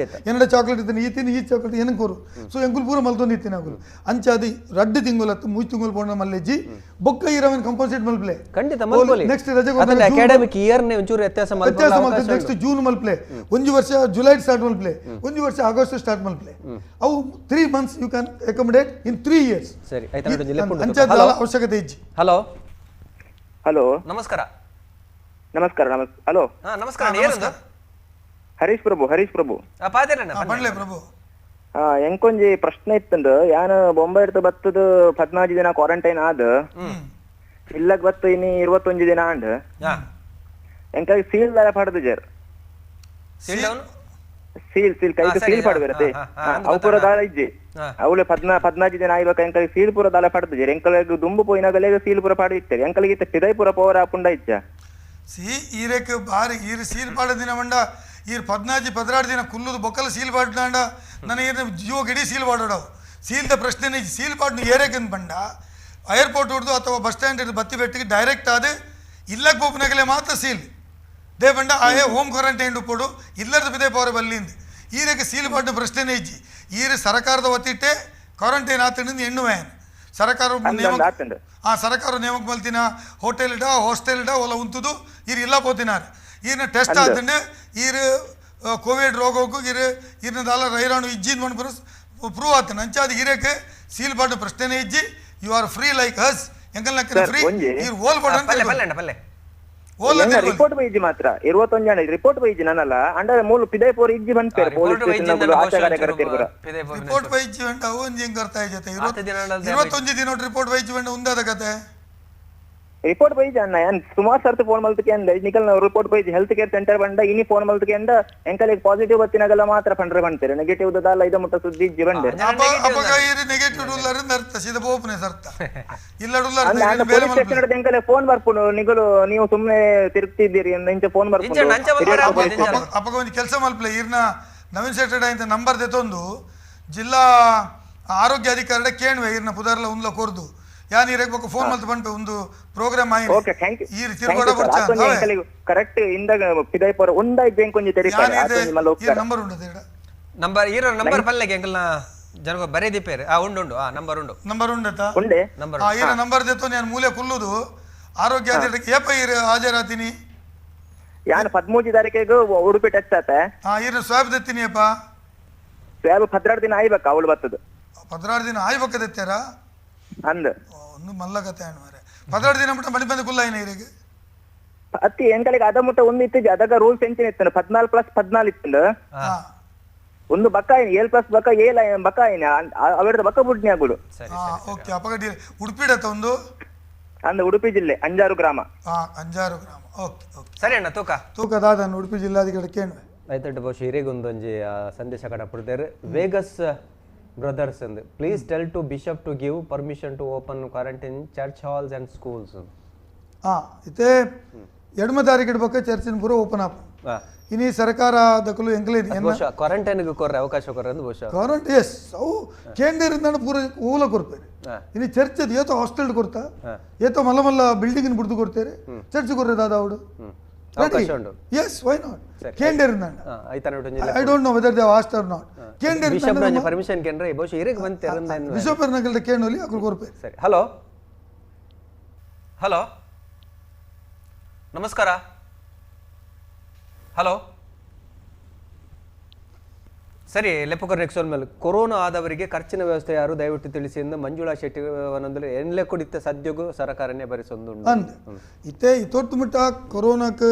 ಎನ್ನಡ ಚಾಕ್ಲೇಟ್ ಇದ್ದೀನಿ ಈ ತಿನ್ನಿ ಈ ಚಾಕ್ಲೇಟ್ ಏನಕ್ಕೆ ಕೋರು ಸೊ ಎಂಕುಲು ಪೂರ ಮಲ್ತೊಂದು ಇತ್ತೀನಿ ಅಕುಲು ಅಂಚಾದಿ ರಡ್ಡು ತಿಂಗುಲತ್ತು ಮೂಜ್ ತಿಂಗುಲು ಪೋಣ ಮಲ್ಲೆಜ್ಜಿ ಬೊಕ್ಕ ಇರವನ್ ಕಂಪನ್ಸೇಟ್ ಮಲ್ಪ್ಲೆ ಖಂಡಿತ ಮಲ್ಪೊಲಿ. ನೆಕ್ಸ್ಟ್ ರಜೆ ಅಕಾಡೆಮಿಕ್ ಇಯರ್ ನೇ ಒಂಚೂರು ವ್ಯತ್ಯಾಸ ಮಲ್ಪೊಲಿ. ನೆಕ್ಸ್ಟ್ ಜೂನ್ ಮಲ್ಪ್ಲೆ, ಒಂಜಿ ವರ್ಷ ಜುಲೈ ಸ್ಟಾರ್ಟ್ ಮಲ್ಪ್ಲೆ, ಒಂಜಿ ವರ್ಷ ಆಗಸ್ಟ್ ಸ್ಟಾರ್ಟ್ ಮಲ್ಪ್ಲೆ. ಅವು 3 months you can accommodate in 3 years. ಸರಿ ಅಂಚಾದ ಅವಶ್ಯಕತೆ ಇಜ್ಜಿ. ಹಲೋ ಹಲೋ ನಮಸ್ಕಾರ. ನಮಸ್ಕಾರ ನಮಸ್ಕಾರ ಹಲೋ ನಮಸ್ಕಾರ. ಏನಂದ ಹರೀಶ್ ಪ್ರಭು. ಹರೀಶ್ ಪ್ರಭು ಪಂಡ್ಲೆ ಪ್ರಭು. ಎಂಕೊಂಜಿ ಪ್ರಶ್ನೆ ಇತ್ತಂದು, ಯಾನು ಬೊಂಬೈ ಇಡ್ತು ಬತ್ತದು 14 ದಿನ ಕ್ವಾರಂಟೈನ್ ಆದ ಇಲ್ಲಗ್ ಬತ್ತು ಇನಿ 21 ದಿನ ಆಂಡ್ ಎಂಕಾಗಿ ಸೀಲ್ ದಾಲ ಪಡೆದು ಜರ್ ಸೀಲ್ ಸೀಲ್ ಕೈಗೆ ಸೀಲ್ ಪಡಬೇರತೆ ಅವು ಪೂರ ದಾಲ ಇಜ್ಜಿ ಅವಳು 14 ದಿನ ಆಯ್ಬೇಕು ಎಂಕಾಗಿ ಸೀಲ್ ಪೂರ ದಾಲ ಪಡೆದು ಜರ್ ಎಂಕಲಿಗೆ ದುಂಬು ಪೋಯಿನಾಗಲೇ ಸೀಲ್ ಪೂರ ಪಾಡು ಇತ್ತಾರೆ ಎಂಕಲಿಗೆ ಇತ್ತ ಪಿದೈ ಪೂರ ಪೋವರ ಆಪುಂಡ ಇಚ್ಚ ಸಿ ಈರೆಕ್ ಬಾರಿ ಈರು ಸೀಲ್ ಪಾಡ ದಿನ ಬಂಡ ಈರು 14 16 ದಿನ ಕುಲ್ಲುದು ಬೊಕ್ಕಲ ಸೀಲ್ ಪಾಡ್ನಾಂಡ ನನಗೆ ಜೀವಕ್ಕೆ ಇಡೀ ಸೀಲ್ ಪಾಡೋಡವು ಸೀಲ್ದ ಪ್ರಶ್ನೆ ಸೀಲ್ ಪಾಡ್ನು ಏರೇಕಂದು ಬಂಡ ಏರ್ಪೋರ್ಟ್ ಹಿಡ್ದು ಅಥವಾ ಬಸ್ ಸ್ಟ್ಯಾಂಡ್ ಹಿಡ್ದು ಬತ್ತಿ ಬೆಟ್ಟಿಗೆ ಡೈರೆಕ್ಟ್ ಆದ ಇಲ್ಲಕ್ಕೆ ಪೋಪನಾಗಲೇ ಮಾತ್ರ ಸೀಲ್ they ಬಂಡ ಆಯೇ ಹೋಮ್ ಕ್ವಾರಂಟೈನ್ ಪೋಡು ಇಲ್ಲದ ಬಿದೆ ಪೋರ ಬಲ್ಲಿಂದ ಈರೆಗೆ ಸೀಲ್ ಪಾಡ್ನ ಪ್ರಶ್ನೆನೇ ಇಜ್ಜಿ. ಈರು ಸರ್ಕಾರದ ವತಿಟ್ಟೆ ಕ್ವಾರಂಟೈನ್ ಆತನಿಂದ ಎಣ್ಣುವೆ ಸರ್ಕಾರ ನೇಮಕ ಆ ಸರ್ಕಾರ ನೇಮಕ ಮಲ್ತಿನ ಹೋಟೆಲ್ ಇಡ ಹಾಸ್ಟೆಲ್ ಇಡ ಒಲ ಉಂತುದು ಈರು ಇಲ್ಲ ಪೋತಿನಾರು ಈರಿನ ಟೆಸ್ಟ್ ಆತಂಡು ಈರು ಕೋವಿಡ್ ರೋಗಕ್ಕೂ ಈರು ಈರಿನ ರೈರಾಣು ಇಜ್ಜಿನ ಮಣ್ಣು ಪ್ರೂವ್ ಆತನ ಅಂಚಾದ ಈರೇಕೆ ಸೀಲ್ ಪಾಡ್ನ ಪ್ರಶ್ನೆನೇ ಇಜ್ಜಿ. You are free like us ಎಂಕಲ್ free ಈರು ಓಲ್ ಪಲ್ಲೆ ರಿಪೋರ್ಟ್ ಬೈಜಿ ಮಾತ್ರ 21 ಜನ ರಿಪೋರ್ಟ್ ಬೈಜಿ ನನ್ನಲ್ಲ ಅಂಡ ಮೂಲ ಪಿದೈಪುರ ಇಜ್ಜಿ ಬಂದ್ಪೇರು ಪೊಲೀಸ್ ಸ್ಟೇಷನ್ ಆಶಾ ಕಾರ್ಯಕರ್ತರು ರಿಪೋರ್ಟ್ ಬೈಜಿ ವೆಂಡ ಒಂಜಿ ಹೆಂಗ್ ಅರ್ಥ ಆಯ್ತು 21 ದಿನ ರಿಪೋರ್ಟ್ ಬೈಜಿ ವೆಂಡ ಉಂದಾದ ಕತೆ ರಿಪೋರ್ಟ್ ಬೈಜಿ ಅಣ್ಣ ಏನ್ ಸುಮಾರು ಸರ್ತಿ ಫೋನ್ ಮಲ್ತಕ್ಕೆ ಅಂದ ನಿಕಲ್ ನಾವು report baiji health care centre ಬಂಡ ಇನಿ ಫೋನ್ ಮಲ್ತಕ್ಕೆ ಅಂದ ಎಂಕಲಿಗೆ ಪಾಸಿಟಿವ್ ಬತ್ತಿನಾಗಲ್ಲ ಮಾತ್ರ ಪಂಡ್ರೆ ಬಂತಾರೆ ನೆಗೆಟಿವ್ ದಾಲ ಐದ ಮುಟ್ಟ ಸುದ್ದಿ ಇಜ್ಜಿ ಬಂಡೆ ಅಪಗ ಈರಿ ನೆಗೆಟಿವ್ ಉಲ್ಲರಿಂದ ಅರ್ಥ ಸೀದಾ ಬೋಪನೆ ಸರ್ತ ಇಲ್ಲ ಪೊಲೀಸ್ ಸ್ಟೇಷನ್ ಎಂಕಲೆ ಫೋನ್ ಬರ್ಪುನು ನಿಗಲು ನೀವು ಸುಮ್ಮನೆ ತಿರುಗ್ತಿದ್ದೀರಿ ಇಂಚ ಫೋನ್ ಬರ್ಪುನು. ಅಪಗ ಒಂದು ಕೆಲಸ ಮಲ್ಪಲೆ ಈರ್ನ ನವೀನ್ ಶೆಟ್ಟಡ ಇಂತ ನಂಬರ್ ದೆತ್ತೊಂದು ಜಿಲ್ಲಾ ಆರೋಗ್ಯ ಅಧಿಕಾರಿ ಕೇಳುವೆ ಈರ್ನ ಪುದಾರ್ಲ ಉಂದ್ಲ ಕೊರ್ದು ಯಾನ್ ಈರೆಗ್ ಬೊಕ್ಕ ಫೋನ್ ಮಲ್ತು ಬಂಪೆ ಒಂದು ಪ್ರೋಗ್ರಾಮ್ ಆಯಿ okay thank you ಈರ್ ತಿರುಗೋಡ ಬರ್ಚ ಕರೆಕ್ಟ್ ಇಂದಾಗ ಪಿದೈಪುರ ಉಂಡಾಯ್ ಬ್ಯಾಂಕ್ ಒಂಜಿ ತೆರಿಪಾರೆ ಆತೊಂಜಿ ಮಲ್ಲ ಈ ನಂಬರ್ ಉಂಡು ತೇಡ ನಂಬರ್ ಈರ ನಂಬರ್ ಪಲ್ಲೆಗೆ ಎಂಕಲ್ನ ಜನಗ ಬರೆ ದಿಪೇರು ಆ ಉಂಡು ಉಂಡು ಆ ನಂಬರ್ ಉಂಡು ನಂಬರ್ ಉಂಡತ ಉಂಡೆ ನಂಬರ್ ಆ ಈರ ನಂಬರ್ ದೆತ್ತೊ ನಾನು ಮೂಲೆ ಕುಲ್ಲುದು ಆರೋಗ್ಯ ಅಧಿಕಾರಿ ಏಪ ಈರ್ ಹಾಜರಾತಿನಿ ಯಾನ್ 13 ತಾರೀಕಿಗೆ ಉಡುಪಿ ಟಚ್ ಆತ ಆ ಈರ ಸ್ವಾಬ್ ದೆತ್ತಿನಿ ಅಪ್ಪ ಸ್ವಾಬ್ 16 ದಿನ ಆಯ್ಬೇಕು ಅವಳು ಬತ್ತದು 16 ದಿನ ಆಯ್ಬೇಕು ದೆತ್ತೇರಾ ಅಂದ ಒಂದು ಮಲ್ಲ ಕತೆ ಮಾರೆ 16 ದಿನ ಮುಟ್ಟ ಮಡಿ ಬಂದು ಕುಲ್ಲ ಈರಿಗೆ ಅತ್ತಿ ಎಂಕಲಿಗೆ ಅದ ಮುಟ್ಟ ಒಂದು ಇತ್ತು ಅದಗ ರೂಲ್ಸ್ ಎಂಚಿನ ಇತ್ತು 14 ಪ್ಲಸ್ 14 ಇತ್ತು ಒಂದು ಬಕ್ಕ 7 ಪ್ಲಸ್ ಬಕ್ಕ 7 ಬಕ್ಕ ಅವರದ ಬಕ್ಕ ಬುಡ್ನಿ ಆಗುಡು. ಓಕೆ ಅಪಗಡಿ ಉಡುಪಿಡತ ಒಂದು ಅಂದ ಉಡುಪಿ ಜಿಲ್ಲೆ ಅಂಜಾರು ಗ್ರಾಮ ಅಂಜಾರು ಗ್ರಾಮ ಓಕೆ ಓಕೆ ಸರಿ ಅಣ್ಣ ತೂಕ ತೂಕ ದಾದನ್ ಉಡುಪಿ ಜಿಲ್ಲಾಧಿಕಾರಿ ಕೇಳುವೆ ಆಯ್ತು ಬಹುಶಃ ಹಿರೇಗೊಂದೊಂಜಿ ಸಂದೇಶ ಕಡಪಡ್ತಾರೆ ವೇಗಸ್ ಬ್ರದರ್ಸ್ ಅಂದ್ please tell to bishop to give permission to open quarantine church halls and schools. ಇತ್ತೆ 2 ತಾರೀಕು ಇಡ್ಬೇಕು ಚರ್ಚಿನ ಪೂರ ಓಪನ್ ಆಪ್ ಇನಿ ಸರ್ಕಾರ ದಕಲು ಎಂಕಲೇ ಕ್ವಾರಂಟೈನ್ ಕೊರ್ರೆ ಅವಕಾಶ ಕೊರ್ರೆ ಅಂದ್ ಬಹುಶಃ ಕ್ವಾರಂಟೈನ್ ಎಸ್ ಅವು ಕೇಂದ್ರದಿಂದ ಪೂರ ಓಲ ಕೊರ್ಪೇರು ಇನಿ ಚರ್ಚ್ ಏತೋ ಹಾಸ್ಟೆಲ್ ಕೊರ್ತಾ ಏತೋ ಮಲ್ಲ ಮಲ್ಲ ಬಿಲ್ಡಿಂಗ್ ಬಿಡ್ದು ಕೊಡ್ತೇರೆ ಚರ್ಚ್ ಕೊರ್ರೆ ದಾದಾ ಅವಡು S why not ಕೇಂದ್ರದಿಂದ I don't know whether they asked or not ಕೇಂದ್ರ ಬಿಷಪ್ ಪರ್ಮಿಷನ್ ಕೇಂದ್ರ ಬಹುಶಃ ಇರಕ್ಕೆ ಬಂತೆ ಬಿಷಪ್ ನಗಲ್ದ ಕೇಣೋಲಿ ಅಕುಲು ಕೊರ್ಪೇರು. ಸರಿ ಹಲೋ ಹಲೋ ನಮಸ್ಕಾರ ಹಲೋ ಸರಿ ಲೆಪ್ಪಕರ್ ನೆಕ್ಸ್ಟ್ ಮೇಲೆ ಕೊರೋನಾ ಆದವರಿಗೆ ಖರ್ಚಿನ ವ್ಯವಸ್ಥೆ ಯಾರು ದಯವಿಟ್ಟು ತಿಳಿಸಿ ಎಂದು ಮಂಜುಳಾ ಶೆಟ್ಟಿ ಒಂದೊಂದು ಎನ್ಲೆ ಕೊಡಿತ್ತ ಸದ್ಯಗೂ ಸರ್ಕಾರನೇ ಭರಿಸೊಂದು ಅಂದ್ ಇತ್ತೆ ಇತೊಟ್ಟು ಮುಟ್ಟ ಕೊರೋನಾಕ್ಕೆ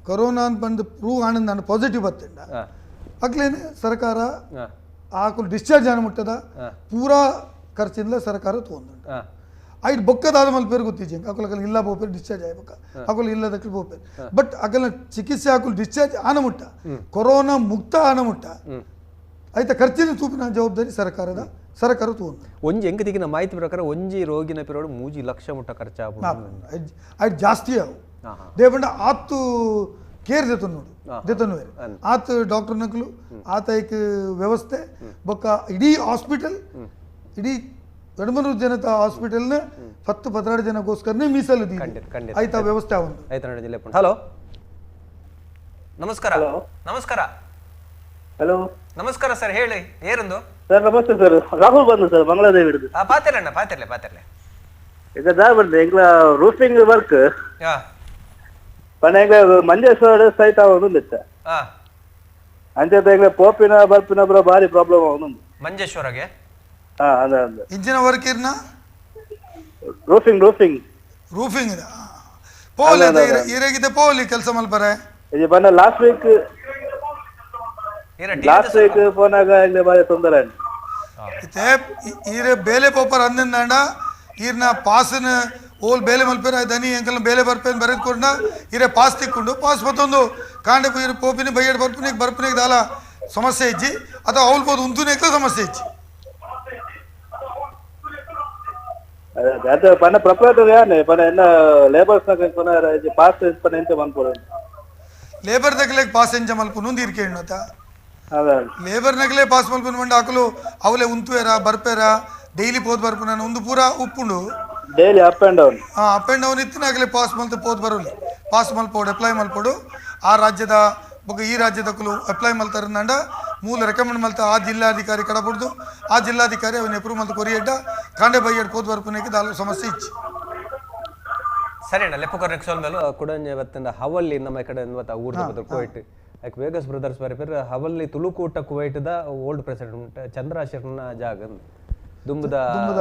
ಕೊರೋನಾ ಅಂತ ಬಂದು ಪ್ರೂವ್ ಆನಂದ ನಾನು ಪಾಸಿಟಿವ್ ಬತ್ತಂಡ ಅಕ್ಲೇನೆ ಸರ್ಕಾರ ಆಕುಲು ಡಿಸ್ಚಾರ್ಜ್ ಆನ ಮುಟ್ಟದ ಪೂರಾ ಖರ್ಚಿಂದ ಸರ್ಕಾರ ತೊಗೊಂಡು. ಐಟ್ ಬೊಕ್ಕದಾದ ಮಲ್ಪೇರು ಗೊತ್ತಿಜ್ಜಿ ಅಕುಲ ಇಲ್ಲ ಬೋಪೇರು ಡಿಸ್ಚಾರ್ಜ್ ಆಯ್ಬೇಕ ಅಕುಲು ಇಲ್ಲದಕ್ಕೆ ಬೋಪೇರು ಬಟ್ ಅಕಲ್ನ ಚಿಕಿತ್ಸೆ ಹಾಕಲು ಡಿಸ್ಚಾರ್ಜ್ ಆನಮುಟ್ಟ ಕೊರೋನಾ ಮುಕ್ತ ಆನಮುಟ್ಟ ಆಯ್ತಾ ಖರ್ಚಿನ ತೂಪಿನ ಜವಾಬ್ದಾರಿ ಸರ್ಕಾರದ ಸರ್ಕಾರ ತೂನು ಒಂಜಿ ಎಂಕ ದಿಕ್ಕಿನ ಮಾಹಿತಿ ಪ್ರಕಾರ ಒಂಜಿ ರೋಗಿನ ಪಿರೋಡು 3 ಲಕ್ಷ ಮುಟ್ಟ ಖರ್ಚಾಪುಂಡು ಆಯ್ತು ಜಾಸ್ತಿ ಅವು ದೇಪಂಡ ಆತು ಕೇರ್ ದೆತೊನ್ನೋಡು ದೆತೊನ್ನುವೇರು ಆತ ಡಾಕ್ಟರ್ ನಕಲು ಆತೈಕ್ ವ್ಯವಸ್ಥೆ ಬೊಕ್ಕ ಇಡೀ ಹಾಸ್ಪಿಟಲ್ ಇಡೀ 200 ಜನತಾ ಹಾಸ್ಪಿಟಲ್ನ 10 12 ಜನಕ್ಕೋಸ್ಕರನೇ ಮೀಸಲು ಆಯ್ತಾ ವ್ಯವಸ್ಥೆ ಒಂದು ಆಯ್ತು ನೋಡಿ ಜಿಲ್ಲೆ. ಹಲೋ ನಮಸ್ಕಾರ. ನಮಸ್ಕಾರ. ಹಲೋ ನಮಸ್ಕಾರ ಸರ್, ಹೇಳಿ ಏರೊಂದು ಸರ್. ನಮಸ್ತೆ ಸರ್, ರಾಹುಲ್ ಬಂದು ಸರ್ ಮಂಗಳದೇವಿ ಹಿಡಿದು. ಪಾತಿರ್ಲೆ ಪಾತಿರ್ಲೆ ಪಾತಿರ್ಲೆ ಈಗ ಬಂದೆ ಎಂಗ್ಲ ರೂಫಿಂಗ್ ವರ್ಕ್ ಪಂಡ ಎಂಗ್ಲ ಮಂಜೇಶ್ವರ ಸೈಟ್ ಆವೊಂದು ಇತ್ತ ಅಂಚೆ ಎಂಗ್ಲ ಪೋಪಿನ ಬರ್ಪಿನ ಪೂರ ಭಾರಿ ಪ್ರಾಬ್ಲಮ್ ಆವೊಂದು ಮಂಜೇಶ್ವರಗೆ. ಹಾ ಅದ ಅದ ಇಂಜಿನ ವರ್ಕ್ ಇರ್ನ roofing roofing roofing ಪೋಲಿ ಈರೆಗಿದೆ ಪೋಲಿ ಕೆಲಸ ಮಲ್ಪರೆ ಇದು ಬಂದ last week last week ಪೋನಾಗ ಎಂಗ್ಲ ಭಾರಿ ತೊಂದರೆ. ಇತ್ತೆ ಈರೆ ಬೇಲೆ ಪೋಪರ್ ಅಂದಿಂದಾಂಡ ಈರ್ನ ಪಾಸನ ಓಲ್ ಬೇಲೆ ಮಲ್ಪೇರ ದನಿ ಎಂಕಲ್ನ ಬೇಲೆ ಬರ್ಪೇನ್ ಬರೆದುಕೊಂಡ ಈರೆ ಪಾಸ್ ತಿಕ್ಕೊಂಡು ಪಾಸ್ ಮತ್ತೊಂದು ಕಾಂಡೆ ಈರೆ ಪೋಪಿನಿ ಬೈಯಡ್ ಬರ್ಪಿನಿಗೆ ಬರ್ಪಿನಿಗೆ ದಾಲ ಸಮಸ್ಯೆ ಇಜ್ಜಿ ಅಥವಾ ಅವ್ಲ್ ಪೋದು ಉಂತುನೇಕ್ಲ ಸಮಸ್ಯೆ ಇಜ್ಜಿ. ಅದೇ ಪಂಡ ಪ್ರೊಪ್ರೈಟರ್ ಯಾನೆ ಪಂಡ ಎನ್ನ ಲೇಬರ್ಸ್ ಪಂಡ ಪಾಸ್ ಪಂಡ ಎಂಚ ಮನ್ಪೊಡು ಲೇಬರ್ ದಕ್ಲೆಗ್ ಪಾಸ್ ಎಂಚ ಮಲ್ಪುನು ಈರ್ಕೇಣ್ಣು ಅತ ಲೇಬರ್ ನಗಲೇ ಪಾಸ್ ಮಲ್ಪುನು ಮಂಡ ಅಕಲು ಅವಲೇ ಉಂತುವೇರ ಬರ್ಪೇರ ಡೈಲಿ ಪೋದ್ ಬರ್ಪು ನಾನು ಒಂದು ಪೂರ ಉಪ್ಪುಂಡು daily up and down. Up and down ಇತ್ತು ಆಗಲೇ ಪಾಸ್ ಮಲ್ತು ಪೋದ್ ಬರೋಲಿ ಪಾಸ್ ಮಲ್ಪೋಡು ಅಪ್ಲೈ ಮಲ್ಪೋಡು ಆ ರಾಜ್ಯದ ಬೊಕ್ಕ ಈ ರಾಜ್ಯದಕ್ಕಲು ಅಪ್ಲೈ ಮಲ್ತಾರಂಡ ಮೂಲ ರೆಕಮೆಂಡ್ ಮಲ್ತ ಆ ಜಿಲ್ಲಾಧಿಕಾರಿ ಕಡಬಡ್ದು ಆ ಜಿಲ್ಲಾಧಿಕಾರಿ ಅವನ ಅಪ್ರೂವ್ ಮಲ್ತು ಕೊರಿಯಡ್ಡ ಕಾಂಡೆ ಬೈಯಡ್ ಪೋದ್ ಬರ್ಪುನೇಕೆ ದಾಲ ಸಮಸ್ಯೆ ಇಚ್ಚಿ. ಸರಿ ಅಣ್ಣ ಲೆಪ್ಪು ಕೊರ್ನೆಕ್ ಸೋಲ್ ಕುಡಂಜೆ ಬತ್ತಂದ ಹವಲ್ಲಿ ನಮ್ಮ ಕಡೆ ಊರ್ದ ಬದಲು Kuwait like Vegas brothers ಬರೀಪೇರು ಹವಲ್ಲಿ ತುಳುಕೂಟ ಕುವೈಟ್ದ ಓಲ್ಡ್ ಪ್ರೆಸಿಡೆಂಟ್ ಚಂದ್ರಾಶರ್ನ ಜಾಗ ದುಂಬುದ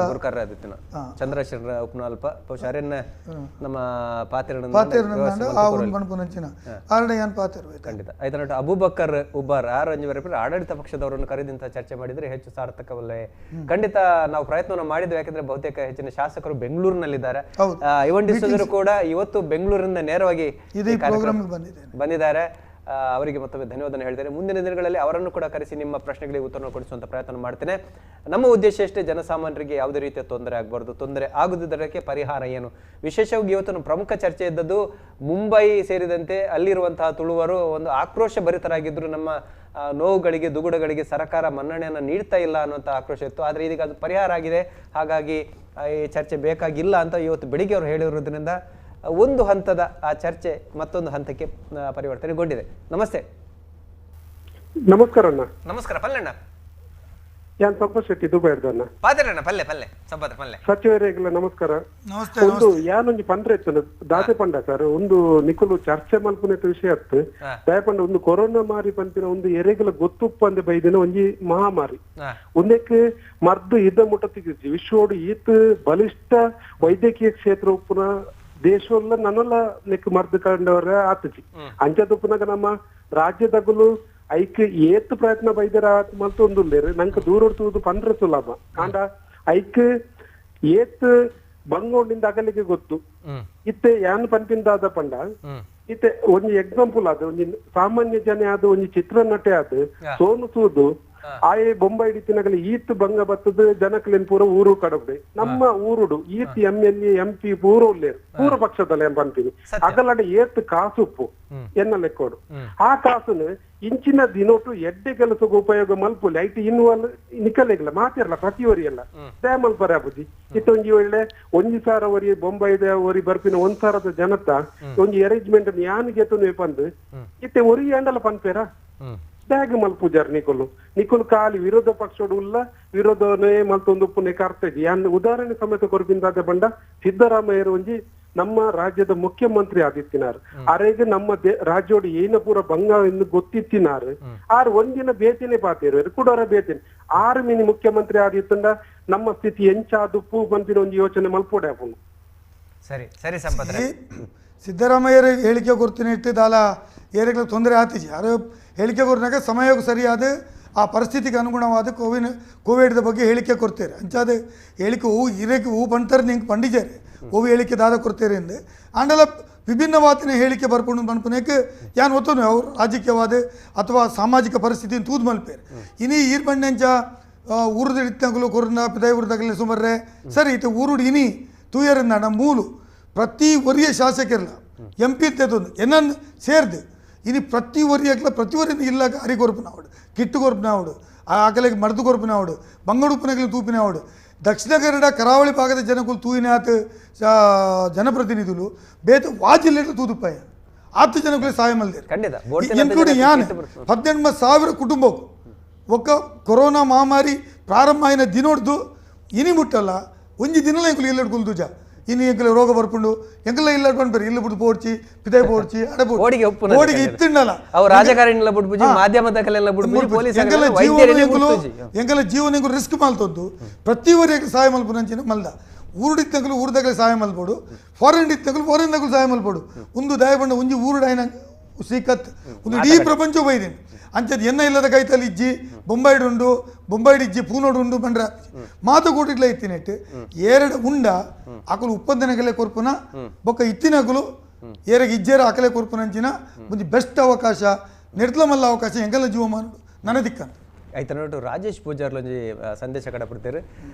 ಗುರುಕರ್ರ ಆದಿತ್ತಿನ ಚಂದ್ರಶೇಖರ ಉಪನಾಲ್ಪ ಬಹುಶಃ ಅರೆನ್ನ ನಮ್ಮ ಪಾತಿರನ ಖಂಡಿತ ಆಯ್ತು. ಅಬೂಬಕರ್ ಉಬಾರ್ ಆರು ಅಂಜು ಬರೀಪೇರು ಆಡಳಿತ ಪಕ್ಷದವರನ್ನು ಕರೆದಿಂತ ಚರ್ಚೆ ಮಾಡಿದ್ರೆ ಹೆಚ್ಚು ಸಾರ್ಥಕವಲ್ಲೇ. ಖಂಡಿತ ನಾವು ಪ್ರಯತ್ನವನ್ನು ಮಾಡಿದ್ವಿ, ಯಾಕಂದ್ರೆ ಬಹುತೇಕ ಹೆಚ್ಚಿನ ಶಾಸಕರು ಬೆಂಗಳೂರಿನಲ್ಲಿದ್ದಾರೆ. ಐವನ್ ಡಿಸೋಜರು ಕೂಡ ಇವತ್ತು ಬೆಂಗಳೂರಿನಿಂದ ನೇರವಾಗಿ ಬಂದಿದ್ದಾರೆ. ಅವರಿಗೆ ಮತ್ತೊಮ್ಮೆ ಧನ್ಯವಾದ ಹೇಳ್ತೇನೆ. ಮುಂದಿನ ದಿನಗಳಲ್ಲಿ ಅವರನ್ನು ಕೂಡ ಕರೆಸಿ ನಿಮ್ಮ ಪ್ರಶ್ನೆಗಳಿಗೆ ಉತ್ತರವನ್ನು ಕೊಡಿಸುವಂಥ ಪ್ರಯತ್ನ ಮಾಡ್ತೇನೆ. ನಮ್ಮ ಉದ್ದೇಶ ಅಷ್ಟೇ, ಜನಸಾಮಾನ್ಯರಿಗೆ ಯಾವುದೇ ರೀತಿಯ ತೊಂದರೆ ಆಗಬಾರ್ದು, ತೊಂದರೆ ಆಗದಿದ್ದಕ್ಕೆ ಪರಿಹಾರ ಏನು. ವಿಶೇಷವಾಗಿ ಇವತ್ತು ಪ್ರಮುಖ ಚರ್ಚೆ ಇದ್ದದ್ದು ಮುಂಬೈ ಸೇರಿದಂತೆ ಅಲ್ಲಿರುವಂತಹ ತುಳುವರು ಒಂದು ಆಕ್ರೋಶ ಭರಿತರಾಗಿದ್ದರು. ನಮ್ಮ ನೋವುಗಳಿಗೆ ದುಗುಡಗಳಿಗೆ ಸರ್ಕಾರ ಮನ್ನಣೆಯನ್ನು ನೀಡ್ತಾ ಇಲ್ಲ ಅನ್ನುವಂಥ ಆಕ್ರೋಶ ಇತ್ತು. ಆದರೆ ಇದೀಗ ಅದು ಪರಿಹಾರ ಆಗಿದೆ. ಹಾಗಾಗಿ ಈ ಚರ್ಚೆ ಬೇಕಾಗಿಲ್ಲ ಅಂತ ಇವತ್ತು ಬೆಳಿಗ್ಗೆ ಅವರು ಹೇಳಿರುವುದರಿಂದ ಒಂದು ಹಂತದ ಆ ಚರ್ಚೆ ಮತ್ತೊಂದು ಹಂತಕ್ಕೆ ಪರಿವರ್ತನೆಗೊಂಡಿದೆ. ನಮಸ್ತೆ. ನಮಸ್ಕಾರ ಅಣ್ಣ. ನಮಸ್ಕಾರ ಪಲ್ಲಣ್ಣ. ಯಾನ್ ಸಂಪತ್ ಶೆಟ್ಟಿ ದುಬೈರ್ದಣ್ಣ. ಪಾತಿರಣ್ಣ ಪಲ್ಲೆ ಪಲ್ಲೆ ಸಂಪತ್ ಪಲ್ಲೆ. ಸಚಿವರಿಗೆಲ್ಲ ನಮಸ್ಕಾರ. ಒಂದು ಯಾನೊಂಜಿ ಪಂಡ್ರೆ ಇತ್ತು ದಾಸೆ ಪಂಡ ಸರ್, ಒಂದು ನಿಕುಲು ಚರ್ಚೆ ಮಲ್ಪುನೆತ ವಿಷಯ ಅತ್ತು ದಯಪಂಡ ಒಂದು ಕೊರೋನಾ ಮಾರಿ ಪಂಪಿನ ಒಂದು ಎರೆಗಲ ಗೊತ್ತುಪ್ಪ ಅಂದೆ ಬೈದಿನ ಒಂಜಿ ಮಹಾಮಾರಿ ಒಂದಕ್ಕೆ ಮದ್ದು ಇದ್ದ ಮುಟ್ಟ ತಿಗಿಸಿ ವಿಶ್ವೋಡು ಈತ್ ಬಲಿಷ್ಠ ವೈದ್ಯಕೀಯ ಕ್ಷೇತ್ರ ಉಪ್ಪುನ ದೇಶವಲ್ಲ ನನ್ನೆಲ್ಲ ನೆಕ್ ಮರ್ದು ಕಂಡವರ ಆತಜಿ ಅಂಚದುಪ್ಪನಾಗ ನಮ್ಮ ರಾಜ್ಯದಗುಲು ಐಕ್ ಏತ್ ಪ್ರಯತ್ನ ಬೈದರ ಮಲ್ತೊಂದುಲ್ಲೇರು ನಂಗೆ ದೂರ ಪಂದ್ರ ಸುಲಭ ಕಾಂಡ ಐಕ್ ಏತ್ ಬಂಗೋಂಡಿಂದ ಅಗಲಿಗೆ ಗೊತ್ತು ಇತ್ತೆ ಯಾನ್ ಪಂಪಿಂದಾದ ಪಂಡ ಇತ್ತೆ ಒಂಜಿ ಎಕ್ಸಾಂಪಲ್ ಅದು ಒಂಜಿ ಸಾಮಾನ್ಯ ಜನ ಅದು ಒಂಜಿ ಚಿತ್ರನಟೆ ಅದು ಸೋನು ಸೂದು ಆಯೆ ಬೊಂಬೈ ಹಿಡಿತಿನಗಲಿ ಈತ್ ಬಂಗ ಬತ್ತದ ಜನಕ್ಲೇನ್ ಪೂರ ಊರು ಕಡಬಡೆ ನಮ್ಮ ಊರುಡು ಈತ್ M L A M P ಪೂರ ಉಲ್ಲೇರು ಪೂರ ಪಕ್ಷದಲ್ಲ ಎಂ ಪಂಪಿನಿ ಅಗಲಡೆ ಏತ್ ಕಾಸುಪ್ಪು ಎನ್ನ ಲೆಕ್ಕೋಡು ಆ ಕಾಸುನು ಇಂಚಿನ ದಿನೋಟು ಎಡ್ಡೆ ಕೆಲಸಕ್ಕೆ ಉಪಯೋಗ ಮಲ್ಪುಲಿ ಐಟ್ ಇನ್ವಾಲ್ ನಿಕಲೆಗ್ಲ ಮಾತಿರಲ್ಲ ಪ್ರತಿಯೊರಿಯಲ್ಲ ದಯ ಮಲ್ಪರೆ ಬುದ್ಧಿ ಇತ್ತೊಂಜಿ ಒಳ್ಳೆ ಒಂಜಿ ಸಾರ ಒರಿ ಬೊಂಬೈದ ಒರಿ ಬರ್ಪಿನ ಒಂದ್ ಸಾರದ ಜನತ ಒಂಜಿ ಅರೇಂಜ್ಮೆಂಟ್ ಯಾನ್ ಗೆತುನು ಪಂದು ಇತ್ತೆ ಒರಿ ಅಂಡಲ ಪನ್ಪೇರ ಬ್ಯಾಗ್ ಮಲ್ಪುಜಾರ್ ನಿಕೊಲು ನಿಕೊಲು ಖಾಲಿ ವಿರೋಧ ಪಕ್ಷಡು ಉಲ್ಲ ವಿರೋಧನೇ ಮಲ್ತೊಂದು ಉಪ್ಪುನೆ ಕರ್ತಜಿ ಯಾನ್ ಉದಾಹರಣೆ ಸಮೇತ ಕೊರ್ಪಿಂದಾದ ಬಂಡ ಸಿದ್ದರಾಮಯ್ಯರು ಒಂಜಿ ನಮ್ಮ ರಾಜ್ಯದ ಮುಖ್ಯಮಂತ್ರಿ ಆದಿತ್ತಿನಾರ್ ಅರೆಗೆ ನಮ್ಮ ರಾಜ್ಯೋಡು ಏನ ಪೂರ ಬಂಗ ಎಂದು ಗೊತ್ತಿತ್ತಿನಾರು ಆರ್ ಒಂದಿನ ಬೇತಿನೇ ಪಾತಿರು ಕೂಡೋರ ಬೇತಿನ 6 ಮಿನಿ ಮುಖ್ಯಮಂತ್ರಿ ಆದಿತ್ತಂದ ನಮ್ಮ ಸ್ಥಿತಿ ಎಂಚಾದು ಪೂ ಬಂದಿನ ಒಂದು ಯೋಚನೆ ಮಲ್ಪೋಡೆ ಅಪ್ಪನು. ಸರಿ ಸರಿ ಸಂಪತ್ ಸಿದ್ದರಾಮಯ್ಯರ ಹೇಳಿಕೆ ಕೊಡ್ತೀನಿ ಇಟ್ಟಿದ್ದಾಲ ಏರಿಗಳ ತೊಂದರೆ ಆತಿಜಿ ಯಾರು ಹೇಳಿಕೆ ಕೊರ್ನಾಗ ಸಮಯಕ್ಕೆ ಸರಿಯಾದ ಆ ಪರಿಸ್ಥಿತಿಗೆ ಅನುಗುಣವಾದ ಕೋವಿಡ್ದ ಬಗ್ಗೆ ಹೇಳಿಕೆ ಕೊಡ್ತೇವೆ. ಅಂಚಾದ ಹೇಳಿಕೆ ಹೂ ಇರಕ್ಕೆ ಹೂ ಪಂತಾರೆ ನಿಂಗೆ ಪಂಡಿಜಾರೆ ಹೂವು ಹೇಳಿಕೆ ದಾದ ಕೊಡ್ತೇವೆ ಎಂದು ಆಂಡಲ ವಿಭಿನ್ನವಾತಿನ ಹೇಳಿಕೆ ಬರ್ಕೊಂಡು ಪನ್ಪುನೇಕ್ ಯಾನ್ ಒತ್ತನು ಅವ್ರು ರಾಜಕೀಯವಾದ ಅಥವಾ ಸಾಮಾಜಿಕ ಪರಿಸ್ಥಿತಿನ ತೂದು ಮಲ್ಪೇರು. ಇನಿ ಈರ್ ಬಂಡೆಂಚ ಊರುದ ಇತ್ತಂಗುಲು ಕೊರನ ಪಿದಾಯಿ ಊರುದಾಗಲಿ ಸುಮಾರೇ ಸರಿ ಇತ್ತು ಊರುಡು ಇನಿ ತೂಯರಿಂದ ಮೂಲು ಪ್ರತಿ ಒರಿಯ ಶಾಸಕರಲ್ಲ ಎಂ ಪಿ ಇತ್ತದೊಂದು ಏನನ್ನು ಸೇರ್ದು ಇನಿ ಪ್ರತಿ ಒರಿಯಕ್ಲ ಪ್ರತಿ ಒರಿಯಿಂದ ಇಲ್ಲಾಗ ಅರಿಗೊರ್ಪುನಾವಡು ಕಿಟ್ಟುಗೊರ್ಪುನಾವಡು ಆಕಲಿಗೆ ಮರ್ದು ಕೊರ್ಪುನಾವಡು ಬಂಗಡುಪ್ಪನಗಲಿ ತೂಪಿನಾವಡು ದಕ್ಷಿಣ ಕನ್ನಡ ಕರಾವಳಿ ಭಾಗದ ಜನಕುಲು ತೂಯಿನಾತ್ ಜನಪ್ರತಿನಿಧುಲು ಬೇತ ವಾ ಜಿಲ್ಲೆ ತೂದುಪ್ಪಾಯ ಆತು ಜನಕುಲು ಸಹಾಯ ಮಲ್ದೇರು. ಖಂಡಿತ ಇನ್ಕ್ಲೂಡಿಂಗ್ ಯಾನ್ 18,000 ಕುಟುಂಬಕ್ಕೂ ಒಕ್ಕ ಕೊರೋನಾ ಮಹಾಮಾರಿ ಪ್ರಾರಂಭ అయిన ದಿನೊಡ್ದು ಇನಿ ಮುಟ್ಟಲ್ಲ ಒಂಜಿ ದಿನಲ ಎಂಕುಲು ಇಲ್ಲಡ್ ಕುಲ್ದುಜ ಇನಿ ಎಂಕುಲು ರೋಗ ಬರ್ಪುಂಡು ಎಂಕುಲ ಇಲ್ಲಡ್ ಪನ್ಪೆರ್ ಇಲ್ಲು ಬುಡ್ದು ಪೋಡ್ಚಿ ಪಿದಾಯಿ ಪೋಡ್ಚಿ ಅಡೆ ಓಡಿಗೆ ಓಡಿಗೆ ಇತ್ತಿಂಡಲ ಅವು ರಾಜಕಾರಣಿಲ ಬುಡ್ಪುಜಿ ಮಾಧ್ಯಮದಕಲೆಲ್ಲ ಬುಡ್ಪುಜಿ ಪೊಲೀಸ್ ಎಂಕಲ ಜೀವನ ಎಂಕುಲು ಎಂಕಲ ಜೀವನ ಎಂಕುಲು ರಿಸ್ಕ್ ಮಲ್ತೊದ್ದು ಪ್ರತಿ ಒರಿಯಕ್ಕೆ ಸಹಾಯ ಮಲ್ಪುನಂಚಿನ ಮಲ್ದ ಊರುಡಿತ್ತಂಕುಲು ಊರುದಕಲೆ ಸಹಾಯ ಮಲ್ಪೊಡು ಫಾರಿನ್ ಇತ್ತಂಕುಲು ಫಾರಿನ್ ದಕಲು ಸಹಾಯ ಮಲ್ಪೊಡು ಒಂದು ದಯಪಂಡ ಒಂಜಿ ಊರುಡಾಯಿನ ಸೀಕತ್ ಒಂದು ಇಡೀ ಪ್ರಪಂಚ ಬೈದಿನಿ ಅಂಚದ ಎನ್ನ ಇಲ್ಲದ ಕೈತಲ್ಲಿ ಇಜ್ಜಿ ಬೊಂಬೈಡ್ ಉಂಡು ಬೊಂಬೈಡ್ ಇಜ್ಜಿ ಪೂನೋಡು ಉಂಡು ಬಂಡ್ರ ಮಾತು ಕೂಟಿಟ್ಲ ಇತ್ತಿನೆಟ್ಟು ಏರಡು ಉಂಡ ಆಕಲು ಉಪ್ಪಂದನಗಲೆ ಕೊರ್ಪುನ ಬೊಕ್ಕ ಇತ್ತಿನಕಲು ಏರಗೆ ಇಜ್ಜೇರ ಆಕಲೆ ಕೊರ್ಪುನಂಚಿನ ಒಂದು ಬೆಸ್ಟ್ ಅವಕಾಶ ನಿರ್ಲಮಲ್ಲ ಅವಕಾಶ ಎಂಗಲ ಜೀವಮಾನ ನನ್ನ ದಿಕ್ಕಂತ. ಆಯ್ತು ನೋಟು ರಾಜೇಶ್ ಪೂಜಾರ್ಲೊಂಜಿ ಸಂದೇಶ ಕಡಪಡ್ತಾರೆ.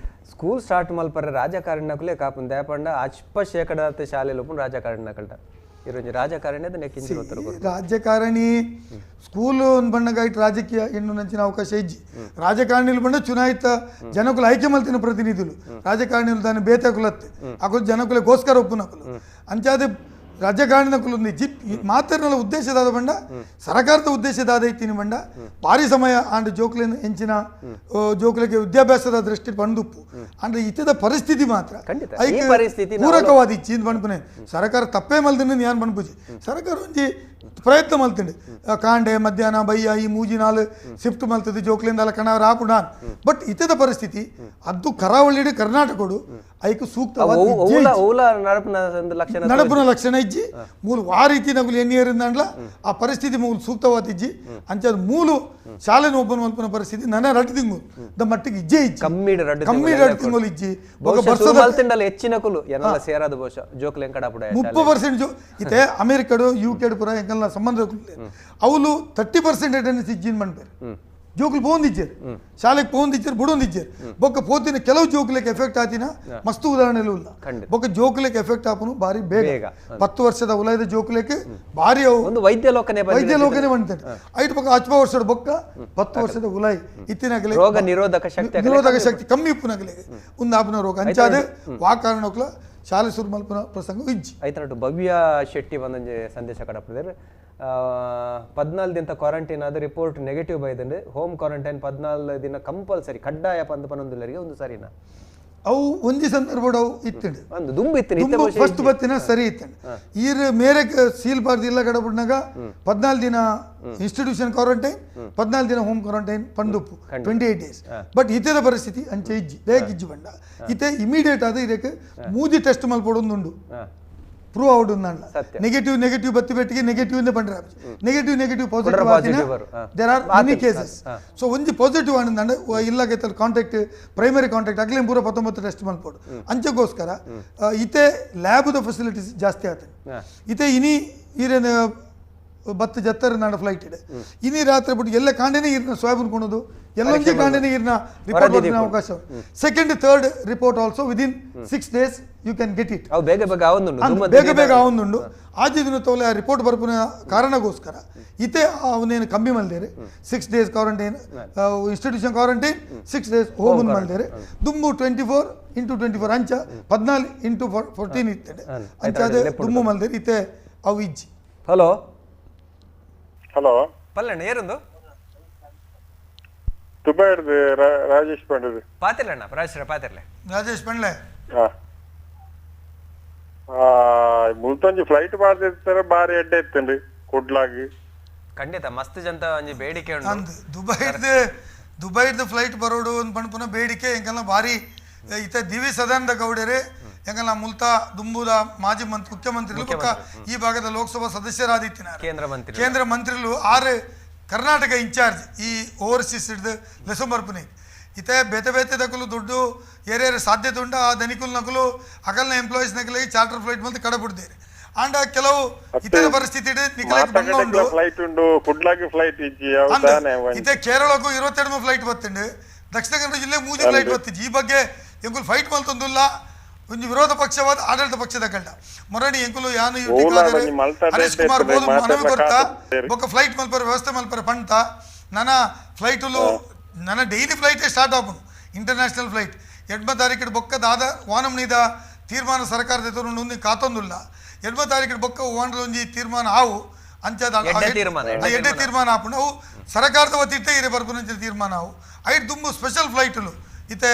ಸ್ಕೂಲ್ ಸ್ಟಾರ್ಟ್ ಮಲ್ಪರೆ ರಾಜಕಾರಣಕ್ಕಲೇ ಕಾಪುನ್ ದಯಪಂಡ ಅಲ್ಪ ಶೇಕಡಾತ ಶಾಲೆ ಲೋಪುನ್ ರಾಜಕಾರಣಕ್ಕಲ್ಟ ಇರೊಂಜಿ ರಾಜಕಾರಣಿ ರಾಜಕಾರಣಿ ಸ್ಕೂಲ್ ಬಣ್ಣಗಾಯ್ತು ರಾಜಕೀಯ ಎಣ್ಣು ನಂಚಿನ ಅವಕಾಶ ಇಜ್ಜಿ ರಾಜಕಾರಣಿಲು ಬಂಡ ಚುನಾಯಿತ ಜನಕುಲು ಆಯ್ಕೆ ಮಲ್ತಿನ ಪ್ರತಿನಿಧುಲು ರಾಜಕಾರಣಿಲು ದಾని ಬೇತಕುಲತ್ತೆ ಅಕುಲು ಜನಕುಲೆಗೋಸ್ಕರ ಒಪ್ಪುನಕುಲು ಅಂಚಾದ ರಾಜಕಾರಣಿನಕುಲು ಇಜ್ಜಿ ಮಾತರ್ನಲ ಉದ್ದೇಶದಾದ ಬಂಡ ಸರ್ಕಾರದ ಉದ್ದೇಶದಾದ ಇತ್ತೀನಿ ಬಂಡ ಭಾರಿ ಸಮಯ ಆಂಡ್ ಜೋಕ್ಲಿನ ಹೆಂಚಿನ ಜೋಕ್ಲಿಗೆ ವಿದ್ಯಾಭ್ಯಾಸದ ದೃಷ್ಟಿ ಬಂದುಪ್ಪು ಅಂದ್ರೆ ಇತ್ತದ ಪರಿಸ್ಥಿತಿ ಮಾತ್ರ ಪೂರಕವಾದ ಇಚ್ಚಿ ಬಂಡ್ಪುನೆ ಸರ್ಕಾರ ತಪ್ಪೇ ಮಲ್ತಿನ ಯಾನ್ ಬಂಡ್ಪುಜಿ ಸರ್ಕಾರ ಒಂಜಿ ಪ್ರಯತ್ನ ಮಲ್ತಿಂಡು ಕಾಂಡೆ ಮಧ್ಯಾಹ್ನ ಬಯ್ಯ ಈ ಮೂಜಿ ನಾಲು ಶಿಫ್ಟ್ ಮಲ್ತದೆ ಜೋಕ್ಲಿಂದ ಅಲ್ಲ ಕಣವರ ಆಪುಡಾನ್ ಬಟ್ ಇತದ ಪರಿಸ್ಥಿತಿ ಅದು ಕರಾವಳಿ ಕರ್ನಾಟಕಡು ಐಕ್ ಸೂಕ್ತವಾದ ನಡಪುನ ಲಕ್ಷಣ ಇಜ್ಜಿ ಮೂಲು ಆ ರೀತಿ ನಗುಲು ಎಣ್ಣಿಯರಿಂದಂಡ್ಲ ಆ ಪರಿಸ್ಥಿತಿ ಮೂಲು ಸೂಕ್ತವಾದ ಇಜ್ಜಿ ಅಂಚದ ಮೂಲು ಶಾಲೆನ ಓಪನ್ ಮಲ್ಪುನ ಪರಿಸ್ಥಿತಿ ನನ್ನ ರಡ್ಡು ತಿಂಗಳು ದ ಮಟ್ಟಿಗೆ ಇಜ್ಜೆ ಇಜ್ಜಿ ಕಮ್ಮಿ ರಡ್ಡು ತಿಂಗಳು ಇಜ್ಜಿ ಹೆಚ್ಚಿನ ಕುಲು ಎನ್ನಲ ಸೇರಾದ ಬಹುಶಃ ಜೋಕ್ಲೆ 30% ಜೋ ಇತ್ತೆ ಅಮೆರಿಕಡು ಯು ಕೆ ಪುರ ಎಂಕಲ್ನ ಸಂಬಂಧ ಅವಳು 30% ಅಟೆಂಡೆನ್ಸ್ ಇಜ್ಜಿನ್ ಮನ್ಪೇರು ಜೋಕುಲು ಪೋಂದಿಜ್ಜೇರು ಶಾಲೆಗೆ ಪೋಂದಿಜ್ಜೇರು ಬುಡೊಂದಿಜ್ಜೇರು ಬೊಕ್ಕ ಪೋತಿನ ಕೆಲವು ಜೋಕುಲೆಗೆ ಎಫೆಕ್ಟ್ ಆತಿನ ಮಸ್ತ್ ಉದಾಹರಣೆಲು ಇಲ್ಲ ಬೊಕ್ಕ ಜೋಕುಲೆಗೆ ಎಫೆಕ್ಟ್ ಆಪನು ಭಾರಿ ಬೇಗ 10 ವರ್ಷದ ಉಲಯದ ಜೋಕುಲೆಗೆ ಭಾರಿ ಅವು ಒಂದು ವೈದ್ಯ ಲೋಕನೆ ವೈದ್ಯ ಲೋಕನೆ ಬಂತಂಟು ಐದು ಬೊಕ್ಕ ಅಚ್ಪ ವರ್ಷದ ಬೊಕ್ಕ 10 ವರ್ಷದ ಉಲೈ ಇತ್ತಿನಗಲೆ ರೋಗ ನಿರೋಧಕ ಶಕ್ತಿ ನಿರೋಧಕ ಶಕ್ತಿ ಕಮ್ಮಿ ಉಪ್ಪುನಗಲೆಗೆ ಒಂದು ಆಪನ ರೋಗ ಅಂಚಾದ ವಾ ಕಾರಣಕ್ಲ ಶಾಲೆ ಸುರು ಮಲ್ಪುನ ಪ್ರಸಂಗ ಇಜ್ಜಿ. ಆಯ್ತು ಭವ್ಯ ಶೆಟ್ಟಿ ಬಂದಂಜೆ ಸಂದೇಶ ಕಡಪಡಿದ್ದಾರೆ. 14 ದಿನ ಕ್ವಾರಂಟೈನ್ ಆದ ರಿಪೋರ್ಟ್ ನೆಗೆಟಿವ್ ಬೈದಂಡೆ ಹೋಮ್ ಕ್ವಾರಂಟೈನ್ 14 ದಿನ ಕಂಪಲ್ಸರಿ ಕಡ್ಡಾಯ ಪಂದ್ ಪನ್ನೊಂದುಲ್ಲರಿಗೆ ಒಂದು ಸರಿನಾ ಅವು ಒಂಜಿ ಸಂದರ್ಭ ಅವು ಇತ್ತಂಡು ಒಂದು ದುಂಬು ಇತ್ತು ಫಸ್ಟ್ ಬತ್ತಿನ ಸರಿ ಇತ್ತಂಡು ಈರ್ ಮೇರೆ ಸೀಲ್ ಬಾರ್ದು ಇಲ್ಲ ಕಡಬಿಡ್ನಾಗ 14 ದಿನ ಇನ್ಸ್ಟಿಟ್ಯೂಷನ್ ಕ್ವಾರಂಟೈನ್ 14 ದಿನ ಹೋಮ್ ಕ್ವಾರಂಟೈನ್ ಪಂದುಪ್ಪು 28 ಡೇಸ್. ಬಟ್ ಇತದ ಪರಿಸ್ಥಿತಿ ಅಂಚೆ ಇಜ್ಜಿ ದೇಕ್ ಇಜ್ಜಿ ಬಂಡ ಇತ್ತೆ ಇಮಿಡಿಯೇಟ್ ಆದ ಇದಕ್ಕೆ ಮೂಜಿ ಟೆಸ್ಟ್ ಮಲ್ಪಡೊಂದುಂಡು ಪ್ರೂವ್ ಔಟ್ ಉಂದಲ್ಲ ನೆಗೆಟಿವ್ ನೆಗೆಟಿವ್ ಬತ್ತಿ ಬೆಟ್ಟಿಗೆ ನೆಗೆಟಿವ್ ಇಂದ ಬಂದ್ರೆ negative negative positive there are many cases. So ಒಂಜಿ ಪಾಸಿಟಿವ್ ಅಂದಂಡ ಇಲ್ಲಾಗೈತಲ್ಲ ಕಾಂಟ್ಯಾಕ್ಟ್ ಪ್ರೈಮರಿ ಕಾಂಟ್ಯಾಕ್ಟ್ ಆಗಲಿ ಪೂರ 19 ಟೆಸ್ಟ್ ಮಲ್ಪೋಡು ಅಂಚೆಗೋಸ್ಕರ ಇತ್ತೆ ಲ್ಯಾಬ್ದ ಫೆಸಿಲಿಟೀಸ್ ಜಾಸ್ತಿ ಆತದೆ ಇತ್ತೆ ಇನಿ ಈರೇನ ಬತ್ತು ಜತ್ತರ ನಾಡ ಫ್ಲೈಟ್ ಇದೆ ಇನಿ ರಾತ್ರಿ ಬಿಟ್ಟು ಎಲ್ಲ ಕಾಂಡೆನೇ ಈರ್ನ ಸ್ವಾಬ್ ಕೊಡೋದು ಎಲ್ಲೊಂಜಿ ಕಾಂಡೆನೇ ಈರ್ನ ರಿಪೋರ್ಟ್ ಅವಕಾಶ. Second third report also within 6 days you can get it. ಬೇಗ ಬೇಗ ಆವೊಂದುಂಡು ಬೇಗ ಬೇಗ ಆವೊಂದುಂಡು ಆಜಿ ದಿನ ತೋಲೆ ಆ ರಿಪೋರ್ಟ್ ಬರ್ಪುನ ಕಾರಣಗೋಸ್ಕರ ಇತ್ತೆ ಅವನೇನು ಕಮ್ಮಿ ಮಲ್ದೇರೆ 6 days quarantine institution quarantine 6 days home ಮಲ್ದೇರೆ ದುಂಬು 24 ಇಂಟು 24 ಅಂಚ 14 ಇಂಟು 14 ಇತ್ತಂಡೆ ಅಂಚ ಅದೇ ದುಂಬು ಮಲ್ದೇರೆ ಇತ್ತೆ ಅವು ಇಜ್ಜಿ. ಹಲೋ ಹಲೋ ಪಲ್ಲಣ್ಣ ಏರೊಂದು ದುಬೈರ್ದು ರಾಜೇಶ್ ಪಂಡದು ಪಾತಿರ್ಲಣ್ಣ ರಾಜೇಶ್ ಪಾತಿರ್ಲೆ ರಾಜೇಶ್ ಪಂಡ್ಲೆ ಮುಲ್ತೊಂಜಿ ಫ್ಲೈಟ್ ಮಾಡ್ತಿರ್ತಾರೆ ಬಾರಿ ಎಡ್ಡೆ ಇತ್ತೇನ್ರಿ ಕುಡ್ಲಾಗಿ ಖಂಡಿತ ಮಸ್ತ್ ಜಂತ ಒಂಜಿ ಬೇಡಿಕೆ ಉಂಟು. ದುಬೈರ್ದು ದುಬೈರ್ದು ಫ್ಲೈಟ್ ಬರೋಡು ಒಂದು ಪನ್ಪುನ ಬೇಡಿಕೆ ಎಂಕಲ್ನ ಭಾರಿ ಇತ್ತ ದಿವಿ ಸದಾನಂದ ಗೌಡರೇ ಎಂಕಲ್ನ ಮುಲ್ತಾ ದುಂಬುದ ಮಾಜಿ ಮಂತ್ರಿ ಮುಖ್ಯಮಂತ್ರಿಗಳು ಬೊಕ್ಕ ಈ ಭಾಗದ ಲೋಕಸಭಾ ಸದಸ್ಯರಾದಿತ್ತಿನ ಕೇಂದ್ರ ಮಂತ್ರಿ ಕೇಂದ್ರ ಮಂತ್ರಿಗಳು ಆರು ಕರ್ನಾಟಕ ಇನ್ಚಾರ್ಜ್ ಈ ಓವರ್ಸೀಸ್ ಹಿಡ್ದು ಲೆಸೊಂಬರ್ಪುನೆ ಇತ್ತೆ ಬೇತೆ ಬೇತೆ ದಕಲು ದುಡ್ಡು ಏರೇರು ಸಾಧ್ಯತೆ ಉಂಡು ಆ ದನಿಕುಲ್ ನಕಲು ಅಕಲ್ನ ಎಂಪ್ಲಾಯೀಸ್ ನಕಲಿಗೆ ಚಾರ್ಟರ್ ಫ್ಲೈಟ್ ಮತ್ತೆ ಕಡಬಿಡ್ದೇರು ಆಂಡ ಕೆಲವು ಇತರ ಪರಿಸ್ಥಿತಿ ಫ್ಲೈಟ್ ಉಂಡು ಕುಡ್ಲಾಗಿ ಫ್ಲೈಟ್ ಇಜ್ಜಿ ಇತ್ತೆ ಕೇರಳಕ್ಕೂ 22 ಫ್ಲೈಟ್ ಬತ್ತುಂಡು ದಕ್ಷಿಣ ಕನ್ನಡ ಜಿಲ್ಲೆ 3 ಫ್ಲೈಟ್ ಬತ್ತಿಜ್ಜಿ. ಈ ಬಗ್ಗೆ ಎಂಕುಲು ಫೈಟ್ ಮಲ್ತೊಂದುಲ್ಲ ಒಂಜಿ ವಿರೋಧ ಪಕ್ಷವಾದ ಆಡಳಿತ ಪಕ್ಷದ ಕಂಡ ಮೊರಣಿ ಎಂಕುಲು ಯಾನು ಹರೀಶ್ ಕುಮಾರ್ ಬೋದು ಮನವಿ ಕೊರ್ತ ಬೊಕ್ಕ ಫ್ಲೈಟ್ ಮಲ್ಪರ ವ್ಯವಸ್ಥೆ ಮಲ್ಪರ ಪಂತ ನನ್ನ ಫ್ಲೈಟುಲು ನನ್ನ ಡೈಲಿ ಫ್ಲೈಟೇ ಸ್ಟಾರ್ಟ್ ಆಪುಂಡು ಇಂಟರ್ನ್ಯಾಷನಲ್ ಫ್ಲೈಟ್ 8 ತಾರೀಕು ಬೊಕ್ಕ ದಾದ ವಾನಮ್ನಿದ ತೀರ್ಮಾನ ಸರ್ಕಾರದ ಎದುರು ಕಾತೊಂದುಲ್ಲ 8 ತಾರೀಕು ಬೊಕ್ಕ ಒಂಜಿ ತೀರ್ಮಾನ ಆವು ಅಂಚಾದ ಎಡ್ಡೆ ತೀರ್ಮಾನ ಆಪುಂಡು ಅವು ಸರ್ಕಾರದ ವತಿಟ್ಟೆ ಇರೆ ಬರ್ಪುನಂಚಿನ ತೀರ್ಮಾನ ಆವು ಐಟ್ ದುಂಬು ಸ್ಪೆಷಲ್ ಫ್ಲೈಟುಲು ಇತ್ತೆ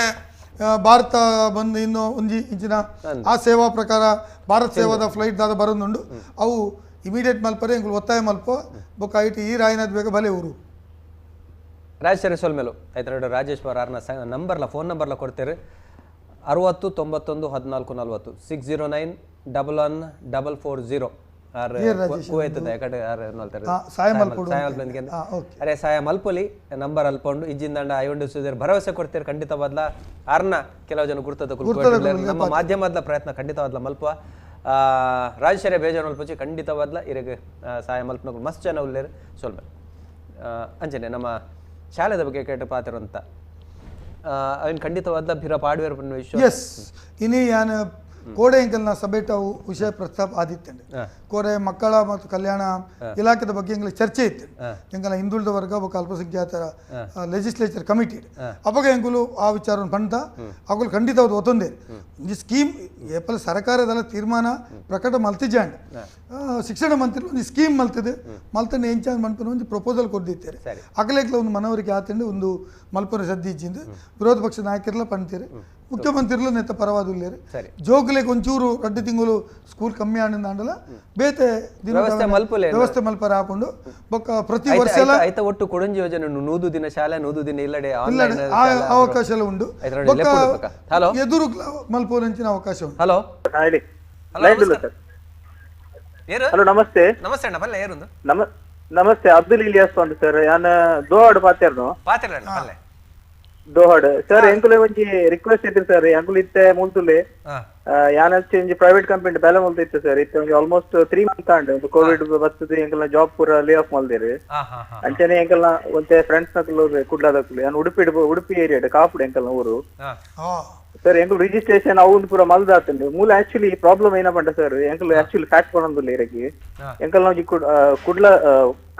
ಭಾರತ ಬಂದು ಇನ್ನು ಒಂಜಿ ಇಂಚಿನ ಆ ಸೇವಾ ಪ್ರಕಾರ ಭಾರತ್ ಸೇವಾದ ಫ್ಲೈಟ್ ದಾದ ಬರೋದುಂಡು ಅವು ಇಮಿಡಿಯೇಟ್ ಮಲ್ಪರೆ ಎಂಕುಲು ಒತ್ತಾಯ ಮಲ್ಪ ಬೊಕ್ಕ ಐಟ್ ಈ ರಾಯಿನದ್ ಬೇಗ ಬಲೆ ಊರು ರಾಜೇಶ್ವರಿ ಸೊಲ್ಮೇಲು ಆಯ್ತು ರಾಜೇಶ್ ಅವರ ನಂಬರ್ಲ ಫೋನ್ ನಂಬರ್ಲ ಕೊಡ್ತೇವೆ 60 91 14 40 609 11 440 ಅರೆ ಸಾಯ ಮಲ್ಪೊಲಿ ನಂಬರ್ ಅಲ್ಪೊಂಡು ಇಜ್ಜಿಂದಂಡ ಐವಂಡು ಸುಧೀರ್ ಭರವಸೆ ಕೊಡ್ತೀರಿ ಖಂಡಿತವಾದ್ಲ ಆರ್ನ ಕೆಲವು ಜನ ಗುರ್ತದ ನಮ್ಮ ಮಾಧ್ಯಮದ ಪ್ರಯತ್ನ ಖಂಡಿತವಾದ್ಲ ಮಲ್ಪ ರಾಜೇಶ್ವರಿ ಬೇಜಾರು ಮಲ್ಪೊಚಿ ಖಂಡಿತವಾದ್ಲ ಇರಗ ಸಾಯ ಮಲ್ಪನ ಮಸ್ತ್ ಜನ ಉಲ್ಲೇರು ಸೊಲ್ಮೆ ಅಂಚನೆ ನಮ್ಮ ಶಾಲೆದ ಬಗ್ಗೆ ಕೇಟ ಪಾತಿರುವಂತ ಅವನ್ ಖಂಡಿತವಾದ್ಲ ಭಿರ ಪಾಡುವೇರು ವಿಶ್ವ ಎಸ್ ಇನಿ ಯಾನ್ ಕೋಡೆ ಎಂಕಲ್ನ ಸಭೆಟವು ವಿಷಯ ಪ್ರಸ್ತಾಪ ಆದಿತ್ತಂಡೆ ಕೋಡೆ ಮಕ್ಕಳ ಮತ್ತು ಕಲ್ಯಾಣ ಇಲಾಖೆದ ಬಗ್ಗೆ ಎಂಗ್ಲ ಚರ್ಚೆ ಇತ್ತು ಎಂಕಲ್ನ ಹಿಂದುಳಿದ ವರ್ಗ ಬೊಕ್ಕ ಅಲ್ಪಸಂಖ್ಯಾತರ ಲೆಜಿಸ್ಲೇಚರ್ ಕಮಿಟಿ ಅವಾಗ ಎಂಕುಲು ಆ ವಿಚಾರವನ್ನು ಪಂತ ಅಗುಲು ಖಂಡಿತವಾದ ಒತ್ತೊಂದೇ ಒಂಜಿ ಸ್ಕೀಮ್ ಏಪಲ್ ಸರ್ಕಾರದಲ್ಲ ತೀರ್ಮಾನ ಪ್ರಕಟ ಮಲ್ತಿಜಾಂಡ್ ಶಿಕ್ಷಣ ಮಂತ್ರಿ ಒಂದು ಸ್ಕೀಮ್ ಮಲ್ತದೆ ಮಲ್ತಂಡೆ ಎಂಚಾಂದ್ ಮನ್ಪುನ ಒಂಜಿ ಪ್ರಪೋಸಲ್ ಕೊಡ್ದಿತ್ತಾರೆ ಅಗಲೇಕ್ಲ ಒಂದು ಮನವರಿಕೆ ಆತಂಡೆ ಒಂದು ಮಲ್ಪುನ ಸದ್ದಿ ಇಜ್ಜಿಂದು ವಿರೋಧ ಪಕ್ಷ ನಾಯಕರೆಲ್ಲ ಪಂತೀರಿ ಮುಖ್ಯಮಂತ್ರಿಗಳು ನೆತ್ತ ಪರವಾದ ಉಲ್ಲೇರು ಜೋಗುಲೆಗೆ ಒಂಚೂರು 2 ತಿಂಗಳು ಸ್ಕೂಲ್ ಕಮ್ಮಿ ಆಂಡಲ ಬೇತೆ ವ್ಯವಸ್ಥೆ ಮಲ್ಪರ ಹಾಕೊಂಡು ಬೊಕ್ಕ ಪ್ರತಿ ವರ್ಷ ಒಟ್ಟು ಕೊಡಂಜಿ ಯೋಜನೆ 100 ದಿನ ಶಾಲೆ 100 ದಿನ ಇಲ್ಲಡೆ ಅವಕಾಶ ಎಲ್ಲ ಉಂಡು ಎದುರು ಮಲ್ಪೋಲಂಚಿನ ಅವಕಾಶ ಉಂಟು. ಹಲೋ ಹಲೋ ನಮಸ್ತೆ ನಮಸ್ತೆ ಅಣ್ಣ ಬಲ್ಲೆ ಏರುಂದು ನಮಸ್ತೆ ಅಬ್ದುಲ್ ಇಲಿಯಾಸ್ ಅಂತ ಸರ್ ಯಾನ ದೋಹಾಡ್ ಪಾತೇರ್ನು ಪಾತೇರ್ನ ಬಲ್ಲೆ ದೋಹಾಡ್ ಸರ್ ಎಂಕುಲೆ ಒಂಜಿ ರಿಕ್ವೆಸ್ಟ್ ಇತ್ತು ಸರ್ ಎಂಕುಲು ಇತ್ತೆ ಮುಲ್ತುಲೆ ಯಾನ ಒಂಜಿ ಪ್ರೈವೇಟ್ ಕಂಪನಿ ಬೇಲೆ ಮುಲ್ತ ಇತ್ತು ಸರ್ ಇತ್ತೆ ಒಂಜಿ ಆಲ್ಮೋಸ್ಟ್ 3 ಮಂತ್ ಆಂಡ್ ಕೋವಿಡ್ ಬರ್ತದೆ ಎಂಕಲ್ನ ಜಾಬ್ ಪೂರ ಲೇ ಆಫ್ ಮಲ್ದೇರು ಅಂಚನೆ ಎಂಕಲ್ನ ಒಂತೆ ಫ್ರೆಂಡ್ಸ್ ನಕಲು ಕುಡ್ಲಾದಕ್ಲು ಯಾನ್ ಉಡುಪಿ ಉಡುಪಿ ಏರಿಯಾಡ್ ಕಾಪುಡು ಎಂಕಲ್ನ ಊರು ಸರ್ ಎಂಕುಲು ರಿಜಿಸ್ಟ್ರೇಷನ್ ಅವು ಪೂರ ಮಲ್ದಾತಂಡು ಮೂಲ ಆಕ್ಚುಲಿ ಪ್ರಾಬ್ಲಮ್ ಏನಪ್ಪಂಡ ಸರ್ ಎಂಕುಲು ಆಕ್ಚುಲಿ ಫ್ಯಾಕ್ಟ್ ಕೊಡೊಂದುಲ್ಲ ಇರಕ್ಕೆ ಎಂಕಲ್ನ ಒಂಜಿ ಕುಡ್ಲ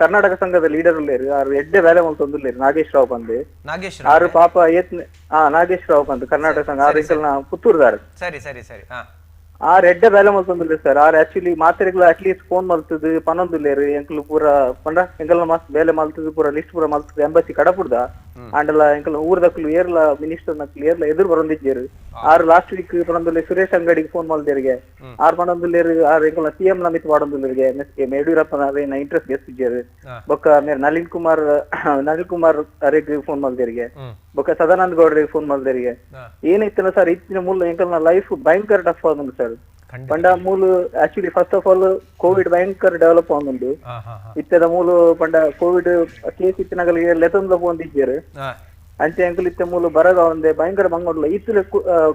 ಕರ್ನಾಟಕ ಸಂಘದ ಲೀಡರ್ ಉಲ್ಲೇರು ಆರು ಎಡ್ಡೆ ಬೇಲೆ ಮಲ್ತೊಂದುಲ್ಲೇರು ನಾಗೇಶ್ ರಾವ್ ಬಂದು ಆರು ಪಾಪ ಏತ್ನೆ ನಾಗೇಶ್ ರಾವ್ ಬಂದು ಕರ್ನಾಟಕ ಸಂಘ ಆರು ಎಂಕಲ್ನ ಪುತ್ತೂರ್ದಾರು ಸರಿ ಸರಿ ಸರಿ ಆರು ಎಡ್ಡೆ ಬೇಲೆ ಮಲ್ತೊಂದುಲ್ಲೇರು ಸರ್ ಆರು ಆಕ್ಚುಲಿ ಮಾತ್ರೆಗಳು ಅಟ್ಲೀಸ್ಟ್ ಫೋನ್ ಮಲ್ತದು ಪನೊಂದುಲ್ಲೇರು ಎಂಕಲು ಪೂರ ಪಂಡ ಎಂಕಲ್ನ ಮಸ್ತ್ ಬೇಲೆ ಮಲ್ತದು ಪೂರ ಲಿಸ್ಟ್ ಪೂರ ಮಲ್ತದು ಎಂಬಸಿ ಕಡಪುಡ್ದ ಆಂಡಲ ಎಂಕಲ್ ಊರ್ದಕ್ಲು ಏರ್ಲ ಮಿನಿಸ್ಟರ್ ನಕ್ಲು ಏರ್ಲ ಎದುರು ಬರೊಂದಿಜ್ಜೇರು ಆರು ಲಾಸ್ಟ್ ವೀಕ್ ಪನೊಂದುಲ್ಲೆ ಸುರೇಶ್ ಅಂಗಡಿಗೆ ಫೋನ್ ಮಲ್ದೇರಿಗೆ ಆರು ಪನೊಂದುಲ್ಲೇರು ಆರು ಎಂಕಲ್ನ ಸಿಎಂ ನಮಿತ್ ವಾಡೊಂದುಲ್ಲೇರಿಗೆ ಯಡಿಯೂರಪ್ಪನ ಇಂಟ್ರೆಸ್ಟ್ ಗೆಸ್ತಿಜ್ಜೇರು ಬೊಕ್ಕ ಮೇರ್ ನಳಿನ್ ಕುಮಾರ್ ಅರೆಗ್ ಫೋನ್ ಮಲ್ದೇರಿಗೆ ಬೊಕ್ಕ ಸದಾನಂದ ಗೌಡ್ರಿಗೆ ಫೋನ್ ಮಲ್ದೇರಿಗೆ ಏನೈತಲ್ಲ ಸರ್ ಇತ್ತಿನ ಮೂಲ ಎಂಕಲ್ನ ಲೈಫ್ ಭಯಂಕರ ಟಫ್ ಆದುಂಡು ಸರ್ ಪಂಡ ಮೂಲ actually first of all Covid ಭಯಂಕರ ಡೆವಲಪ್ ಆದುಂಡು ಇತ್ತೆದ ಮೂಲ ಪಂಡ ಕೋವಿಡ್ ಕೇಸ್ ಇತ್ತಿನಗಲಿಗೆ ಲೆತೊಂದ ಪೋಂದಿಜ್ಜೇರು ಅಂಚೆ ಅಂಕಲ್ ಇತ್ತೆ ಮೂಲ ಬರಗ ಒಂದೇ ಭಯಂಕರ ಬಂಗೊಂಡ್ಲ ಇತ್ತು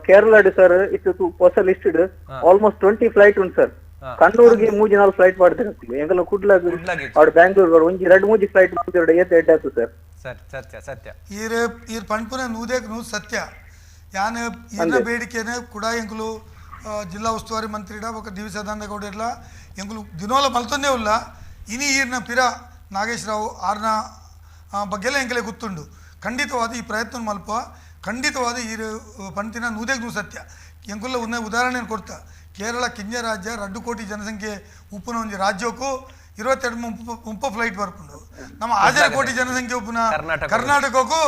ಕೇರಳಡ್ ಸರ್ ಇತ್ತು ಹೊಸ ಲಿಸ್ಟೆಡ್ ಆಲ್ಮೋಸ್ಟ್ 20 ಫ್ಲೈಟ್ ಉಂಟು ಸರ್ ಕಣ್ಣೂರಿಗೆ 3 4 ಫ್ಲೈಟ್ ಮಾಡ್ತಾರೆ ಎಂಕಲ್ನ ಕುಡ್ಲಾಗ್ ಅವ್ರು ಬ್ಯಾಂಗ್ಳೂರ್ ಒಂಜಿ 2 3 ಫ್ಲೈಟ್ ಮಾಡ್ತಾರೆ ಏತ್ ಎಡ್ಡೆ ಆತು ಸರ್ ಸತ್ಯ ಸತ್ಯ ಈರ್ ಪಣ್ಪುನ ನೂದೇಕ್ ನೂರು ಸತ್ಯ ಯಾನ್ ಈರ್ನ ಬೇಡಿಕೆನೆ ಕೂಡ ಎಂಕುಲು ಜಿಲ್ಲಾ ಉಸ್ತುವಾರಿ ಮಂತ್ರಿಡ ಬೊಕ್ಕ ಡಿ ವಿ ಸದಾನಂದ ಗೌಡ ಇರ್ಲ ಎಂಕುಲು ದಿನೋಲ ಮಲ್ತೊಂದೇ ಉಲ್ಲ ಇನಿ ಈರ್ನ ಪಿರ ನಾಗೇಶ್ ರಾವ್ ಆರ್ನ ಬಗ್ಗೆಲ್ಲ ಎಂಕಲೆ ಗೊತ್ತುಂಡು ಖಂಡಿತವಾದ ಈ ಪ್ರಯತ್ನ ಮಲ್ಪ ಖಂಡಿತವಾದ ಈ ಪಂತಿನ ನೂದೇಕ್ ನೂರು ಸತ್ಯ ಎಂಕುಲ್ಲ ಉನ್ನ ಉದಾಹರಣೆ ಕೊಡ್ತಾ ಕೇರಳ ಕಿಂಜ ರಾಜ್ಯ 2 ಕೋಟಿ ಜನಸಂಖ್ಯೆ ಉಪ್ಪುನ ಒಂಜಿ ರಾಜ್ಯಕ್ಕೂ 22 ಮುಪ್ಪ ಫ್ಲೈಟ್ ಬರ್ಪುಂಡು ನಮ್ಮ 6 ಕೋಟಿ ಜನಸಂಖ್ಯೆ ಉಪ್ಪುನ ಕರ್ನಾಟಕಕ್ಕೂ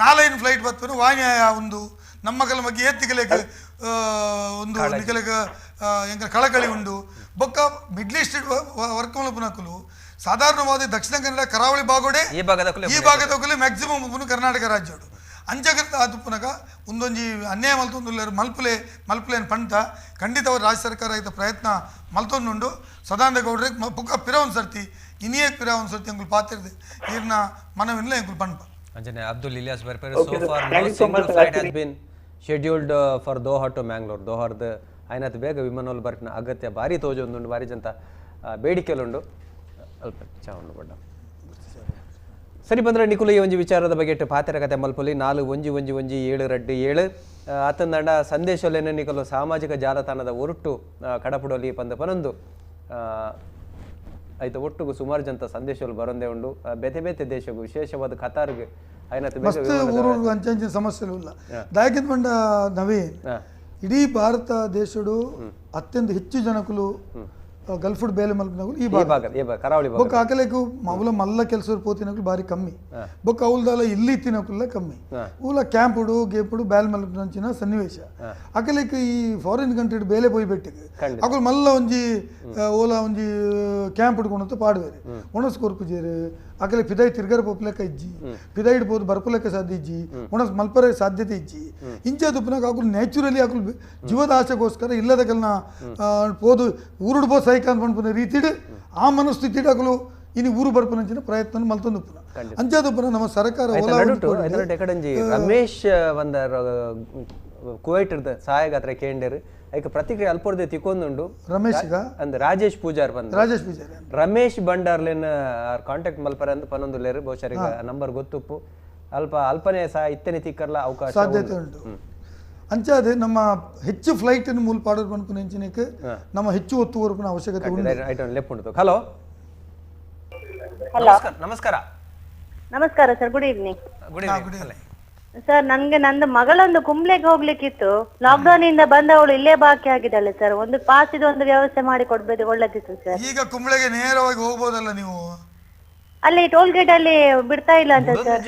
4 ಫ್ಲೈಟ್ ಬರ್ಪುಂಡು ವಾನ್ಯಾಯ ಒಂದು ನಮ್ಮ ಕಲ ಬಗ್ಗೆ ಏತ್ತಿಗಲೆಗ್ ಒಂದು ನಿಕಲೆಗ್ ಎಂಕ ಕಳಕಳಿ ಉಂಡು ಬೊಕ್ಕ middle East work ಮಲ್ಪುನಕುಲು ಸಾಧಾರಣವಾದ Dakshina Kannada ಕರಾವಳಿ ಭಾಗೋಡೆ ಈ ಭಾಗದಕುಲು ಮ್ಯಾಕ್ಸಿಮಮ್ ಉಪ್ಪುನು ಕರ್ನಾಟಕ ರಾಜ್ಯೋಡು ಅಂಚಗರ್ತ ಆದುಪ್ಪುನಗ ಒಂದೊಂಜಿ ಅನ್ಯಾಯ ಮಲ್ತೊಂದುಲ್ಲೇರು ಮಲ್ಪುಲೆ ಮಲ್ಪುಲೇನು ಪಂತ ಖಂಡಿತವಾದ ರಾಜ್ಯ ಸರ್ಕಾರ ಐತ ಪ್ರಯತ್ನ ಮಲ್ತೊಂದುಂಡು ಸದಾನಂದ ಗೌಡ್ರಿಗೆ ಪುಕ್ಕ ಪಿರ ಒಂದು ಸರ್ತಿ ಇನಿಯೇ ಪಿರ ಒಂದು ಸರ್ತಿ ಎಂಕುಲು ಪಾತಿರ್ದು ಈರ್ನ ಮನವಿನ್ಲ ಎಂಕುಲು ಪನ್ಪ. ಅಂಚನೆ Abdul Ilyas ಬರ್ಪೇರು. So far no single flight has been scheduled for Doha to Mangalore. ದೋಹಾರ್ದ ಆಯ್ನಾತ್ ಬೇಗ ವಿಮಾನೋಲ್ ಬರ್ಪಿನ ಅಗತ್ಯ ಭಾರಿ ತೋಜೊಂದುಂಡು, ಭಾರಿ ಜಂತ ಬೇಡಿಕೆಲುಂಡು. ಅಲ್ಪ ಚಾ ಉಂಡು ಬಡ್ಡ. ಸರಿ ಬಂದರೆ ನಿಕುಲು ಈ ಒಂಜಿ ವಿಚಾರದ ಬಗ್ಗೆ ಪಾತೆರ ಕತೆ ಮಲ್ಪೊಲಿ 4 1 1 1 7 2 7 ಆತಂದಂಡ ಸಂದೇಶಲೇನೆ ನಿಕಲು ಸಾಮಾಜಿಕ ಜಾಲತಾಣದ ಒರಟು ಕಡಪುಡೊಲಿ ಪಂದ ಪನೊಂದು ಆಯ್ತು ಒಟ್ಟುಗು ಸುಮಾರು ಜಂತ ಸಂದೇಶಗಳು ಬರಂದೇ ಉಂಡು. ಬೇತೆ ಬೇತೆ ದೇಶಗೂ ವಿಶೇಷವಾದ ಖತಾರ್ಗೆ ಊರೂರು ಅಂಚಂಚಿನ ಸಮಸ್ಯೆಗಳು ಇಲ್ಲ. ದಾಯಕಿದ ಬಂಡ ನವೀನ್, ಇಡೀ ಭಾರತ ದೇಶಡು ಅತ್ಯಂತ ಹೆಚ್ಚು ಜನಕುಲು ಗಲ್ಫುಡ್ ಬೇಲೆ ಮಲ್ಪನಗುಲು ಈ ಭಾಗ ಕರಾವಳಿ ಬೊಕ್ಕ ಆಕಲೆಕು ಮಾಮೂಲ ಮಲ್ಲ ಕೆಲಸ ಪೋತಿನಕುಲು ಬಾರಿ ಕಮ್ಮಿ, ಬೊಕ್ಕ ಅವಲ್ದಲ್ಲ ಇಲ್ಲಿ ತಿನ್ನಕುಲ್ಲ ಕಮ್ಮಿ, ಊಲ ಕ್ಯಾಂಪುಡು ಗೇಪುಡು ಬ್ಯಾಲ್ ಮಲ್ಪನಂಚಿನ ಸನ್ನಿವೇಶ. ಅಕಲೆಕ್ ಈ ಫಾರಿನ್ ಕಂಟ್ರಿ ಬೇಲೆ ಪೋಯಿ ಬೆಟ್ಟಿಗೆ ಅಕುಲು ಮಲ್ಲ ಒಂಜಿ ಓಲ ಒಂಜಿ ಕ್ಯಾಂಪ್ ಹಿಡ್ಕೊಂಡು ಪಾಡುವೇರು ಒಣಸ್ ಕೊರ್ಪುಜೇರು. ಅಕಲೆ ಫಿದಾಯಿ ತಿರ್ಗರ ಪೋಪುಲೆಕ್ಕ ಇಜ್ಜಿ, ಫಿದಾಯಿ ಇಡ್ಬೋದು ಬರ್ಪುಲೆಕ್ಕ ಸಾಧ್ಯ ಇಜ್ಜಿ, ಒಣಸ್ ಮಲ್ಪರೆ ಸಾಧ್ಯತೆ ಇಜ್ಜಿ. ಇಂಚ ದುಪ್ಪನಾಗ ಅಕುಲು ನ್ಯಾಚುರಲಿ ಅಕುಲು ಜೀವದ ಆಸೆಗೋಸ್ಕರ ಇಲ್ಲದಕಲ್ನ ಪೋದು ಊರುಡು ಪೋ ಸೈಕಾನ್ ಪನ್ಪುನ ರೀತಿಡ್ ಆ ಮನಸ್ಥಿತಿಡ್ ಅಕುಲು ಇನಿ ಊರು ಬರ್ಪುನಂಚಿನ ಪ್ರಯತ್ನ ಮಲ್ತೊಂದುಪ್ಪುನ. ಅಂಚಾದುಪ್ಪುನ ನಮ್ಮ ಸರ್ಕಾರ ರಮೇಶ್ ಬಂದರ್ ಕುವೈಟ್ ಸಹಾಯಗಾತ್ರ ಕೇಂಡೇರು ಐಕ ಪ್ರತಿಕ್ರಿಯೆ ಅಲ್ಪೊರ್ದೆ ತಿಕ್ಕೊಂದುಂಡು. ರಮೇಶ್ ಅಂದ್ ರಾಜೇಶ್ ಪೂಜಾರ್ ಬಂದ ರಾಜೇಶ್ ಪೂಜಾರಿ ರಮೇಶ್ ಬಂಡಾರ್ಲೆನ್ ಕಾಂಟ್ಯಾಕ್ಟ್ ಮಲ್ಪರ ಅಂದ್ ಪನೊಂದುಲ್ಲೇರು. ಬಹುಶಃ ಈಗ ನಂಬರ್ ಗೊತ್ತುಪ್ಪು. ಅಲ್ಪ ಅಲ್ಪನೆ ಸಹ ಇತ್ತನೆ ತಿಕ್ಕರ್ಲ ಅವಕಾಶ ಸಾಧ್ಯತೆ ಉಂಟು. ಅಂಚಾದೆ ನಮ್ಮ ಹೆಚ್ಚು ಫ್ಲೈಟ್ ಮೂಲ ಪಾಡೋರು ಪನ್ಪುನ ನಮ್ಮ ಹೆಚ್ಚು ಒತ್ತು ಕೊರ್ಪುನ ಅವಶ್ಯಕತೆ ಉಂಟು. ಹಲೋ ನಮಸ್ಕಾರ. ನಮಸ್ಕಾರ sir, good evening. Good evening sir. ನನ್ಗೆ ನಂದು ಮಗಳೊಂದು ಕುಂಬ್ಳೆಗೆ ಹೋಗ್ಲಿಕ್ಕಿತ್ತು. ಲಾಕ್ಡೌನ್ ಇಂದ ಬಂದವಳು ಇಲ್ಲೇ ಬಾಕಿ ಆಗಿದ್ದಾಳೆ ಸರ್. ಒಂದು ಪಾಸ್ ಇದು ಒಂದು ವ್ಯವಸ್ಥೆ ಮಾಡಿ ಕೊಡ್ಬೇಕು, ಒಳ್ಳೇದಿತ್ತು ಸರ್. ಈಗ ಕುಂಬ್ಳೆಗೆ ನೇರವಾಗಿ ಹೋಗಬಹುದಲ್ಲ ನೀವು? ಅಲ್ಲಿ ಟೋಲ್ ಗೇಟ್ ಅಲ್ಲಿ ಬಿಡ್ತಾ ಇಲ್ಲ ಅಂತ ಸರ್.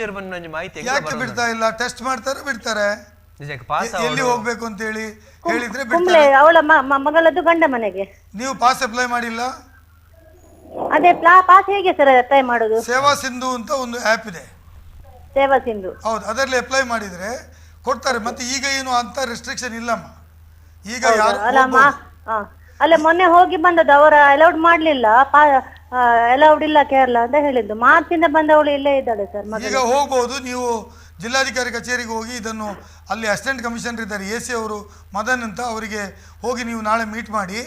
ಯಾಕೆ ಬಿಡ್ತಾ ಇಲ್ಲ? ಟೆಸ್ಟ್ ಮಾಡ್ತಾರೆ ಬಿಡ್ತಾರೆ. ಎಲ್ಲಿ ಹೋಗ್ಬೇಕು ಅಂತ ಹೇಳಿ ಹೇಳಿದ್ರೆ ಕುಂಬ್ಳೆ ಅವಳ ಮಗಳದ್ದು ಗಂಡ ಮನೆಗೆ. ನೀವು ಪಾಸ್ ಅಪ್ಲೈ ಮಾಡಿಲ್ಲ? ಅದೇ ಪಾಸ್ ಹೇಗೆ ಸರ್ ಅಪ್ಲೈ ಮಾಡೋದು? ಸೇವಾ ಸಿಂಧು ಅಂತ ಒಂದು ಆಪ್ ಇದೆ, ಸೇವಾ ಸಿಂಧು. ಹೌದು, ಅದರಲ್ಲಿ ಅಪ್ಲೈ ಮಾಡಿದ್ರೆ ಕೊಡ್ತಾರೆ. ಮತ್ತೆ ಈಗ ಏನು ಅಂತ ರೆಸ್ಟ್ರಿಕ್ಷನ್ ಇಲ್ಲಮ್ಮ ಈಗ. ಯಾರು ಅಲ್ಲ ಮೊನ್ನೆ ಹೋಗಿ ಬಂದದ್ದು ಅವರ ಅಲೌಡ್ ಮಾಡ್ಲಿಲ್ಲ, ಅಲೌಡ್ ಇಲ್ಲ ಕೇರಳ ಅಂತ ಹೇಳಿದ್ದು. ಮಾರ್ಚ್ ಇಂದ ಬಂದವಳು ಇಲ್ಲೇ ಇದ್ದಾಳೆ ಸರ್. ಈಗ ಹೋಗ್ಬಹುದು ನೀವು. ಜಿಲ್ಲಾಧಿಕಾರಿ ಕಚೇರಿಗೆ ಹೋಗಿ ಇದನ್ನು ಅಲ್ಲಿ ಅಸಿಸ್ಟೆಂಟ್ ಕಮಿಷನರ್ ಇದ್ದಾರೆ ಎ ಸಿ ಅವರು ಮದನ್ ಅಂತ, ಅವರಿಗೆ ಹೋಗಿ ನೀವು ನಾಳೆ ಮೀಟ್ ಮಾಡಿ.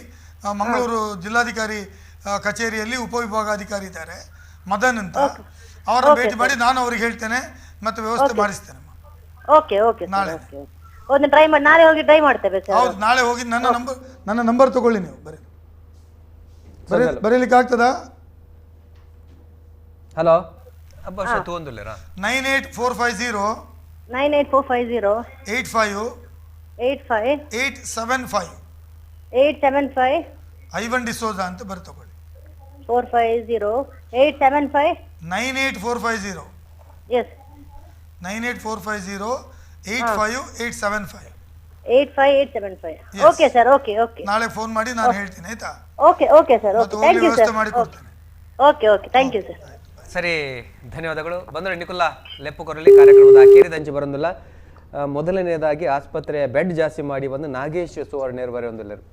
ಮಂಗಳೂರು ಜಿಲ್ಲಾಧಿಕಾರಿ ಕಚೇರಿಯಲ್ಲಿ ಉಪವಿಭಾಗಾಧಿಕಾರಿ ಇದ್ದಾರೆ ಮದನ್ ಅಂತ, ಅವರನ್ನು ಭೇಟಿ ಮಾಡಿ ನಾನು ಅವ್ರಿಗೆ ಹೇಳ್ತೇನೆ ಮತ್ತೆ ವ್ಯವಸ್ಥೆ ಮಾಡಿಸ್ತೇನೆ. ಓಕೆ ಓಕೆ, ನಾಳೆ ಒಂದು ಟ್ರೈ ಮಾಡಿ, ನಾಳೆ ಹೋಗಿ ಟ್ರೈ ಮಾಡ್ತೇವೆ ಸರ್. ಹೌದು, ನಾಳೆ ಹೋಗಿ ನನ್ನ ನಂಬರ್ ತಗೊಳ್ಳಿ ನೀವು. ಬರೀ ಬರೀಲಿಕ್ಕೆ ಆಗ್ತದಾ? ಹಲೋ 98450 98450 85 85 875 875 ಐವನ್ ಡಿಸೋಜಾ ಅಂತ ಬರ್ ತಗೊಳ್ಳಿ. 450 875 98450 yes 98450 85875 85875. Okay sir, okay okay. ನಾಳೆ ಫೋನ್ ಮಾಡಿ ನಾನು ಹೇಳ್ತೀನಿ ಆಯ್ತಾ? Okay okay sir, okay thank you sir. ಮಾಡಿ ಕೊಡ್ತೇನೆ. Okay okay, thank you sir. ಸರಿ, ಧನ್ಯವಾದಗಳು. ಬಂದರೆ ನಿಕುಲ್ಲ ಲೆಪ್ಪು ಕೊರಲಿ ಕಾರ್ಯಕ್ರಮದ ಅಕೇರಿದಂಚು ಬರೋದಿಲ್ಲ. ಮೊದಲನೆಯದಾಗಿ ಆಸ್ಪತ್ರೆಯ ಬೆಡ್ ಜಾಸ್ತಿ ಮಾಡಿ ಬಂದು ನಾಗೇಶ್ ಸುವರ್ಣೇರ್ ಬರೆಯೊಂದಿಲ್ಲರು.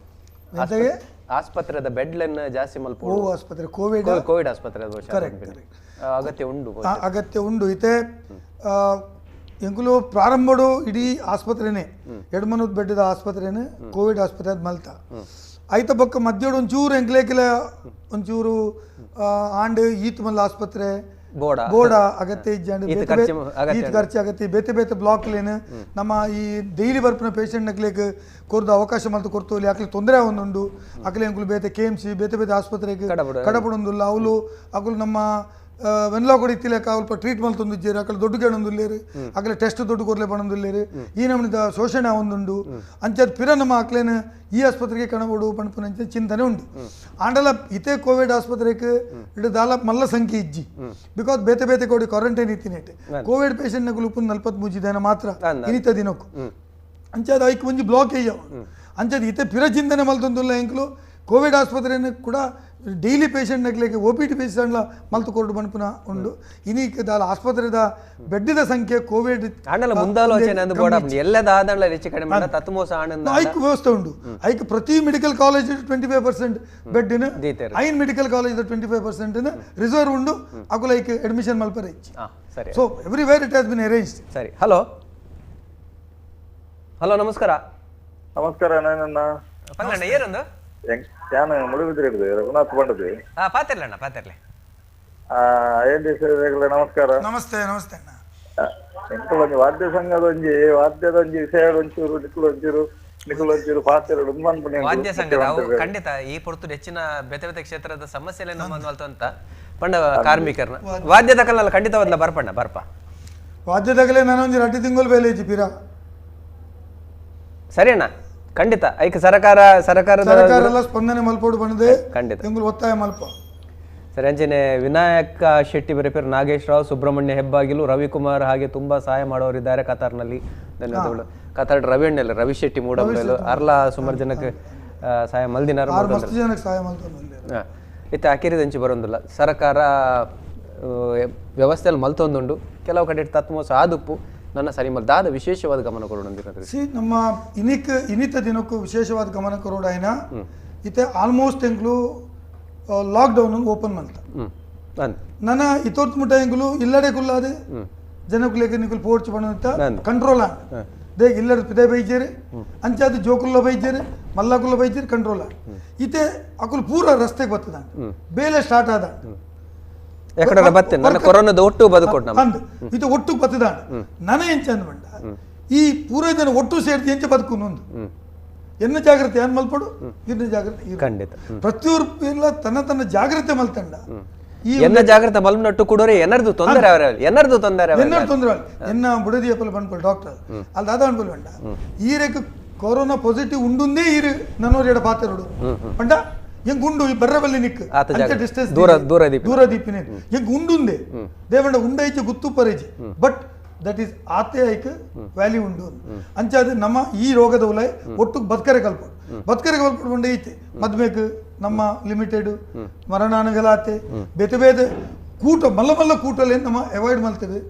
ಆಸ್ಪತ್ರೆದ ಬೆಡ್ಲನ್ನ ಜಾಸ್ತಿ ಮಲ್ಪ ಆಸ್ಪತ್ರೆ ಕೋವಿಡ್ ಕೋವಿಡ್ ಆಸ್ಪತ್ರೆ ಅಗತ್ಯ ಉಂಟು, ಅಗತ್ಯ ಉಂಡು. ಇತ್ತೆ ಎಂಕುಲು ಪ್ರಾರಂಭಡು ಇಡೀ ಆಸ್ಪತ್ರೆನೇ ಎಡ್ಮನೂರು ಬೆಡ್ಡದ ಆಸ್ಪತ್ರೆನೇ ಕೋವಿಡ್ ಆಸ್ಪತ್ರೆ ಅದು ಮಲ್ತ ಐತ ಬೊಕ್ಕ ಮಧ್ಯೋಡು ಒಂಚೂರು ಎಂಕ್ಲೇಕಿಲ ಒಂಚೂರು ಆಂಡ್ ಈತ್ ಮಲ್ಲ ಆಸ್ಪತ್ರೆ ಬೋಡ ಅಗತ್ಯ ಇಜ್ಜಾಂಡ್ ಈತ್ ಖರ್ಚು ಅಗತ್ಯ ಬೇತೆ ಬೇತೆ ಬ್ಲಾಕ್ಲೇನು ನಮ್ಮ ಈ ಡೈಲಿ ಬರ್ಪಿನ ಪೇಷಂಟ್ ನಕ್ಲೇಕ್ ಕೊರ್ದು ಅವಕಾಶ ಮಲ್ತು ಕೊರ್ತೋಲಿ ಅಕ್ಲೆ ತೊಂದರೆ ಒಂದುಂಡು. ಅಕ್ಲೆ ಎಂಕುಲು ಬೇತೆ K M C ಬೇತೆ ಬೇತೆ ಆಸ್ಪತ್ರೆಗೆ ಕಡಪಡೊಂದುಲ್ಲ. ಅವಳು ಅಕುಲು ನಮ್ಮ ವೆನ್ಲಾ ಕೊಡಿ ಇತ್ತಿಲೆಕ್ಕ ಅಲ್ಪ ಟ್ರೀಟ್ ಮಲ್ತೊಂದಿಜ್ಜೇರು. ಅಕಲೆ ದೊಡ್ಡ ಕೇಳೊಂದುಲ್ಲೇರು, ಅಕಲೆ ಟೆಸ್ಟ್ ದೊಡ್ಡ ಕೊರ್ಲೆ ಪಣೊಂದುಲ್ಲೇರು. ಈ ನಮ್ಮನಿದ ಶೋಷಣೆ ಒಂದುಂಡು. ಅಂಚದ ಪಿರ ನಮ್ಮ ಅಕ್ಲೇನು ಈ ಆಸ್ಪತ್ರೆಗೆ ಕಣಬೋಡು ಪಣಪುನಂಚ ಚಿಂತನೆ ಉಂಡು. ಆಂಡಲ ಇತೇ ಕೋವಿಡ್ ಆಸ್ಪತ್ರೆಗೆ ಇಡು ದಾಲ ಮಲ್ಲ ಸಂಖ್ಯೆ ಇಜ್ಜಿ. Because ಬೇತೆ ಬೇತೆ ಕೋಡಿ ಕ್ವಾರಂಟೈನ್ ಇತ್ತಿನೇಟ್ ಕೋವಿಡ್ ಪೇಷಂಟ್ ನಕುಲು ಉಪ್ಪು 43 ದಿನ ಮಾತ್ರ ಇನಿತ ದಿನಕ್ಕೂ ಅಂಚಾದ ಐಕ್ ಒಂಜಿ ಬ್ಲಾಕ್ ಅಯ್ಯವ. ಅಂಚದ ಇತೆ ಪಿರ ಚಿಂತನೆ ಮಲ್ತೊಂದುಲ್ಲ ಎಂಕುಲು ಕೋವಿಡ್ ಆಸ್ಪತ್ರೆಯನ್ನು ಕೂಡ Daily patient ನಕ್ಲೆಗ್ O P T patient ಮಲ್ತು ಕೊರಡು ಪನ್ಪುನ ಉಂಡು. ಇನೀಕ್ ದಾಲ ಆಸ್ಪತ್ರೆದ ಬೆಡ್ಡಿದ ಸಂಖ್ಯೆ ಕೋವಿಡ್ ಆಂಡಲ ಮುಂದಾಲೋಚನೆ ಅಂದ್ ಬೋಡ ಎಲ್ಲದ ಆದಂಡ್ಲ ಹೆಚ್ಚು ಕಡಿಮೆ ತತ್ಮೋಸ ಆನಂದ ಐಕ್ ವ್ಯವಸ್ಥೆ ಉಂಡು. ಐಕ್ ಪ್ರತಿ ಮೆಡಿಕಲ್ ಕಾಲೇಜ್ 25% ಬೆಡ್ಡಿನ ಐನ್ medical college 25% reserve ಉಂಡು. ಅಕುಲ ಐಕ್ ಅಡ್ಮಿಷನ್ ಮಲ್ಪರೆ. ಸರಿ, so everywhere it has been arranged. ಸರಿ, ಹಲೋ ಹಲೋ, ನಮಸ್ಕಾರ. ನಮಸ್ಕಾರ, ನಾನು ಪಂಗಣ್ಣ ಏನೊಂದು ಯಾನು ಮುಳುಬಿದ್ರೆ ರಘುನಾಥ್ ಬಂಡದು. ಪಾತಿರ್ಲಣ್ಣ, ಪಾತಿರ್ಲಿ. ನಮಸ್ಕಾರ. ನಮಸ್ತೆ ನಮಸ್ತೆ ಅಣ್ಣ. ಎಂಕುಲು ವಾದ್ಯ ಸಂಘದ ಒಂಜಿ ವಾದ್ಯದ ಒಂಜಿ ವಿಷಯ ಒಂಚೂರು ನಿಕುಲು ಒಂಚೂರು ನಿಕುಲು ಒಂಚೂರು ಪಾತಿರಡು ವಾದ್ಯ ಸಂಘದ ಅವು ಖಂಡಿತ ಈ ಪೊರ್ತು ಹೆಚ್ಚಿನ ಬೇತೆ ಬೇತೆ ಕ್ಷೇತ್ರದ ಸಮಸ್ಯೆಲೆ ನಮ್ಮ ಅಂತ ಪಂಡ ಕಾರ್ಮಿಕರನ್ನ ವಾದ್ಯದ ಕಲ್ಲ ಖಂಡಿತವಾದ್ಲ ಬರ್ಪಣ್ಣ ಬರ್ಪ ವಾದ್ಯದಾಗಲೇ ನಾನೊಂದು ರಡ್ಡಿ ತಿಂಗಳು ಬೇಲೆ ಇಜ್ಜಿ ಪಿರ. ಸರಿ ಅಣ್ಣ, ಖಂಡಿತ ಐಕ್ ಸರ್ಕಾರ ಸರ್ಕಾರ ಸ್ಪಂದನೆ ಮಲ್ಪೋಡು ಬಂದಿದೆ, ಖಂಡಿತ ತಿಂಗಳು ಒತ್ತಾಯ ಮಲ್ಪ. ಸರಿ, ಅಂಚನೆ ವಿನಾಯಕ ಶೆಟ್ಟಿ ಬರೆಪೇರು, ನಾಗೇಶ್ ರಾವ್, ಸುಬ್ರಹ್ಮಣ್ಯ ಹೆಬ್ಬಾಗಿಲು, ರವಿಕುಮಾರ್ ಹಾಗೆ ತುಂಬಾ ಸಹಾಯ ಮಾಡೋರಿದ್ದಾರೆ ಕತಾರ್ನಲ್ಲಿ, ಧನ್ಯವಾದಗಳು. ಕತಾರ್ ರವಿ ಅಣ್ಣಲ್ಲ, ರವಿ ಶೆಟ್ಟಿ ಮೂಡಂಬೆಲು ಅರ್ಲಾ ಸುಮಾರು ಜನಕ್ಕೆ ಸಹಾಯ ಮಲ್ದಿನಾರು. ಇತ್ತ ಅಕಿರಿದಂಚಿ ಬರೋದಿಲ್ಲ, ಸರ್ಕಾರ ವ್ಯವಸ್ಥೆಯಲ್ಲಿ ಮಲ್ತೊಂದುಂಡು, ಕೆಲವು ಕಡೆ ತತ್ಮೋಸ ಆದುಪ್ಪು ನನ್ನ ಸರಿ ದಾದ ವಿಶೇಷವಾದ ಗಮನ ಕೊಡೋಣ. ಸಿ ನಮ್ಮ ಇನಿಕ್ ಇನಿತ ದಿನಕ್ಕೂ ವಿಶೇಷವಾದ ಗಮನ ಕೊಡೋಣ. ಇತ್ತೆ ಆಲ್ಮೋಸ್ಟ್ ಎಂಕ್ಲು ಲಾಕ್ಡೌನ್ ಓಪನ್ ಮಲ್ತ ನನ್ನ ಇತೋರ್ತು ಮುಟ್ಟ ಎಂಕ್ಲು ಇಲ್ಲಡೆ ಕುಲ್ಲಾದೆ ಜನಕ್ಕುಲೇಕ ನಿಕುಲು ಪೋರ್ಚ್ ಬಣ್ಣ ಕಂಟ್ರೋಲ್ ಆಂಡ್ they ಇಲ್ಲಡೆ ಪಿದೆ ಬೈಜೇರು ಅಂಚಾದ ಜೋಕುಲ್ಲ ಬೈಜೇರು ಮಲ್ಲಾಕುಲ್ಲ ಬೈಜೇರು ಕಂಟ್ರೋಲ್ ಆಂಡ್ ಇತ್ತೆ ಅಕುಲು ಪೂರ ರಸ್ತೆಗೆ ಬರ್ತದ ಬೇಲೆ ಸ್ಟಾರ್ಟ್ ಆದ ಕೊರೋನಾದ ಒಟ್ಟು ಬದುಕೋಣ ಅಂದ್ ಇದು ಒಟ್ಟು ಬತ್ತದ ನನ ಎಂಚ ಅಂದ್ಬಂಡ ಈ ಪೂರ ಜನ ಒಟ್ಟು ಸೇರ್ತಿ ಎಂಚ ಬದುಕು ಎನ್ನ ಜಾಗ್ರತೆ ಏನ್ ಮಲ್ಪಡು ಇನ್ನ ಜಾಗ್ರತೆ ಖಂಡಿತ ಪ್ರತಿಯೊಬ್ಬರು ಎಲ್ಲ ತನ್ನ ತನ್ನ ಜಾಗ್ರತೆ ಮಲ್ತಂಡ ಈ ಎನ್ನ ಜಾಗ್ರತೆ ಮಲ್ನಟ್ಟು ಕೂಡೋರೆ ಎನ್ನರ್ದು ತೊಂದರೆ ಅವರ ಎನ್ನರ್ದು ತೊಂದರೆ ಎನ್ನರ್ ತೊಂದರೆ ಎನ್ನ ಬುಡದಿ ಅಪ್ಪಲ್ ಬಂದ್ಪಲ್ ಡಾಕ್ಟರ್ ಅಲ್ಲಿ ದಾದಾ ಅನ್ಪಲ್ ಬಂಡ ಈ ರೇಖ ಕೊರೋನಾ ಪಾಸಿಟಿವ್ ಉಂಡುಂದೇ ಈ ನನ್ನೋರು ಎಡ ಪಾತೆರಡು ಬಂಡ ಹೆಂಗ್ ಉಂಡು ಈ ಬರ್ರಬಲ್ಲಿ ನಿಕ್ ಡಿಸ್ಟೆನ್ಸ್ ದೂರ ದೂರ ದೂರ ದೀಪಿನ ಹೆಂಗ್ ಉಂಡುಂದೆ ದೇವಂಡ ಉಂಡೈಚೆ ಗುತ್ತು ಪರೇಜಿ but that is ಆತೆ ಐಕ್ ವ್ಯಾಲ್ಯೂ ಉಂಡು ಅಂಚಾದ ನಮ್ಮ ಈ ರೋಗದ ಉಲೈ ಒಟ್ಟು ಬದುಕರೆ ಕಲ್ಪಡು ಬದುಕರೆ ಕಲ್ಪಡು ಬಂಡ ಐತೆ ಮದ್ಮೇಕ್ ನಮ್ಮ ಲಿಮಿಟೆಡ್ ಮರಣಾನುಗಲಾತೆ ಬೇತೆ ಬೇತೆ ಕೂಟ ಮಲ್ಲ ಮಲ್ಲ ಕೂಟಲ್ಲಿ ನಮ್ಮ ಅವಾಯ್ಡ್ ಮಾಡ್ತೇವೆ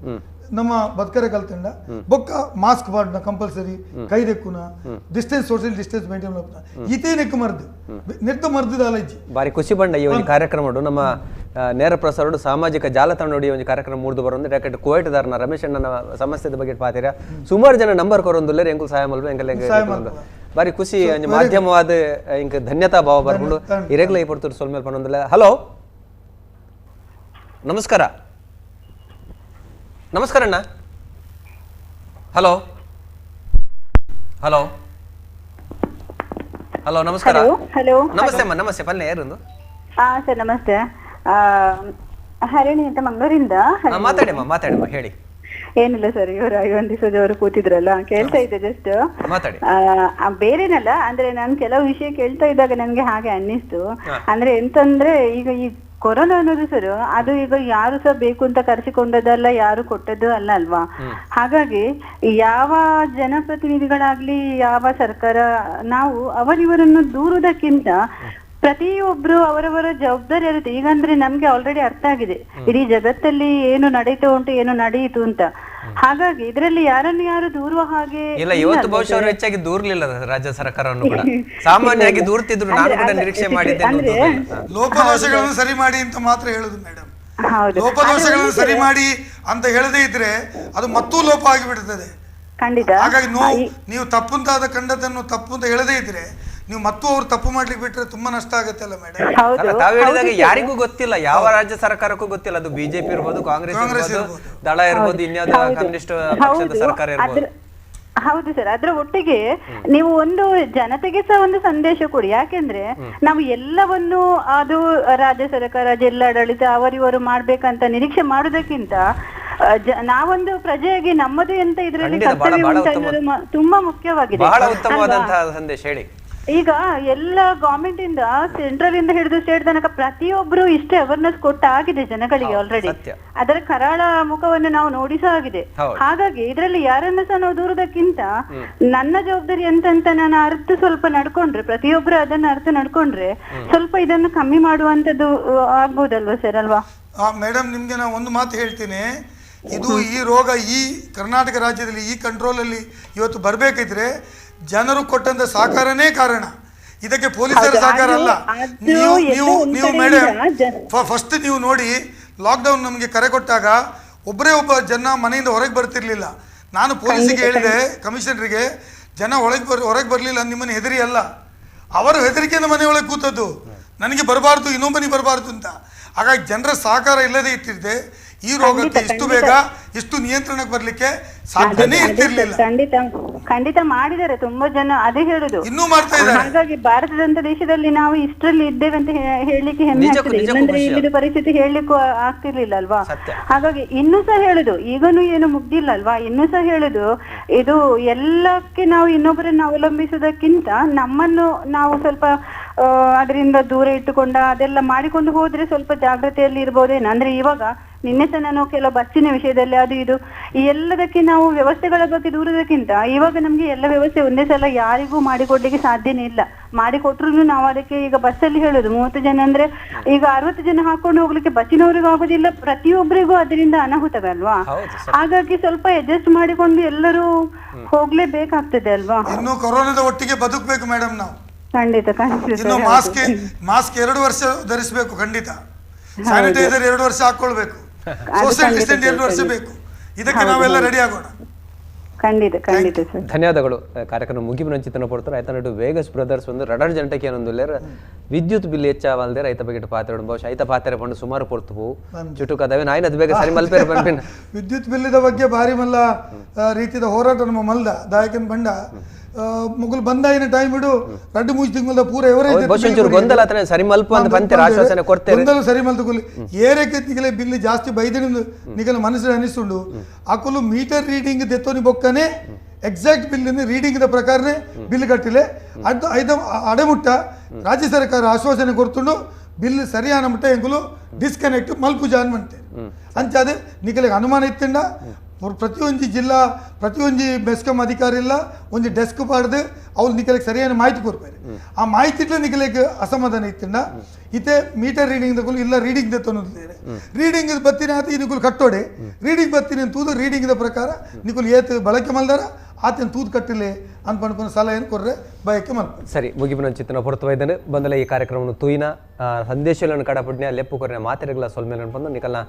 ನಮ್ಮ ಬದುಕರೆ ಕಲ್ತಂಡ ಬೊಕ್ಕ ಮಾಸ್ಕ್ ಪಾಡ್ನ ಕಂಪಲ್ಸರಿ ಕೈ ದೆಕ್ಕುನ distance social distance maintain ಮಾಡ್ಪುನ ಇತೇ ನೆಕ್ ಮರ್ದು ನೆತ್ತ ಮರ್ದು ಅಲಜ್ಜಿ. ಬಾರಿ ಖುಷಿ ಬಂಡ ಈ ಒಂದು ಕಾರ್ಯಕ್ರಮ ನಮ್ಮ ನೇರ ಪ್ರಸಾರ ಸಾಮಾಜಿಕ ಜಾಲತಾಣ ನೋಡಿ ಒಂದು ಕಾರ್ಯಕ್ರಮ ಮೂಡ್ದು ಬರೋದು ಯಾಕಂದ್ರೆ ಕುವೈಟ್ದಾರನ ರಮೇಶ್ ಅಣ್ಣನ ಸಮಸ್ಯೆದ ಬಗ್ಗೆ ಪಾತಿರ ಸುಮಾರು ಜನ ನಂಬರ್ ಕೊರೊಂದುಲ್ಲೇರು ಎಂಕುಲು ಸಹಾಯ ಮಲ್ಪ ಎಂಕಲ್ ಬಾರಿ ಖುಷಿ ಒಂಜಿ ಮಾಧ್ಯಮವಾದ ಇಂಕ ಧನ್ಯತಾ ಭಾವ ಬರ್ಕೊಂಡು ಇರೆಗ್ಲ ಈ ಪಡ್ತಾರೆ ಸೊಲ್ಮೇಲೆ ಪನ್ನೊಂದಿಲ್ಲ. ಹಲೋ, ನಮಸ್ಕಾರ. ನಮಸ್ಕಾರ ಅಣ್ಣ. Hello hello hello, ನಮಸ್ಕಾರ. ಹಲೋ, ನಮಸ್ತೆ ಅಮ್ಮ. ನಮಸ್ತೆ ಪಲ್ಲೆ ಯಾರೊಂದು? ಹಾ ಸರ್ ನಮಸ್ತೆ, ಹರಿಣಿ ಅಂತ ಮಂಗಳೂರಿಂದ. ಮಾತಾಡಮ್ಮ ಮಾತಾಡಮ್ಮ, ಹೇಳಿ. ಏನಿಲ್ಲ ಸರ್, ಇವರು ಐವನ್ ದಿವಸದ ಅವರು ಕೂತಿದ್ರಲ್ಲ, ಕೇಳ್ತಾ ಇದ್ದೆ ಜಸ್ಟ್. ಬೇರೆನಲ್ಲ, ಅಂದ್ರೆ ನಾನು ಕೆಲವು ವಿಷಯ ಕೇಳ್ತಾ ಇದ್ದಾಗ ನನ್ಗೆ ಹಾಗೆ ಅನ್ನಿಸ್ತು. ಅಂದ್ರೆ ಎಂತಂದ್ರೆ ಈಗ ಈ ಕೊರೋನಾ ಅನ್ನೋದು ಸರ್, ಅದು ಈಗ ಯಾರು ಸಹ ಬೇಕು ಅಂತ ಕರೆಸಿಕೊಂಡದ್ದಲ್ಲ, ಯಾರು ಕೊಟ್ಟದ್ದು ಅಲ್ಲ ಅಲ್ವಾ. ಹಾಗಾಗಿ ಯಾವ ಜನಪ್ರತಿನಿಧಿಗಳಾಗ್ಲಿ ಯಾವ ಸರ್ಕಾರ, ನಾವು ಅವರಿವರನ್ನು ದೂರುವುದಕ್ಕಿಂತ ಪ್ರತಿಯೊಬ್ರು ಅವರವರ ಜವಾಬ್ದಾರಿ ಇರುತ್ತೆ. ಈಗ ಅಂದ್ರೆ ನಮ್ಗೆ ಆಲ್ರೆಡಿ ಅರ್ಥ ಆಗಿದೆ ಇಡೀ ಜಗತ್ತಲ್ಲಿ ಏನು ನಡೀತಾ ಉಂಟು, ಏನು ನಡೆಯಿತು ಅಂತ. ಹಾಗಾಗಿ ಇದರಲ್ಲಿ ಯಾರನ್ನು ಯಾರು ದೂರುವ ಹಾಗೆ ಇಲ್ಲ. ಇವತ್ತು ಬಹುಶಃ ಅವರು ಹೆಚ್ಚಾಗಿ ದೂರ್ಲಿಲ್ಲ ರಾಜ್ಯ ಸರ್ಕಾರವನ್ನು ಕೂಡ, ಸಾಮಾನ್ಯವಾಗಿ ದೂರ್ತಿದ್ರು. ನಾನು ಕೂಡ ನಿರೀಕ್ಷೆ ಮಾಡಿದ್ದೆ. ಲೋಪದೋಷಗಳನ್ನು ಸರಿ ಮಾಡಿ ಅಂತ ಮಾತ್ರ ಹೇಳುದು ಮೇಡಮ್. ಲೋಪದೋಷಗಳನ್ನು ಸರಿ ಮಾಡಿ ಅಂತ ಹೇಳದೇ ಇದ್ರೆ ಅದು ಮತ್ತೂ ಲೋಪ ಆಗಿಬಿಡ್ತದೆ. ಖಂಡಿತ. ಹಾಗಾಗಿ ನೀವು ತಪ್ಪು ಅಂತ ಕಂಡದನ್ನು ತಪ್ಪು ಅಂತ ಹೇಳದೇ ಇದ್ರೆ ನೀವು ಮತ್ತೂ ಅವ್ರು ತಪ್ಪು ಮಾಡ್ಲಿಕ್ಕೆ ಬಿಟ್ರೆ ತುಂಬಾ ನಷ್ಟ ಆಗುತ್ತೆ ಅಲ್ಲ ಮೇಡಮ್. ತಾವು ಹೇಳಿದಾಗ ಯಾರಿಗೂ ಗೊತ್ತಿಲ್ಲ, ಯಾವ ರಾಜ್ಯ ಸರ್ಕಾರಕ್ಕೂ ಗೊತ್ತಿಲ್ಲ. ಅದು ಬಿಜೆಪಿ ಇರ್ಬೋದು, ಕಾಂಗ್ರೆಸ್ ಇರ್ಬೋದು, ದಳ ಇರ್ಬೋದು, ಇನ್ಯಾವುದೋ ಕಮ್ಯುನಿಸ್ಟ್ ಪಕ್ಷದ ಸರ್ಕಾರ ಇರ್ಬೋದು. ಹೌದು ಸರ್, ಅದರ ಒಟ್ಟಿಗೆ ನೀವು ಒಂದು ಜನತೆಗೆ ಸಹ ಒಂದು ಸಂದೇಶ ಕೊಡಿ. ಯಾಕೆಂದ್ರೆ ನಾವು ಎಲ್ಲವನ್ನು ಅದು ರಾಜ್ಯ ಸರ್ಕಾರ, ಜಿಲ್ಲಾಡಳಿತ ಅವರಿವರು ಮಾಡ್ಬೇಕಂತ ನಿರೀಕ್ಷೆ ಮಾಡುದಕ್ಕಿಂತ ನಾವೊಂದು ಪ್ರಜೆಯಾಗಿ ನಮ್ಮದು ಎಂತ ಇದರಲ್ಲಿ ಕರ್ತವ್ಯ ಉಂಟು ಅನ್ನೋದು ತುಂಬಾ ಮುಖ್ಯವಾಗಿದೆ. ಬಹಳ ಉತ್ತಮವಾದಂತಹ ಸಂದೇಶ ಹೇಳಿ. ಈಗ ಎಲ್ಲ ಗವರ್ಮೆಂಟ್ ಇಂದ ಸೆಂಟ್ರಲ್ ಇಂದ ಹಿಡಿದು ಸ್ಟೇಟ್ ತನಕ ಪ್ರತಿಯೊಬ್ರು ಇಷ್ಟೇ ಅವೇರ್ನೆಸ್ ಕೊಟ್ಟ ಆಗಿದೆ ಜನಗಳಿಗೆ ಆಲ್ರೆಡಿ. ಅದರ ಕರಾಳ ಮುಖವನ್ನು ನಾವು ನೋಡಿಸ ಆಗಿದೆ. ಹಾಗಾಗಿ ಇದರಲ್ಲಿ ಯಾರನ್ನು ಸಹ ನಾವು ದೂರದಕ್ಕಿಂತ ನನ್ನ ಜವಾಬ್ದಾರಿ ಎಂತಂತ ನಾನು ಅರ್ಥ ಸ್ವಲ್ಪ ನಡ್ಕೊಂಡ್ರೆ, ಪ್ರತಿಯೊಬ್ರು ಅದನ್ನ ಅರ್ಥ ನಡ್ಕೊಂಡ್ರೆ ಸ್ವಲ್ಪ ಇದನ್ನು ಕಮ್ಮಿ ಮಾಡುವಂತದ್ದು ಆಗ್ಬೋದಲ್ವಾ ಸರ್ ಅಲ್ವಾ? ಮೇಡಮ್, ನಿಮ್ಗೆ ನಾನು ಒಂದು ಮಾತು ಹೇಳ್ತೀನಿ. ಇದು ಈ ರೋಗ ಈ ಕರ್ನಾಟಕ ರಾಜ್ಯದಲ್ಲಿ ಈ ಕಂಟ್ರೋಲಲ್ಲಿ ಇವತ್ತು ಬರಬೇಕಿದ್ರೆ ಜನರು ಕೊಟ್ಟಂತ ಸಹಕಾರನೇ ಕಾರಣ. ಇದಕ್ಕೆ ಪೊಲೀಸರ ಸಹಕಾರ ಅಲ್ಲ. ನೀವು ನೀವು ನೀವು ಮೇಡಮ್ ಫಸ್ಟ್ ನೀವು ನೋಡಿ, ಲಾಕ್ಡೌನ್ ನಮಗೆ ಕರೆ ಕೊಟ್ಟಾಗ ಒಬ್ಬರೇ ಒಬ್ಬ ಜನ ಮನೆಯಿಂದ ಹೊರಗೆ ಬರ್ತಿರ್ಲಿಲ್ಲ. ನಾನು ಪೊಲೀಸಿಗೆ ಹೇಳಿದೆ, ಕಮಿಷನರಿಗೆ, ಜನ ಹೊರಗೆ ಬರಲಿಲ್ಲ ನಿಮ್ಮನ್ನು ಹೆದರಿ ಅಲ್ಲ, ಅವರು ಹೆದರಿಕೆಯಿಂದ ಮನೆಯೊಳಗೆ ಕೂತದ್ದು, ನನಗೆ ಬರಬಾರ್ದು ಇನ್ನೊಬ್ಬನಿಗೆ ಬರಬಾರ್ದು ಅಂತ. ಹಾಗಾಗಿ ಜನರ ಸಹಕಾರ ಇಲ್ಲದೆ ಇಟ್ಟಿದ್ದೆ ಈ ರೋಗಕ್ಕೆ ಇಷ್ಟು ಬೇಗ ಇಷ್ಟು ನಿಯಂತ್ರಣಕ್ಕೆ ಬರ್ಲಿಕ್ಕೆ ಸಾಧ್ಯನೇ ಇರ್ತಿರ್ಲಿಲ್ಲ. ಖಂಡಿತ ಖಂಡಿತ ಮಾಡಿದ್ದಾರೆ ತುಂಬಾ ಜನ, ಅದೇ ಹೇಳುದು, ಇನ್ನೂ ಮಾಡ್ತಾ ಇದ್ದಾರೆ. ಹಾಗಾಗಿ ಭಾರತದಂತ ದೇಶದಲ್ಲಿ ನಾವು ಇಷ್ಟರಲ್ಲಿ ಇದ್ದೇವೆ ಅಂತ ಹೇಳಲಿಕ್ಕೆ ಹೆಮ್ಮೆ ಆಗ್ತದೆ. ಇಲ್ಲಂದ್ರೆ ಇಲ್ಲಿನ ಪರಿಸ್ಥಿತಿ ಹೇಳಲಿಕ್ಕೂ ಆಗ್ತಿರ್ಲಿಲ್ಲ ಅಲ್ವಾ? ಹಾಗಾಗಿ ಇನ್ನೂ ಸಹ ಹೇಳುದು, ಈಗನೂ ಏನು ಮುಗ್ದಿಲ್ಲ ಅಲ್ವಾ, ಇನ್ನೂ ಸಹ ಹೇಳುದು, ಇದು ಎಲ್ಲಕ್ಕೆ ನಾವು ಇನ್ನೊಬ್ಬರನ್ನು ಅವಲಂಬಿಸುವುದಕ್ಕಿಂತ ನಮ್ಮನ್ನು ನಾವು ಸ್ವಲ್ಪ ಅದರಿಂದ ದೂರ ಇಟ್ಟುಕೊಂಡ ಅದೆಲ್ಲ ಮಾಡಿಕೊಂಡು ಹೋದ್ರೆ ಸ್ವಲ್ಪ ಜಾಗ್ರತೆಯಲ್ಲಿ ಇರ್ಬೋದೇನೋ. ಅಂದ್ರೆ ಇವಾಗ ನಿನ್ನೆ ಸಹ ನಾನು ಕೆಲವು ಬಸ್ಸಿನ ವಿಷಯದಲ್ಲಿ ಅದು ಇದು ಈ ಎಲ್ಲದಕ್ಕೆ ನಾವು ವ್ಯವಸ್ಥೆಗಳ ಬಗ್ಗೆ ದೂರದಕ್ಕಿಂತ ಇವಾಗ ನಮ್ಗೆ ಎಲ್ಲ ವ್ಯವಸ್ಥೆ ಒಂದೇ ಸಲ ಯಾರಿಗೂ ಮಾಡಿಕೊಡ್ಲಿಕ್ಕೆ ಸಾಧ್ಯನೇ ಇಲ್ಲ. ಮಾಡಿಕೊಟ್ರು ನಾವು ಅದಕ್ಕೆ ಈಗ ಬಸ್ಸಲ್ಲಿ ಹೇಳುದು 30 ಜನ ಅಂದ್ರೆ ಈಗ 60 ಜನ ಹಾಕೊಂಡು ಹೋಗ್ಲಿಕ್ಕೆ ಬಸ್ಸಿನವರಿಗೂ ಆಗುದಿಲ್ಲ, ಪ್ರತಿಯೊಬ್ಬರಿಗೂ ಅದರಿಂದ ಅನಾಹುತವೇ ಅಲ್ವಾ? ಹಾಗಾಗಿ ಸ್ವಲ್ಪ ಅಡ್ಜಸ್ಟ್ ಮಾಡಿಕೊಂಡು ಎಲ್ಲರೂ ಹೋಗ್ಲೇಬೇಕಾಗ್ತದೆ ಅಲ್ವಾ? ಇನ್ನು ಕೊರೋನಾದ ಒಟ್ಟಿಗೆ ಬದುಕಬೇಕು ಮೇಡಮ್ ನಾವು. ಖಂಡಿತ ಖಂಡಿತ. ಇನ್ನು ಮಾಸ್ಕ್ 2 ವರ್ಷ ಧರಿಸಬೇಕು, ಖಂಡಿತ. ಸ್ಯಾನಿಟೈಸರ್ 2 ವರ್ಷ ಹಾಕೊಳ್ಬೇಕು, ಸೋಷಿಯಲ್ ಡಿಸ್ಟೆನ್ಸ್ 2 ವರ್ಷ ಬೇಕು. ಇದಕ್ಕೆ ನಾವೆಲ್ಲ ರೆಡಿ ಆಗೋಣ. ಖಂಡಿತ ಖಂಡಿತ ಸರ್, ಧನ್ಯವಾದಗಳು. ಕಾರ್ಯಕ್ರಮ ಮುಗಿಪಿನಂಚಿತನ ಪಡ್ತಾರೆ. ಆಯ್ತಾ ನಡು ವೇಗಸ್ ಬ್ರದರ್ಸ್ ಒಂದು ರಡರ್ ಜನಟಕ್ಕೆ ಏನೊಂದು ವಿದ್ಯುತ್ ಬಿಲ್ ಹೆಚ್ಚಾವಲ್ದೆ ರೈತ ಬಗ್ಗೆ ಪಾತ್ರೆ ಬಹುಶಃ ಐತ ಪಾತ್ರೆ ಪಂಡು ಸುಮಾರು ಪೊರ್ತು ಪೋ ಚುಟುಕದವೆ ನಾಯಿನ ಅದು ಬೇಗ ಸರಿ ಮಲ್ಪೇರು ಪಂಪಿನ. ವಿದ್ಯುತ್ ಬಿಲ್ಲಿದ ಬಗ್ಗೆ ಭಾರಿ ಮಲ್ಲ ರೀತಿಯ ಹೋರಾಟ ನಮ್ಮ ಮಲ್ದ ದಾಯಕನ ಬಂಡ ಮುಗುಲ್ ಬಂದಾಯಿನ ಟೈಮ್ ಇಡು ರಡ್ಡು ಮೂಜ್ ತಿಂಗಳ ಪೂರ ಎವರೇಜ್ ಗೊಂದಲ ಆತನೆ ಸರಿ ಮಲ್ಪ ಅಂತ ಬಂತೆ ಆಶ್ವಾಸನೆ ಕೊಡ್ತೇವೆ. ಗೊಂದಲ ಸರಿ ಮಲ್ತುಗುಲಿ ಏರಕ್ಕೆ ನಿಗಲೆ ಬಿಲ್ ಜಾಸ್ತಿ ಬೈದಿನ ನಿಗಲ ಮನಸ್ಸು ಅನಿಸುಂಡು ಆಕುಲು ಮೀಟರ್ ರೀಡಿಂಗ್ ದೆತ್ತೋನಿ ಬೊಕ್ಕನೆ exact bill reading the ಪ್ರಕಾರನೇ ಬಿಲ್ ಕಟ್ಟಿಲೆ. ಅದು ಐದ ಅಡೆಮುಟ್ಟ ರಾಜ್ಯ ಸರ್ಕಾರ ಆಶ್ವಾಸನೆ ಕೊಡ್ತುಂಡು ಬಿಲ್ ಸರಿಯಾನ ಮುಟ್ಟ ಎಂಗುಲು ಡಿಸ್ಕನೆಕ್ಟ್ ಮಲ್ಪುಜ ಅನ್ಮಂತೆ ಅಂಚಾದೆ ನಿಗಲಿಗೆ ಅನುಮಾನ ಇತ್ತಿಂಡ ಪ್ರತಿಯೊಂದು ಜಿಲ್ಲಾ ಪ್ರತಿಯೊಂದು ಬೆಸ್ಕಾಂ ಅಧಿಕಾರಿ ಇಲ್ಲ ಒಂದು ಡೆಸ್ಕ್ ಪಾಡ್ದು ಅವ್ರು ನಿಕಲಿಗೆ ಸರಿಯಾದ ಮಾಹಿತಿ ಕೊಡ್ತಾರೆ. ಆ ಮಾಹಿತಿ ಇಟ್ಲೆ ನಿಕಲಿಗೆ ಅಸಮಾಧಾನ ಇತ್ತಿಂಡ ಇತ್ತೆ ಮೀಟರ್ ರೀಡಿಂಗ್ ದಗುಲು ಇಲ್ಲ ರೀಡಿಂಗ್ ದೆತ್ತೊಂದಿದ್ದಾರೆ. ರೀಡಿಂಗ್ ಬತ್ತಿನ ಆತ ಈ ನಿಕುಲು ಕಟ್ಟೋಡೆ ರೀಡಿಂಗ್ ಬತ್ತೀನಿ ತೂದು ರೀಡಿಂಗ್ the ಪ್ರಕಾರ ನಿಕುಲು ಏತ್ ಬಳಕೆ ಮಲ್ದಾರ ಆತನ ತೂದು ಕಟ್ಟಿಲ್ಲ ಅಂತ ಪಣ್ಪುನ ಸಲಹೆಯನ್ನು ಕೊರ್ರೆ ಬಯಕೆ ಮಲ್ಪ. ಸರಿ, ಮುಗಿಪಿನ ಚಿತ್ತನ ಹೊರತು ಇದ್ದಾನೆ ಬಂದಲೆ ಈ ಕಾರ್ಯಕ್ರಮವನ್ನು ತೂಯಿನ ಸಂದೇಶಗಳನ್ನು ಕಡಪಡ್ನೆ ಲೆಪ್ಪು ಕೊರ್ರೆ ಮಾತೆರೆಗಳ ಸೊಲ್ಮೇಲೆ ಬಂದು ನಿಕಲ್ನ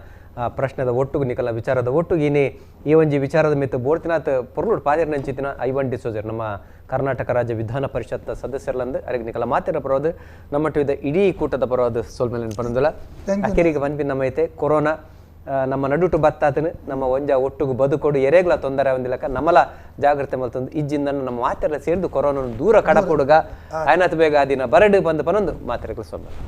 ಪ್ರಶ್ನೆದ ಒಟ್ಟುಗು ನಿಕಲ ವಿಚಾರದ ಒಟ್ಟುಗು ಇನ್ನೇ ಈ ಒಂಜಿ ವಿಚಾರದ ಮಿತ್ತು ಬೋರ್ತಿನಾಥ್ ಪೊರ್ಲುಡ್ ಪಾದಿರ್ನಂಚಿತಿನ ಐವನ್ ಡಿಸೋಜರ್ ನಮ್ಮ ಕರ್ನಾಟಕ ರಾಜ್ಯ ವಿಧಾನ ಪರಿಷತ್ ಸದಸ್ಯರ್ಲಂದು ಅರೆಗೆ ನಿಕಲ ಮಾತಿನ ಪರವಾದ ನಮ್ಮ ಟಿವಿದ ಇಡೀ ಕೂಟದ ಪರವಾದ ಸೊಲ್ಮೇಲೆ ಪನೊಂದುಲ. ಅಕೆರಿಗೆ ಪನ್ಪಿನ ನಮ್ಮ ಐತೆ ಕೊರೋನಾ ನಮ್ಮ ನಡುಟು ಬತ್ತಾತನು ನಮ್ಮ ಒಂಜ ಒಟ್ಟುಗು ಬದುಕೋಡು ಎರೆಗ್ಲ ತೊಂದರೆ ಒಂದಿಲ್ಲಕ ನಮ್ಮಲ ಜಾಗ್ರತೆ ಮಲ್ತಂದು ಇಜ್ಜಿಂದ ನಮ್ಮ ಮಾತೆಲ್ಲ ಸೇರಿದು ಕೊರೋನಾ ದೂರ ಕಡಪೊಡುಗ ಆಯ್ನಾತ್ ಬೇಗ ಆ ದಿನ ಬರಡು ಬಂದು ಪನೊಂದು ಮಾತೆರೆಗ್ಲ ಸೊಲ್ಮೇಲೆ.